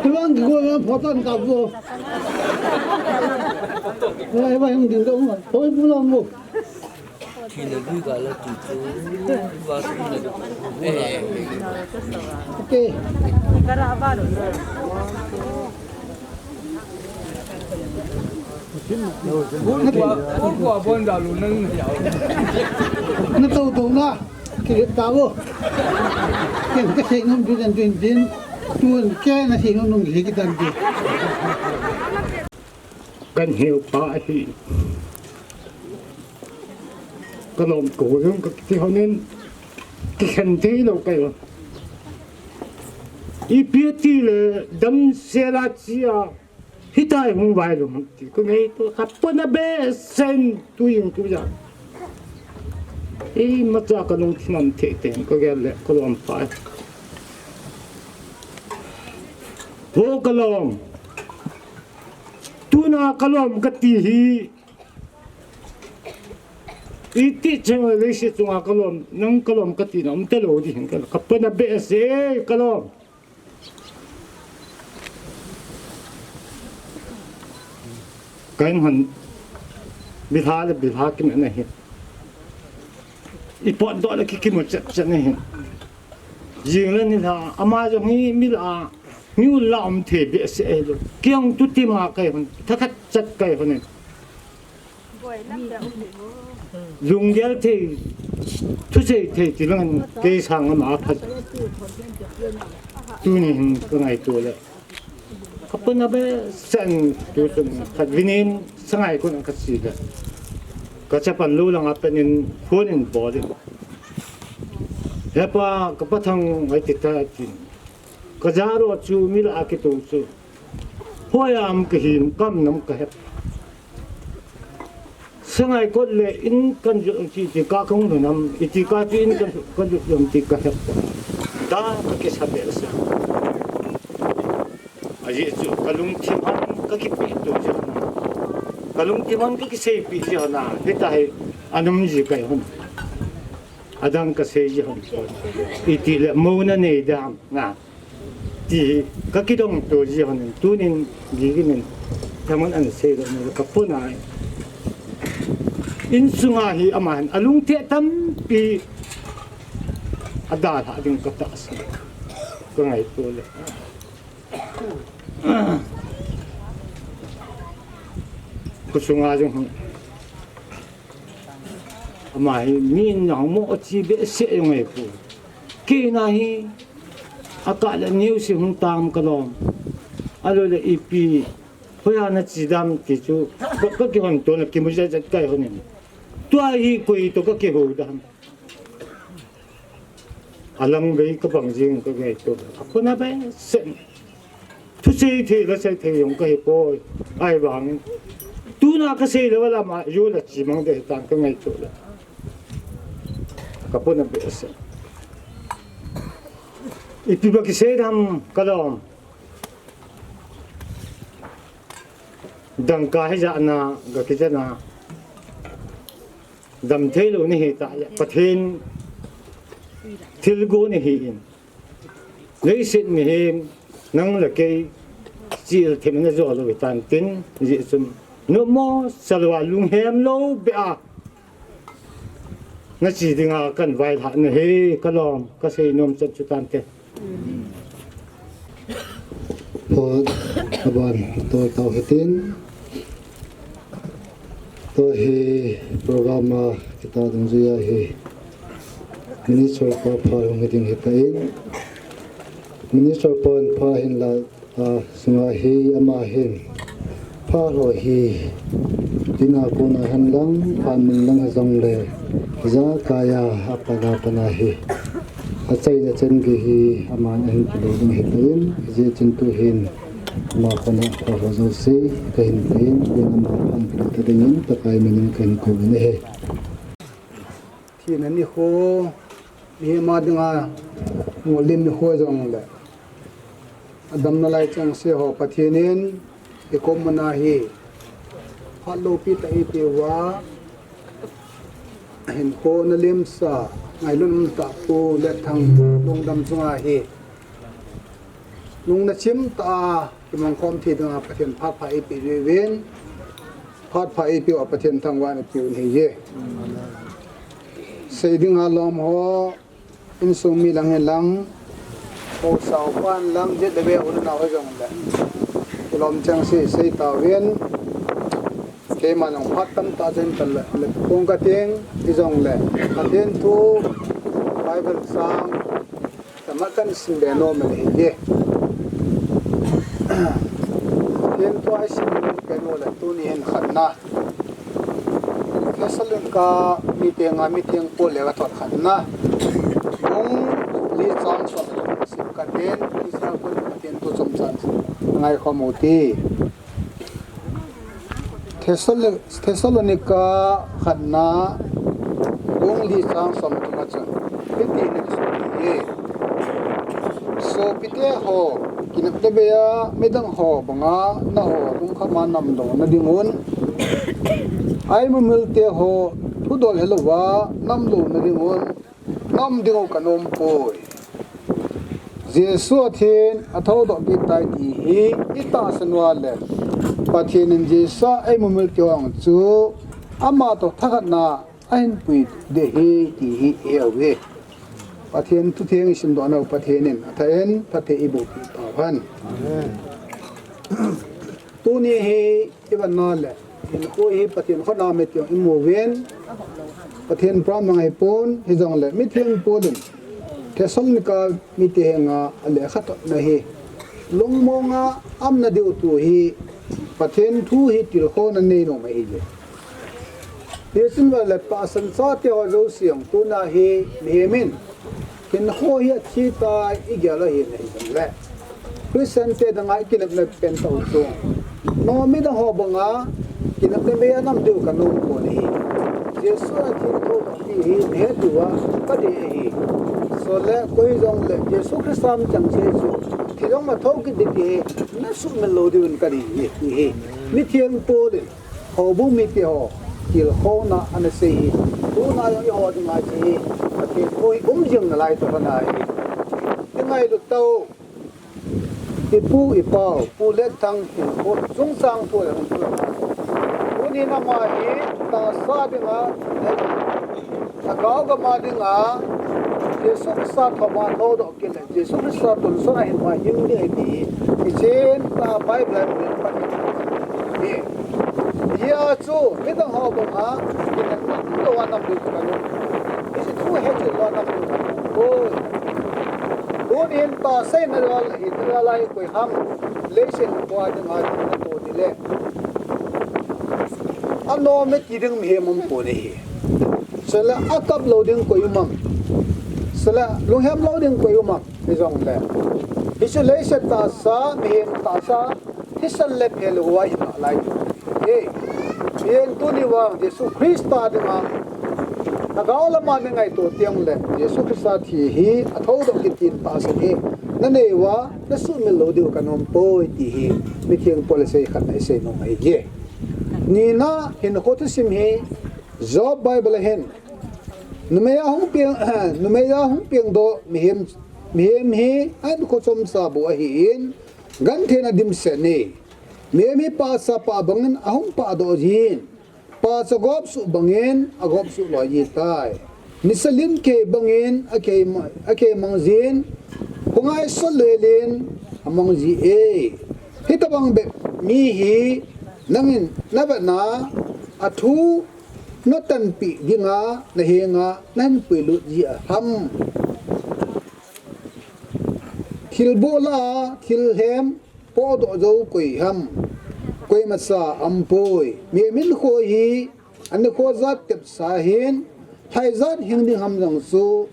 Tuang ki ko na photo ni ka bo. Lai ba hung ding dong ma. Hoi bu lam bo. Thina bu ka la tu tu. Ba tu na. Eh. Okay. Na to to na, ki ta bo. Ken ka sei nom din din din. Tun ke na sei nom nom ki tan din. Kan hiu pa hi. Ka lom ko jong ka ti honin. Ki khen thei lo kai. Ipi ti le damsel a chia. Hitia hung vai lou ham ti ka ngaito, ka pona behseh in tu jong tu ja. Imacha ka lungthim a um thei thei ka gel le ka lom pa. Vo ka lom. Tuna ka lom ka ti hi. Iti chang le si chunga ka lom, nang ka lom ka ti na um te lo di hin ka, ka pona behseh ka lom. Kain hon, bilha le bilha kim na hi. I potdoh le ki kimu chet chet na hi. Jing le nilha, ama jong hi mil a, mi ul la um thei behseh lo. Kiang tu ti ma kai hon, thakhat chet kai hon. Lunggel thei, thusei thei ti lang kei sang ama phat. Tuni hin ka ngaito le. Ka pona behseh in tu chun khat vinin sangai kon ka si le. Ka chapan lou lang a pen in phone in bol in. He pa ka pa Thang ngai ti ta ti. Ka jaro chu mil a kitung chu. Hoi am ka him kam nam ka hep. Sangai kot le in kan ju ti ti ka kong nam, i ti ka ti in kan, kan ju ti ka hep. Da ka kisa behseh. Ajeh chu ka lungthim han ka kipe to ji hon. Ka lungthim han ka kiseipi ji hon a. Hita hi anum ji kai hon. Adang ka sei ji hon. I ti le mo na nei dam na. Ti ka kidong to ji hon in tunin gigin in thaman an sei lo ni ka pona. Insunga hi ama hin alung te tampi adalha ding ka tahsan. Ka ngaito le. Kusunga jong hung. Ama hi mi na mo chi behseh jong ai pu. Kei na hi aka le niu si hung tam ka lom. Alo le ipi. Hoiya na chi dam ti chu. Ka, ka kihon to na kimu jat jat kai hon in. Tua hi koi to ka kiho dam. Alang vei ka bang jing ka ngaito. Ka pona behseh. Thusei thei la sei thei jong ka hi poi. Ahivangin. Tuna ka sei le vala ma yo la chi mang de tan ka ngaito le. Ka pona behseh. Ipi ba kisei dam ka lom. Dangka hi ja na ga ki ja na. Dam thei lo ni hi ta le, Pathen thilgon ni hi in. Leiset mihem, nang le kei, chil thim na jo lo tan tin, ji chun. No mo, salwa lunghem lo be a. Na chi dinga kan vailhah na hi, ka lom, ka sei nom chan chu tan te. Pho, aban, to tau hitin. To hi program a kita dungjuia hi Minister pa pha hung hitin hitain. Minister pa pha hin la, a, sunga hi ama hin. Pha lo hi. Tina kona hen lang, pha min lang jong le. Ja kaya, a pana pana hi. Achaina chan gei hi aman ahin kilou ding ahitan, hijeh chun tuhin ama khut a pha ho jouse kahin pein, tuin ama pha kilou ta dingin Pakai min in kahin kouvin ahi. Thina nikho, mihem a dinga ngol lim nikho jongle, adamna lai chengse ho Pathen in ikom muna hi phat loupi tah eipeuva, hinkho na lemsa, ngailutna umtah Pu Letthang lungdam chunga hi nung nachim tah a kimangkhom thei dinga Pathen phat pha eipeh uvin, phat pha eipeuva Pathen thangvahna peuvin ahiye. Sei dinga lom ho, insung mi lang hilang, haosa upa lang, jet le ve u le nao hijongle, kilom chengse sei tauvin, keima jong phat tamtah chen kal le, le kong kating, hijongle, Pathen thu, Bible chang, tama kahin sim be nom ahiye. Pathen thu a isim pen u le tuni hin khatna, Thessalonica mite henga mitheng Paul lekhathot khatna, bung li chang som le thum sim kating, Pathen thu chomcha ngai khom u hite. Thessalo-, Thessalonica khatna, bung li chang som le thum a chun hitin asei e: Sopite ho, kinepna beiya midang ho banga nangho lungkham a namlouna dingun, aimumilte ho thudol helouva namlouna dingun, naum diu kanompoi. Jesu athin athoudoh kit tai ti hi itahsan uva le, Pathen in Jesu a eimumil kit ho chu ama toh thakhatna ahin pui ding ahi ti hi iheuvin, Pathen thutheng isimdoh nau Pathen in athah in phatthei eiboh peh tauhen. Tuni hi ivetna le hinkho hi Pathen khut a um e ti imuvin, Pathen promise ahipon, hijongle mitheng Paul in Thessalonica mite henga alekhathotna hi lungmonga umna diu thu hi Pathen thu hi tilkhouna neinom ahiye. Hichun vale tahsan chate ho jouse jong tuna hi mihem in hinkho hi athi tai igel u ahi nahi jongle, Christian te dinga ikinepna pen tah u chu, nangho midang ho banga kinepna beiya nam diu kanompon ahi. Jesu athin athoudoh ti hi nahet diuva kadei ahi. Chule koi jongle Jesu Christa chengse chu thi jong athou kit ding ti hi nasuhmil lou diuvin kadei ahi, ti hi mitheng Paul in houbung mite ho tilkhouna ana sei hi. Tuna jong eiho dinga hiche hi Pathen thu hi um jing nalai toh ahi. Ingailu tau, ipu ipau Pu Letthang hinkho chungchang thu le hung thu le. Tuni ama hi tahsa dinga, lhagao gam a dinga Jesu Christa thopha athoudoh kit le Jesu Christa tonsot a hinma hing ding ahi ti hi, hichen tah Bible a min pan ahi. Hijeh a chu midang ho banga kinepna umlouva nam diu kanompoi. Hiche thu hechen louva nam diu kanompoi. Tunin tahsa in ajal, ahin ajal a hi koi ham, leiset khoa dinga thina toh ding le anom e ti ding mihem umpon ahi. Chule akap lou ding koi um am? Chule lunghem lou ding koi um am? Hijongle hiche leiset tahsa, mihem tahsa, thisan le phelou a ilah lai. Hijeh in tuni vang Jesu Christa dinga lhagao lama nangaito tengle Jesu Christa thi hi athoudoh kit tin tahsan hi nanei uva nasuhmil lou diu kanompoi ti hi mitheng Paul in asei khatna isei nom ahiye. Nina hinkho thusim hi Job Bible a hin, numei a hung peng, numei a hung pengdoh mihem, mihem hi ahinkho chomcha bou ahin, gentheina dimset e. Mihem hi pahcha pah bangin ahung pahdoh jin, pahcha gopsuh bangin agopsuh loi jitai. Nisa lim kei bangin akei ma-, akei mang jin, khongai sollel in amang ji e. Hitobang bep mi hi nangin navetna a thu natanpeh dinga nahenga nahin puilut ji ham? Thilbol a thilhem pohdoh jou koi ham? Koimacha aumpoi. Mihem hinkho hi anikho jat tepsa ahin, lhaijat hing ding ham jong chu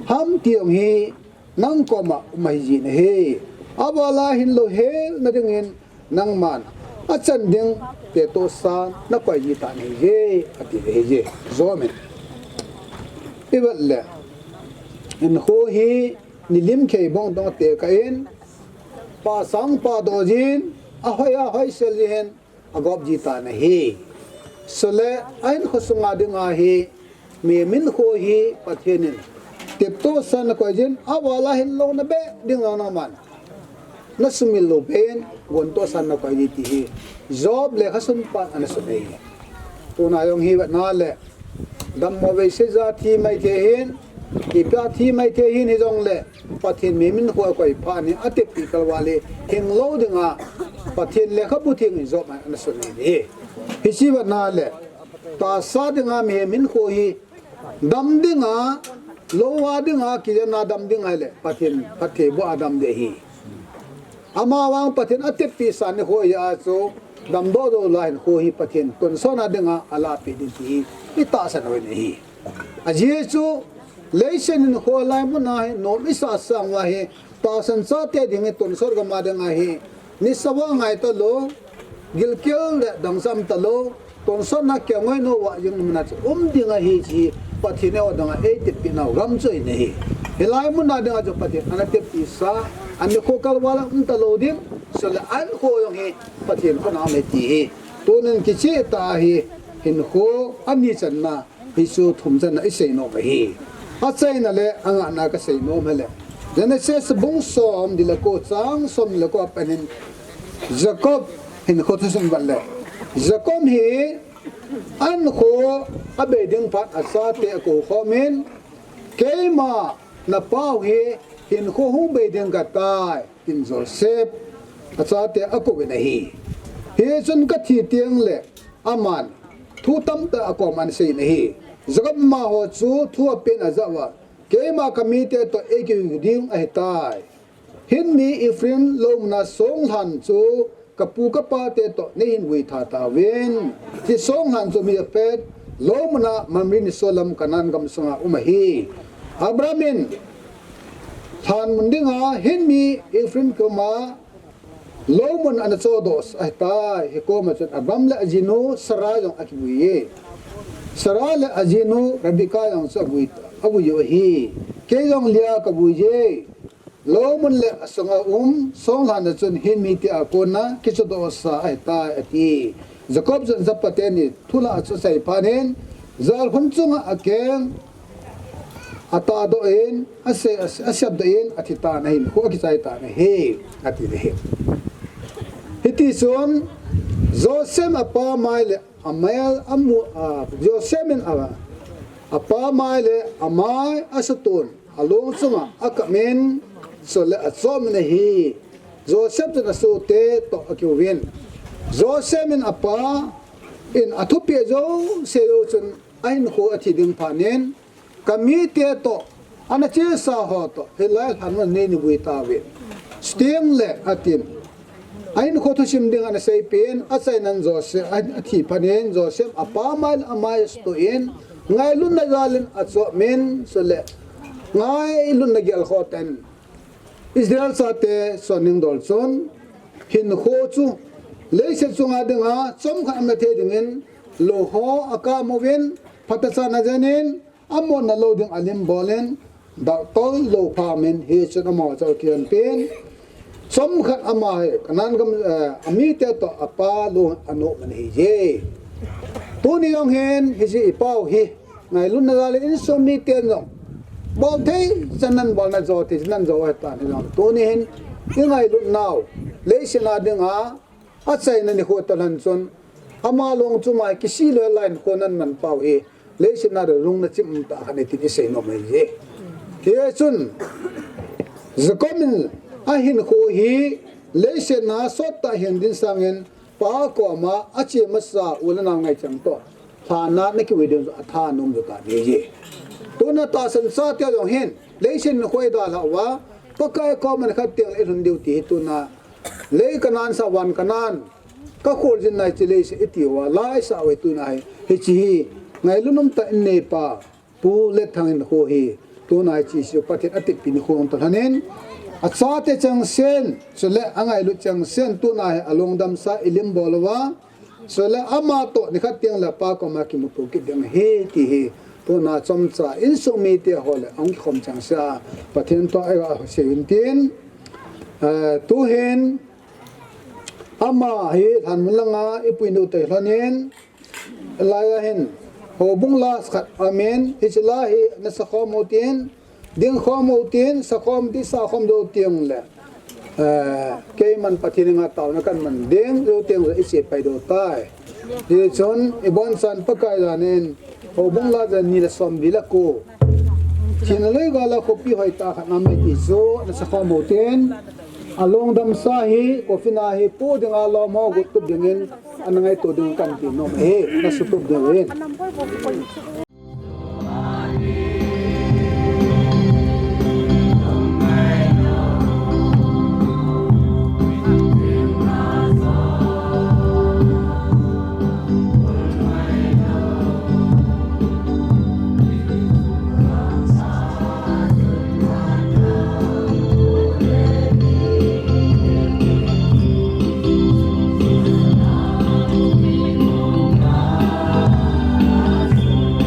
ham ti jong hi nang koma um ahi jin ahi. Avala hin louhel na dingin nangman achan ding teptosan nakoi ji tan ahije, ati ahije. Job in. Ivet le, hinkho hi nilim khei bong dong tekah in, pasang padoh jin, ahoi ahoi sel jin, agop ji tan ahi. Chule, ahinkho sunga dinga hi, mihem hinkho hi Pathen in teptosan nakoi jin, avala hin louna be ding nangman nasumil lou pen, gontohsan nakoi ji ti hi Job lekhasun pan ana sun ahi. Tuna jong hi vetna le, dammo veise ja thi mai thei hin, ipi a thi mai thei hin hijongle, Pathen mihem hinkho akoi phat in ateppi kalval le, hing lou dinga Pathen lekhabu theng in Job ana sun ahi. Hiche vetna le, tahsa dinga mihem hinkho hi dam dinga, lou a dinga, kijenna dam dinga ahile, Pathen phattheiboh a dam ding ahi. Amavang Pathen ateppi sa nikho a chu, damdoh jou lai hinkho hi Pathen tonsot na dinga alahpeh ding ti hi itahsan u ahi. Ajeh chu, leiset hinkho hilai muna hi nom isah sang uva hi, tahsan chate ding hi tonsot gam a dinga hi, nisa va ngai talou, gilkel le dangcham talou, tonsot na kengoi nou va jing muna chu um ding ahi ti hi, Pathen eiho dinga eiteppi nau gam chu ahi. Hilai muna dinga chu Pathen ana teppi sa, anikho kalval a um talou ding, chule ahinkho jong hi Pathen khut a um ahi ti hi. Tunin kicheh tah a hi, hinkho ani channa, hichu thum channa isei nom ahi. Achaina le angahna kasei nom ahile, Genesis bung som, dile ko chang som le ko a pat in Jacob hinkho thusim vet le, Jacob hi ahinkho abei ding phat achate akou khom in, keima napau hi hinkho hung bei ding kahitai, tin Joseph achate akou in ahi. Hichun kathi teng le, aman thu tamtah akom ana sei in ahi. Jacob amaho chu thu apen ajah uva, keima kamite toh eikiu ding ahitai. Hin mi Ephraim lou muna songlhan chu kapu kapate toh neihin vuitha tauvin. Hiche songlhan chu mi apet lou muna Mamre nisolam Canaan gam sunga um ahi. Abraham in lhan mun dinga hin mi Ephraim koma lou mun ana chohdoh ahitai. Hikoma chun Abraham le ajinu Sarah jong akivui e. Sarah le ajinu Rebecca jong chu avui, avui u ahi. Kei jong Leah kavui e. Lou mun le asunga um songlhan a chun hin mite a kona kichohdoh sa ahitai, ati. Jacob chun chapate ni thu lah chu asei phat in, jalkhun chunga akeng atahdoh in, ase-, ase-, asepdoh in, athi tan ahi, hinkho akichai tan ahi, ati ahi. Hitichun Joseph apa mai le amel amu, a, Joseph in a, apa mai le amai asutun, along chunga akap in, chule achom in ahi. Joseph chun asohte toh akiuvin. Joseph in apa in athupeh jouse jou chun ahinkho athi ding phat in, kamite toh ana chesa ho toh hilai lhan mun a neini vui tauvin. Chuteng le atin, ahinkho thusim ding ana seipeh in, achainan Joseph, a, athi phat in Joseph apa mai le amai asutoh in, ngailutna jal in achom in, chule ngailutna gelkhoh tah in Israel chate chonning dol chun, hinkho chu leiset chunga dinga chomkhat aumna thei dingin, lou ho akam uvin, phatechan ajen in, amonna lou ding alim bol in, doctor lou pha um in, hichun amaho chu akihen pen, chomkhat ama hi Canaan gam, eh, amite toh apa lou anoh man ahije. Tuni jong hin hiche ipao hi ngailutna jal in insung miten jong bol thei chan nan bol najo, thei chan nan jo ahitan, hijong tuni hin ingailutnau leiset a dinga achaina nikho toh lhan chun, ama long chu mai kisih lou lai hinkho nan manpau hi leiset a dinga lungna chim um tah khat ahi tin isei nom ahije. Hichun Jacob in ahinkho hi leiset a sottah hin ding sangin, pa koma ache masa u le nao ngaichang toh lhan a ana kiui ding chu athanom jeng tan ahije. Tuna tahsan chate jong hin leiset a koi dalhah uva, Pakai koma nikhat teng le ilhun diu ti hi tuna lei Canaan sah van Canaan, kakholjin nai hiche leiset iti uva, la isah uve tuna hi, hiche hi ngailut umtah in neipa Pu Letthang hinkho hi Tuna hiche chu Pathen atepi nikho hung tolhonin, achate chengsen, chule angailut chengsen, tuna hi alungdamsa ilim bol uva, chule ama toh nikhat teng le Pa koma kimuto kit ding ahi ti hi, tuna chomcha insung mite ho le ahung kikhom chengse a Pathen toh eiga sei uvin tin, eh, tuhin ama hi lhanmun langa ipuinu toh lhonin, Lai a hin, houbung la khat amen, hiche la hi nasa khom u tin, ding khom u tin, sa khom ti sa khom jou teng le, eh, keiman Pathen henga taona kaman ding jou teng le iche pai jou tai. Hichun, ibonchauvin Pakai janin, houbung la jan ni le som li le ko. Thina loi gal a khopi hoitah khat amen ti chu, nasa khom u tin, alungdamsa hi, coffin a hi, po dinga lom ho got tup dingin, ana ngaito ding kan ti nom ahi, nasa tup ding ahi.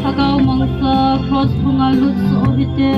Lhagao mangcha cross thunga lut soh hite.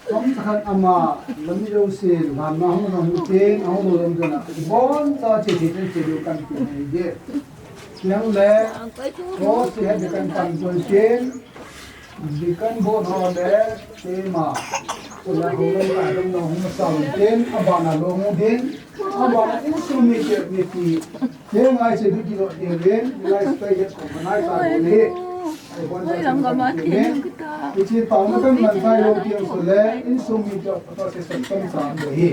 Chomcha khat ama, lam ni jousen, lhanna hung hung tin, ahung lom jona. Boncha che che che che diu kan ti ahi. Tiang le, ko si he de kan pan kon tin, di kan bo no le, tema. Ko la ho lo ka dong no hung sa tin, abana lo mu din, abana insung mite, mite. Kei ngai che du kilo dingin, ngai style ko ngai sa ko ni. Ai bon sa ko ni. Ichi tao na kan man sai lo tiang so le, insung mite ko to se son ton sa do hi.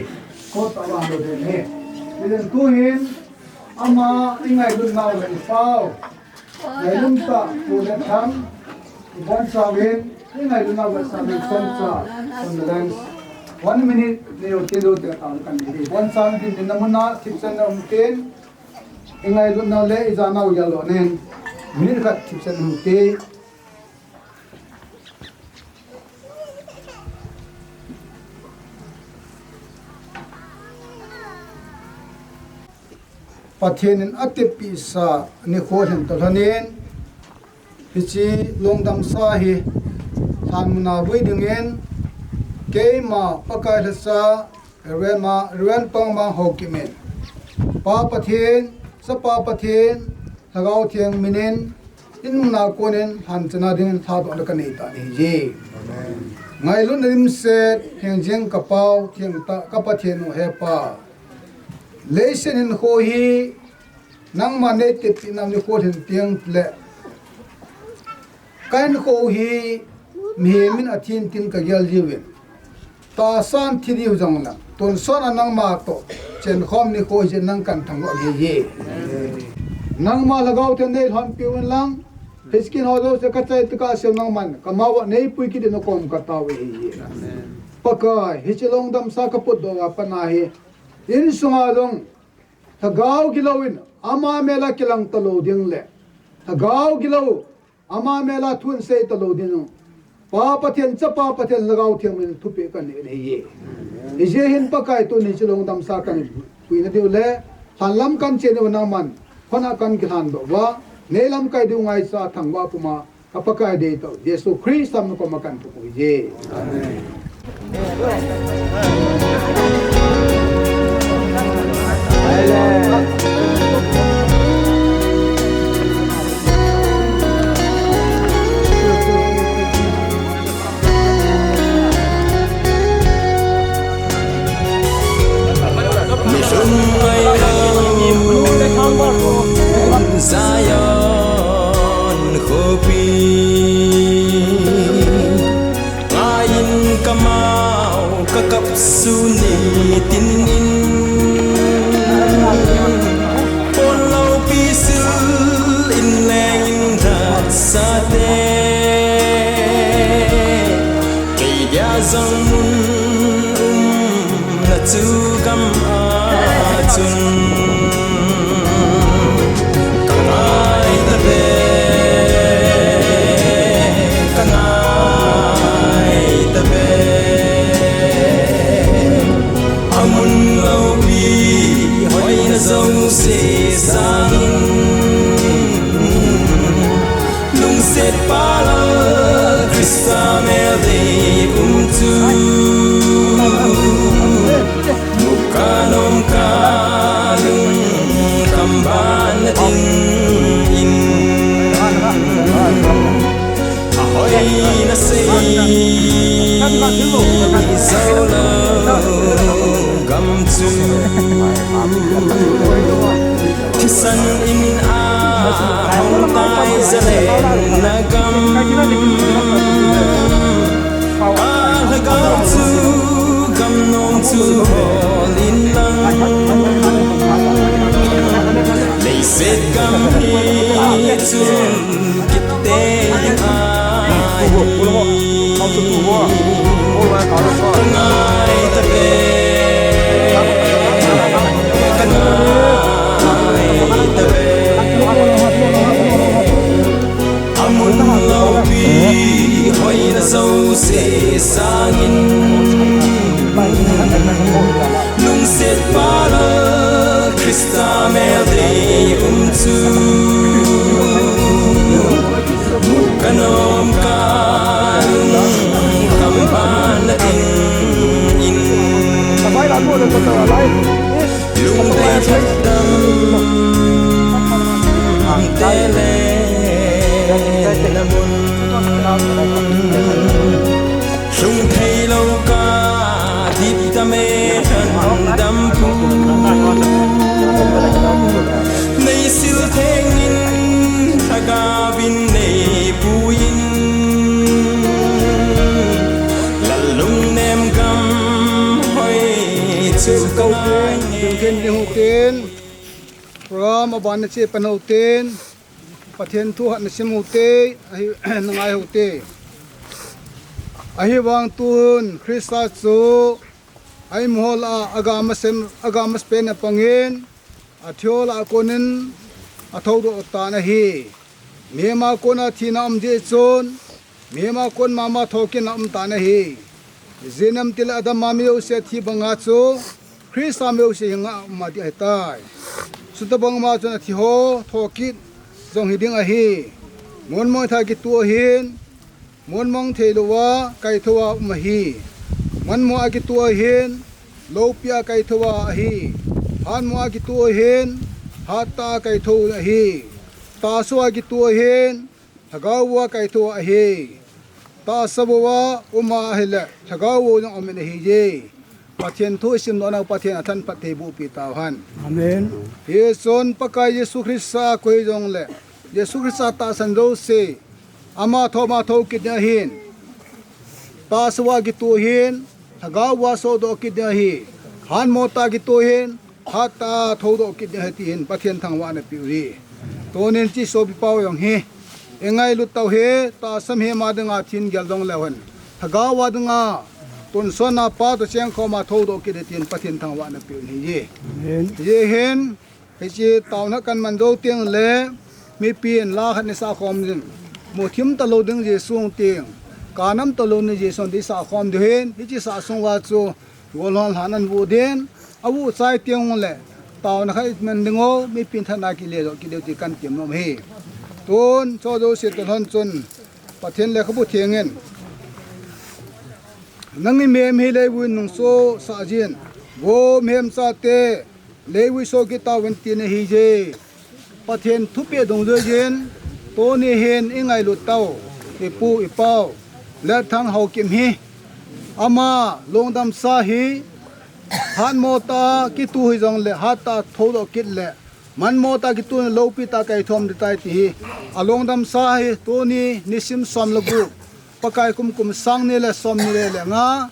Ko ta wa lo de ni. Ilen tuhin, ama i ngailut nau le sao. Ngailut ta ko le tham. Ibonchauvin, i ngailut nau le sa le son sa, son le lens. One minute ni yo tin lo te tao kan ni. Ibonchauvin din na muna, thipsen na um tin. I ngailutnau le i janau jal lou nen. Minute khat thipsen hung te. Pathen in atepisa nikho hin tolhonin. Hiche lungdamsa hi lhanmuna vui dingin keima Pakai lhacha Reverend ma, Reverend Pangmang Haokip in Pa Pathen, Chapa Pathen, Lhagao Theng minin, in muna konin lhan chana dingin lhadohna kanei tan ahiye. Amen. Ngailutna dimset, hingjing kapao, thengtah, ka Pathen u he Pa. Leiset hinkho hi, nangma neitepina nikho hin tiang le. Ka hinkho hi, mihem in athi tin kagel jiuvin. Tahsan thi diu jong la. Tonsot a nangma toh. Chenkhom nikho hi nang kan thangvah ahiye. Nangma Lhagao Theng neilhonpi uvin lang. Hiche kin ho jouse kachai tokah seh nangman. Kama uva neipui kit dingin nakom katao ahiye. Pakai, hiche lungdamsa kaputdoh a pat a hi. Insunga jong. Lhagao gilou in ama mel a kilang talou ding le. Lhagao gilou ama mel a thu in sei talou ding. Pa Pathen, Chapa Pathen, Lhagao Theng min thupeh kanei ahiye. Hijeh hin Pakai tuni hiche lungdamsa kapuina diu le. Lhanlam kache diu nangman. Khona kan kilhandoh uva. Neilamkai diu ngaichat thangvah puma. Ka Pakai deitah u, Jesu Christa min a koma kathum u ahiye. Amen. Suni tin in pon loupi sil in leng in thatsate, kei dia jong mun umna chu gam a chun ka ngai ta ve, ka ngai ta ve. Amun loupi hoina jouse sangin, lungset pal a Christa mel dei um chu, muka nomka lungkham ban na ding in. Ahoina sei jou lou gam chu, thisan in a hung tai, zalenna gam. Ka lhagao chu gam nom chu hol in lang, leiset gam hi chun kit tei ding ahi. Ka ngai ta ve, ka ngai ta ve. Amun loupi hoina jouse sangin, lungset pal a Christa mel dei um chu, muka nomka lungkham ban na ding in. Lungdei lhadam te le na mun, lhung thei lou ka dip ta me, lhadam pu. Nei sil theng in, lhagao vin nei pu in, lal lungnem gam hoi chu ka ngai nge. Ken ding hu ken, program aban na che pan ho ten, Pathen thu hat na sim ho te, ahi, na ngai ho te. Ahivang tuhun Christa chu a imhol a, a gam a sem, a gam a pen a pangin, a thihol a konin a thoudoh tan ahi. Mihem a kona thina um jeh chun, mihem a kon mama thokitna um tan ahi. Ijeh inem itile Adam a mi jouse thi banga chu, Christa mi jouse hi nga um a ding ahitai. Chuti bang ma chun a thi ho thokit jong hi ding ahi. Mun mong tha kitu ahin, mun mong thei louva kaithou a um ahi. Manmo a kitu ahin, loupi a kaithou a ahi. Hatmo a kitu ahin, hattah a kaithou ahi. Tahsa a kitu ahin, lhagao a kaithou ahi. Tahsa bou a um a ahile, lhagao bou jong um in ahije. Pathen thu isim nau Pathen a thanphat thei boh pi tauhen. Amen. Hichun Pakai Jesu Christa a koi jongle, Jesu Christa tahsan jouse, ama thou ma thou kit ding ahin. Tahsa a kitu ahin, lhagao a sodoh kit ding ahi. Hatmo tah a kitu ahin, hattah a thoudoh kit ding ahi tin Pathen thangvahna peh u ahi. Tunin hiche sopi pau jong hi, i ngailut tau hi, tahsa mihem a dinga thin gel jongleu hen, lhagao a dinga tonsot na pa toh chengkhom a thoudoh kit ding ahi tin Pathen thangvahna peh u ahi. Amen. Hijeh hin, hiche taona kan man jou teng le, mipin la khat nei sah khom ding, mu thim talou ding Jesu hung teng, ka nam talou ni Jesu hung teng sah khom diu hin, hiche sah sung uva chu, golhang lhan ahin vuh ding, avuh chai teng le, taona khat i man ding u, mipin thanna kile doh kit diu ti kan tem nom ahi. Tun, cho jouse toh lhon chun, Pathen lekhabu theng in, nangni mihem hi leivui nung so sah jin, vo mihem chate, leivui so kit tauvin tina ahije. Pathen thupeh dungjuiyin, tuni hin i ngailut tau, i pu i pau, Letthang Haokip hi, ama lungdamsa hi, hatmo tah a kitu hijongle, hattah a thoudoh kit le, manmo tah a kitu in loupi tah a kaithou ding tai ti hi, alungdamsa hi, tuni nisim som le gup, Pakai kum kum sang ni le som ni le le nga,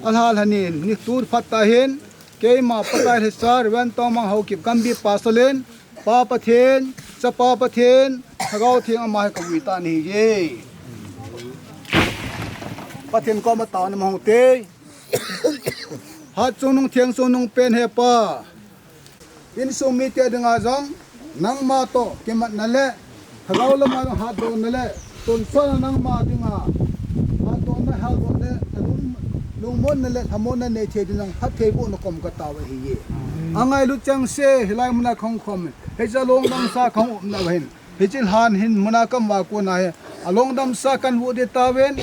Alha lhanin, ni tur phat ta hin, keima Pakai lhasa, Reverend Tongmang Haokip Gambi Pastor in, Pa Pathen, Chapa Pathen, Lhagao Theng ama hi kavui ta nahi e. Pathen koma taona mang u hite. Hatchungnung thengchungnung pen he Pa. Insung mite dinga jong, nangma toh kimatna le, lhagao lama jong hatdohna le, tonsot a nangma dinga, hatdohna, hatdohna le, lung, lungmonna le, lhamonna nei thei ding jong, phatthei boh na kom katao ahi e. Angailut chengse, hilai muna kahung khom, hiche lungdamsa kahung umna uva hin. Hiche lhan hin muna kaum uva kona hi, alungdamsa kahin vuh ding tauvin,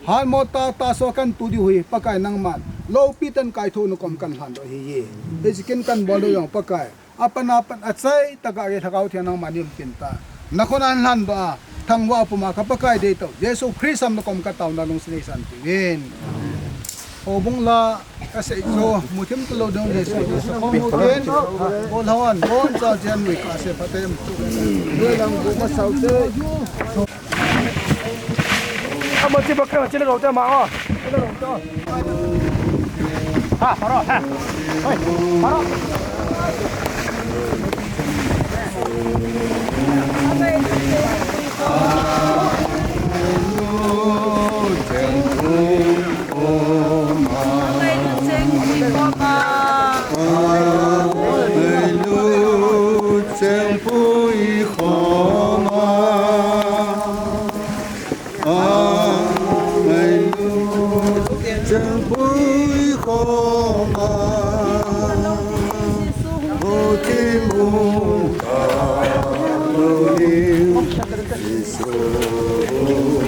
hatmo tah tahsa kahin tu diu hi, Pakai nangman, loupi tah in kaithoh na kom kahin lhan doh ahi e. Hiche kin kahin bol doh jong Pakai, apan apan achaitah a Lhagao Theng nangman nei umpi in tia. Nakhut a hin lhan doh a, thangvah a puma ka Pakai deitah u, Jesu Christa min a kom kataona lungset in neisan tiuvin. Houbung la kasei chu, muthim talou ding Jesu Christa khom mutin, bol hon, boncha chen mui kase phatem. Doi lang bu masau te. Amo chi bakre chi le ro te ma o. Chi le ro te. Ha, paro, ha. Oi, paro.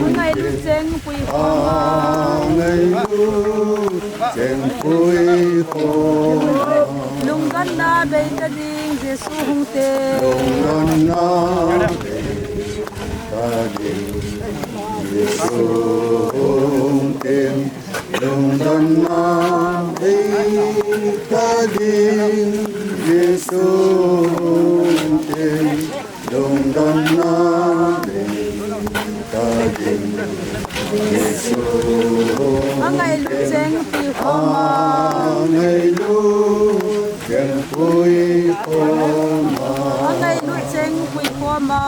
Angailut cheng pui khoma. Lungdonna bei ta ding Jesu hung teng. Lungdonna bei ta ding Jesu hung teng. Lungdonna bei ta ding Jesu hung teng. Angailut cheng pui khoma. Angailut cheng pui khoma. Angailut cheng pui khoma.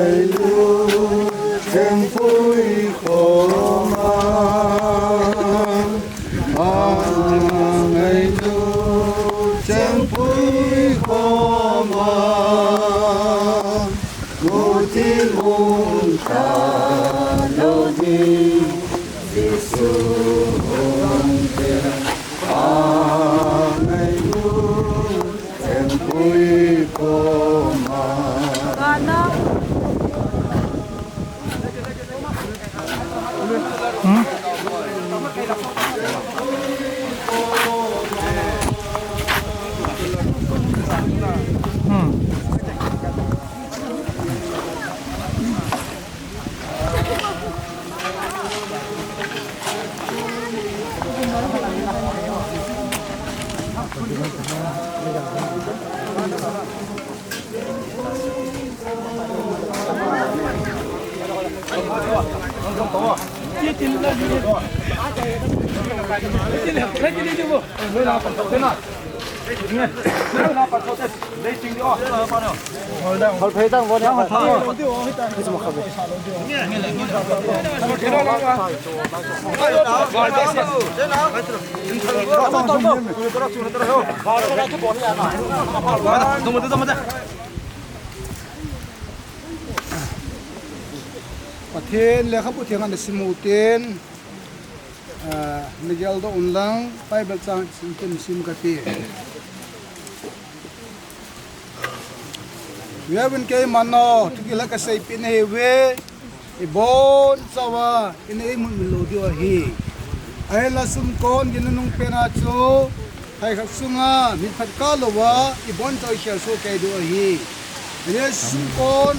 Angailut cheng pui khoma. Angailut cheng pui khoma. Muthim um talou ding Jesu hung teng. Angailut cheng pui khoma. Kana. Hmm? Hmm. Pathen lekhabu theng ana sim u tin, ah, na geldoh un lang, Bible chang sim tin sim kate. Vevin keiman o, thu kila kaseipeh nahi uve, ibonchauva, ina imut mil lou diu ahi. Ahinla sumkon gin nunung pena chu, thai khat sunga, mit khat kah louva, ibonchauva ikhel soh kei diu ahi. Ajeh sumkon,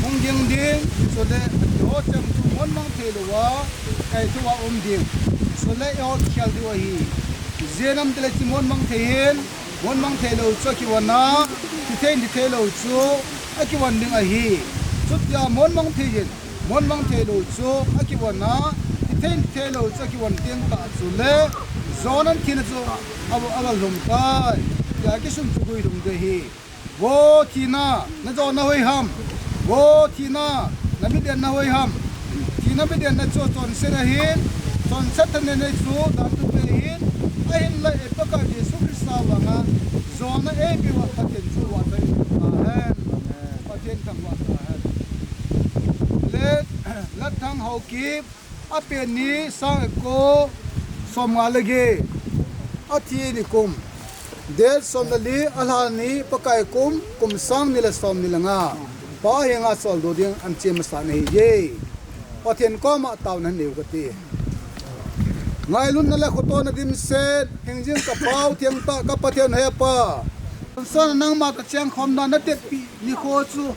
hung ging ding, chule, eiho cheng chu mon mang thei louva, kaithoa um ding, chule, eiho khel diu ahi. Ijeh inem itile hiche mon mang thei hin, mon mang thei lou chu akivon a, thi thei thi thei lou chu akivon ding ahi. Chutia mon mang thei hin, mon mang thei lou chu akivon a, thi thei thei lou chu akivon teng tah chule, Jonah in thina chu a, a, agalhum tai. Tia kisun chu guilhung ding ahi. Vo thina, na jona hoiham. Vo thina, na midenna hoiham. Thina midenna chu chonset ahin, chonset thaneina chu dantute ahin, ahinla ei Pakai Jesu Christa vanga Jonah eipeuva Pathen chu vahchoi tahen. Pathen thangvah tahen. Le, Latthang Haokip, apen ni, sang ko, som nga le get. Athi nikum, date som le li, alha ni, Pakai kum, kum sang ni le som ni le nga. Pa henga choldo ding ahin che masa nahiye. Pathen koma taona neiu kati. Ngailutna le khotohna dimset, hingjing ka Pau thiangtah ka Pathen hepa. Tonsot nangma toh chengkhomna na tetpeh nikho chu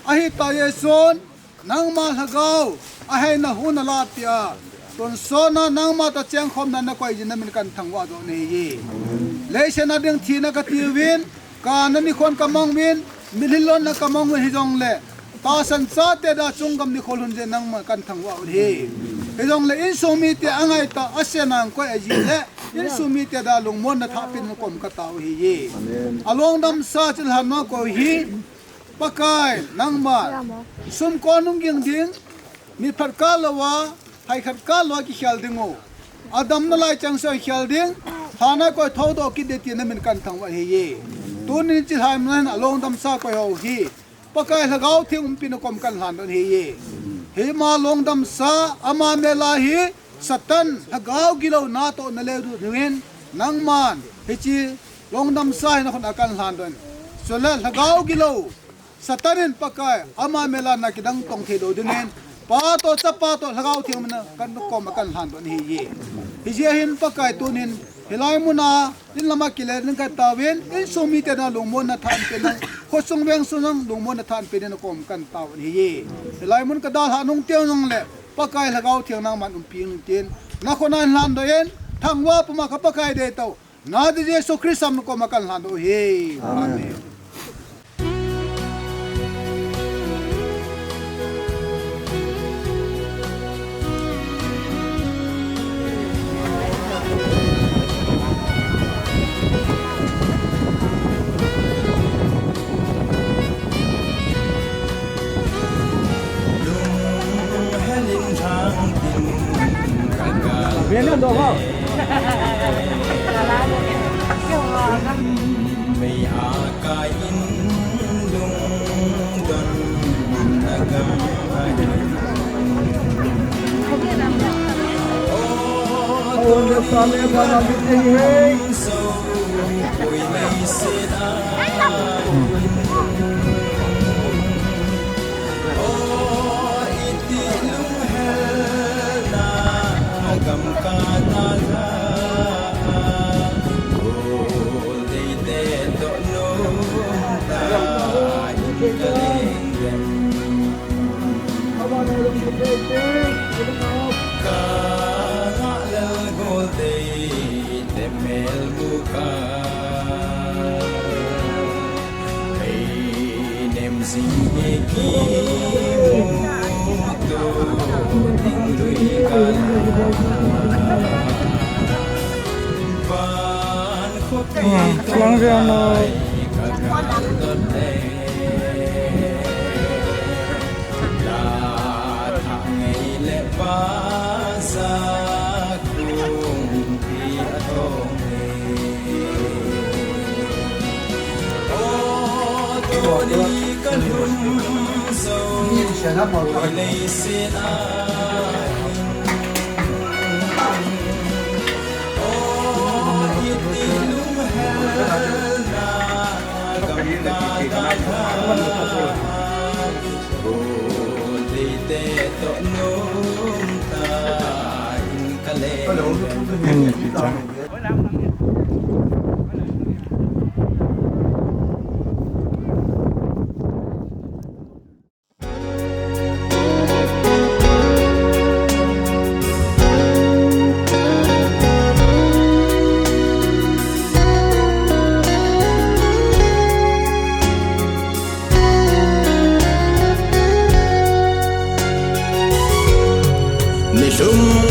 ahitai Jesu. Nangma lhagao aheina hu nalahpeh a, tonsot nangma toh chengkhomna nakoi jeh in namin kahin thangvah doh nahiye. Leiset a ding thina katiuvin, kana nikhon kamang uvin, mitlhi lonna kamang uvin hijongle, tahsan chate dia chunggam nikho lhun jeh in nangma kahin thangvah u ahi. Hijongle insung mite angaitah a, asen a koi ajeh le, insung mite dia lungmonna thahpen in kom katao u ahiye. Alongdamsa chu lhan nau koi hi, Pakai, nangman sum kon hung ging ding, ni phat kah louva, hai khat kah louva kikhel ding u. Adamna lai chang seh khel ding, lhan a koi thoudoh kit ding tia namin kahin thangvah ahiye. Tunin chilhai mun a hin alongdamsa koi ho hi, Pakai Lhagao Theng umpina kom kahin lhan doh nahiye. Hima longdamsa, ama mel a hi, Satan, lhagao gilouna toh naleu ding uvin, nangman, hiche longdamsa hi nakhut a kahin lhan doh in. Chule lhagao gilou, Satan in Pakai, ama mel a na kidang tong thei lou dingin, Pa toh, Chapa toh, Lhagao Theng min a kahin kom a kahin lhan doh nahiye. Hijeh hin Pakai tunin, hilai mun a, in lam a kile ding katauvin, insung mite dia lungmonna thahpen in, khosung vengsung a lungmonna thahpen in kom kahin tao u ahiye. Hilai mun kadalhah nung teng jongle, Pakai Lhagao Theng nangman umpi intin, nakhut a hin lhan doh in, thangvah puma ka Pakai deitah u, Nazareth Jesu Christa min a kom a kahin lhan doh u ahi. Amen. Amen. Nilhum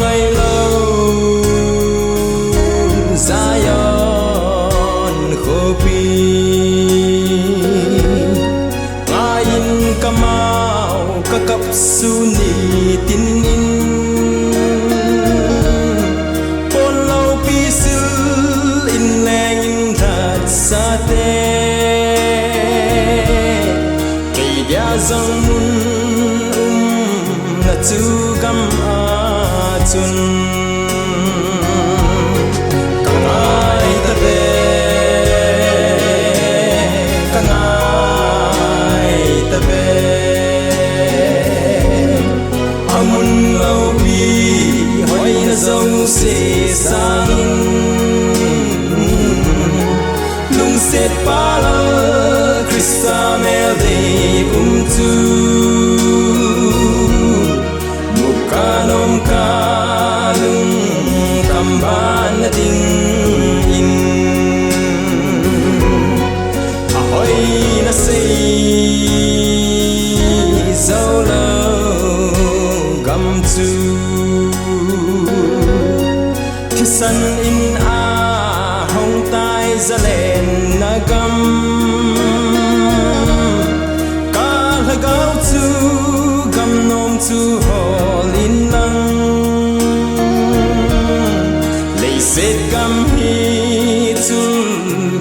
Lal Christa mel dei um chu, mukanom kalung kamban na ding in, ahoina sei zou lou gam chu, thisan in ahung tai zalenna gam. Ka lhagao chu gam nom chu hol in lang, leiset gam hi chul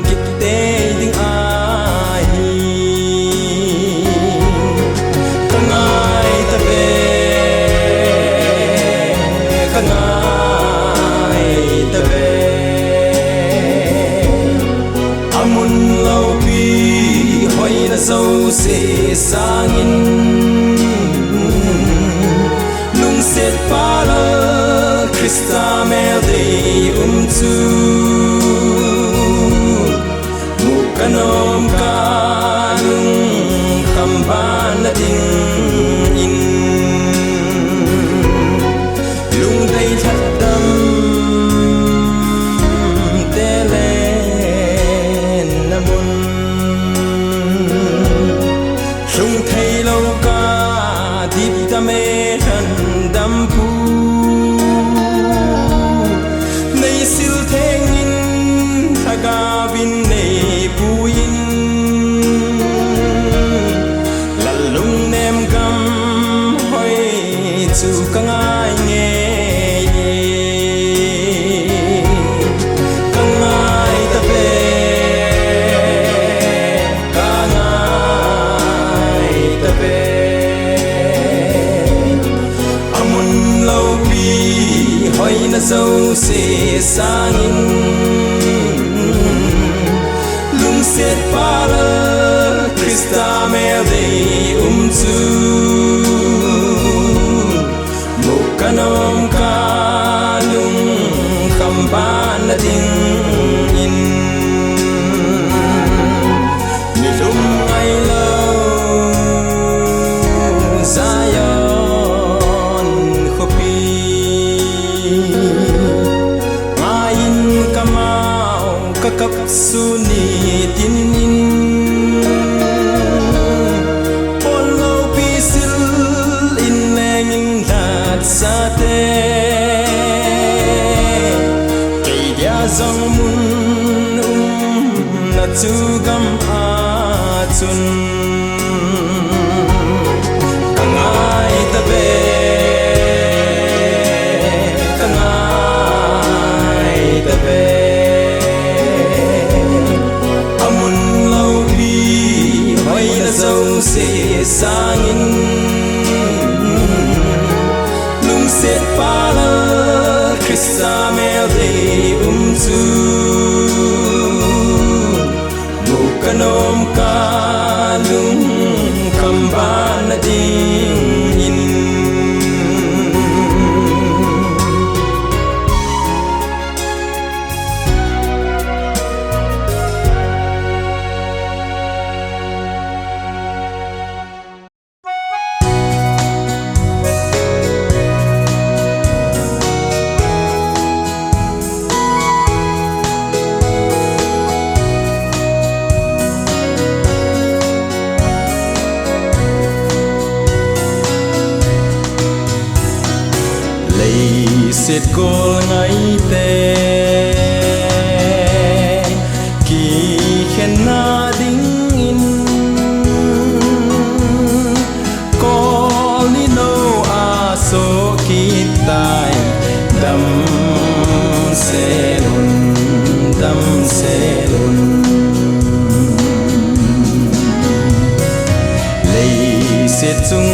kit tei ding ahi. Ka ngai ta ve, ka ngai ta ve. Amun loupi hoina zouse sangin, lungset pa Lal Christa mel dei um chu, mukanom kalung kamban na ding in, lungdei lhatdam te lenna mun, lhung thei lou ka dipdam e lhandam pu, nei sil theng in lhagao vin nei pui in, lal lungnem gam hoi chu ka ngai ngei e. Ka ngai ta ve, ka ngai ta ve. Amun loupi hoina zouse sangin, lungset pa Lal Christa mel dei um chu, mukanom kalung kamban na ding in, nilhum ngai lou Zion khopi, ngai in kamau ka kap sun nitin in, pon loupi sil in leng in lhatsate, kei dia jong mun umna chu gam a chun. Ka ngai ta ve, ka ngai ta ve. Amun loupi hoina zouse sangin, lungset pa Lal Christa mel dei um chu, mukanom kalung kamban na ding in. Leiset gol ngaite kikhenna dingin, kol ni nou a soh kit tai. Damsel un, damsel un. Leiset chung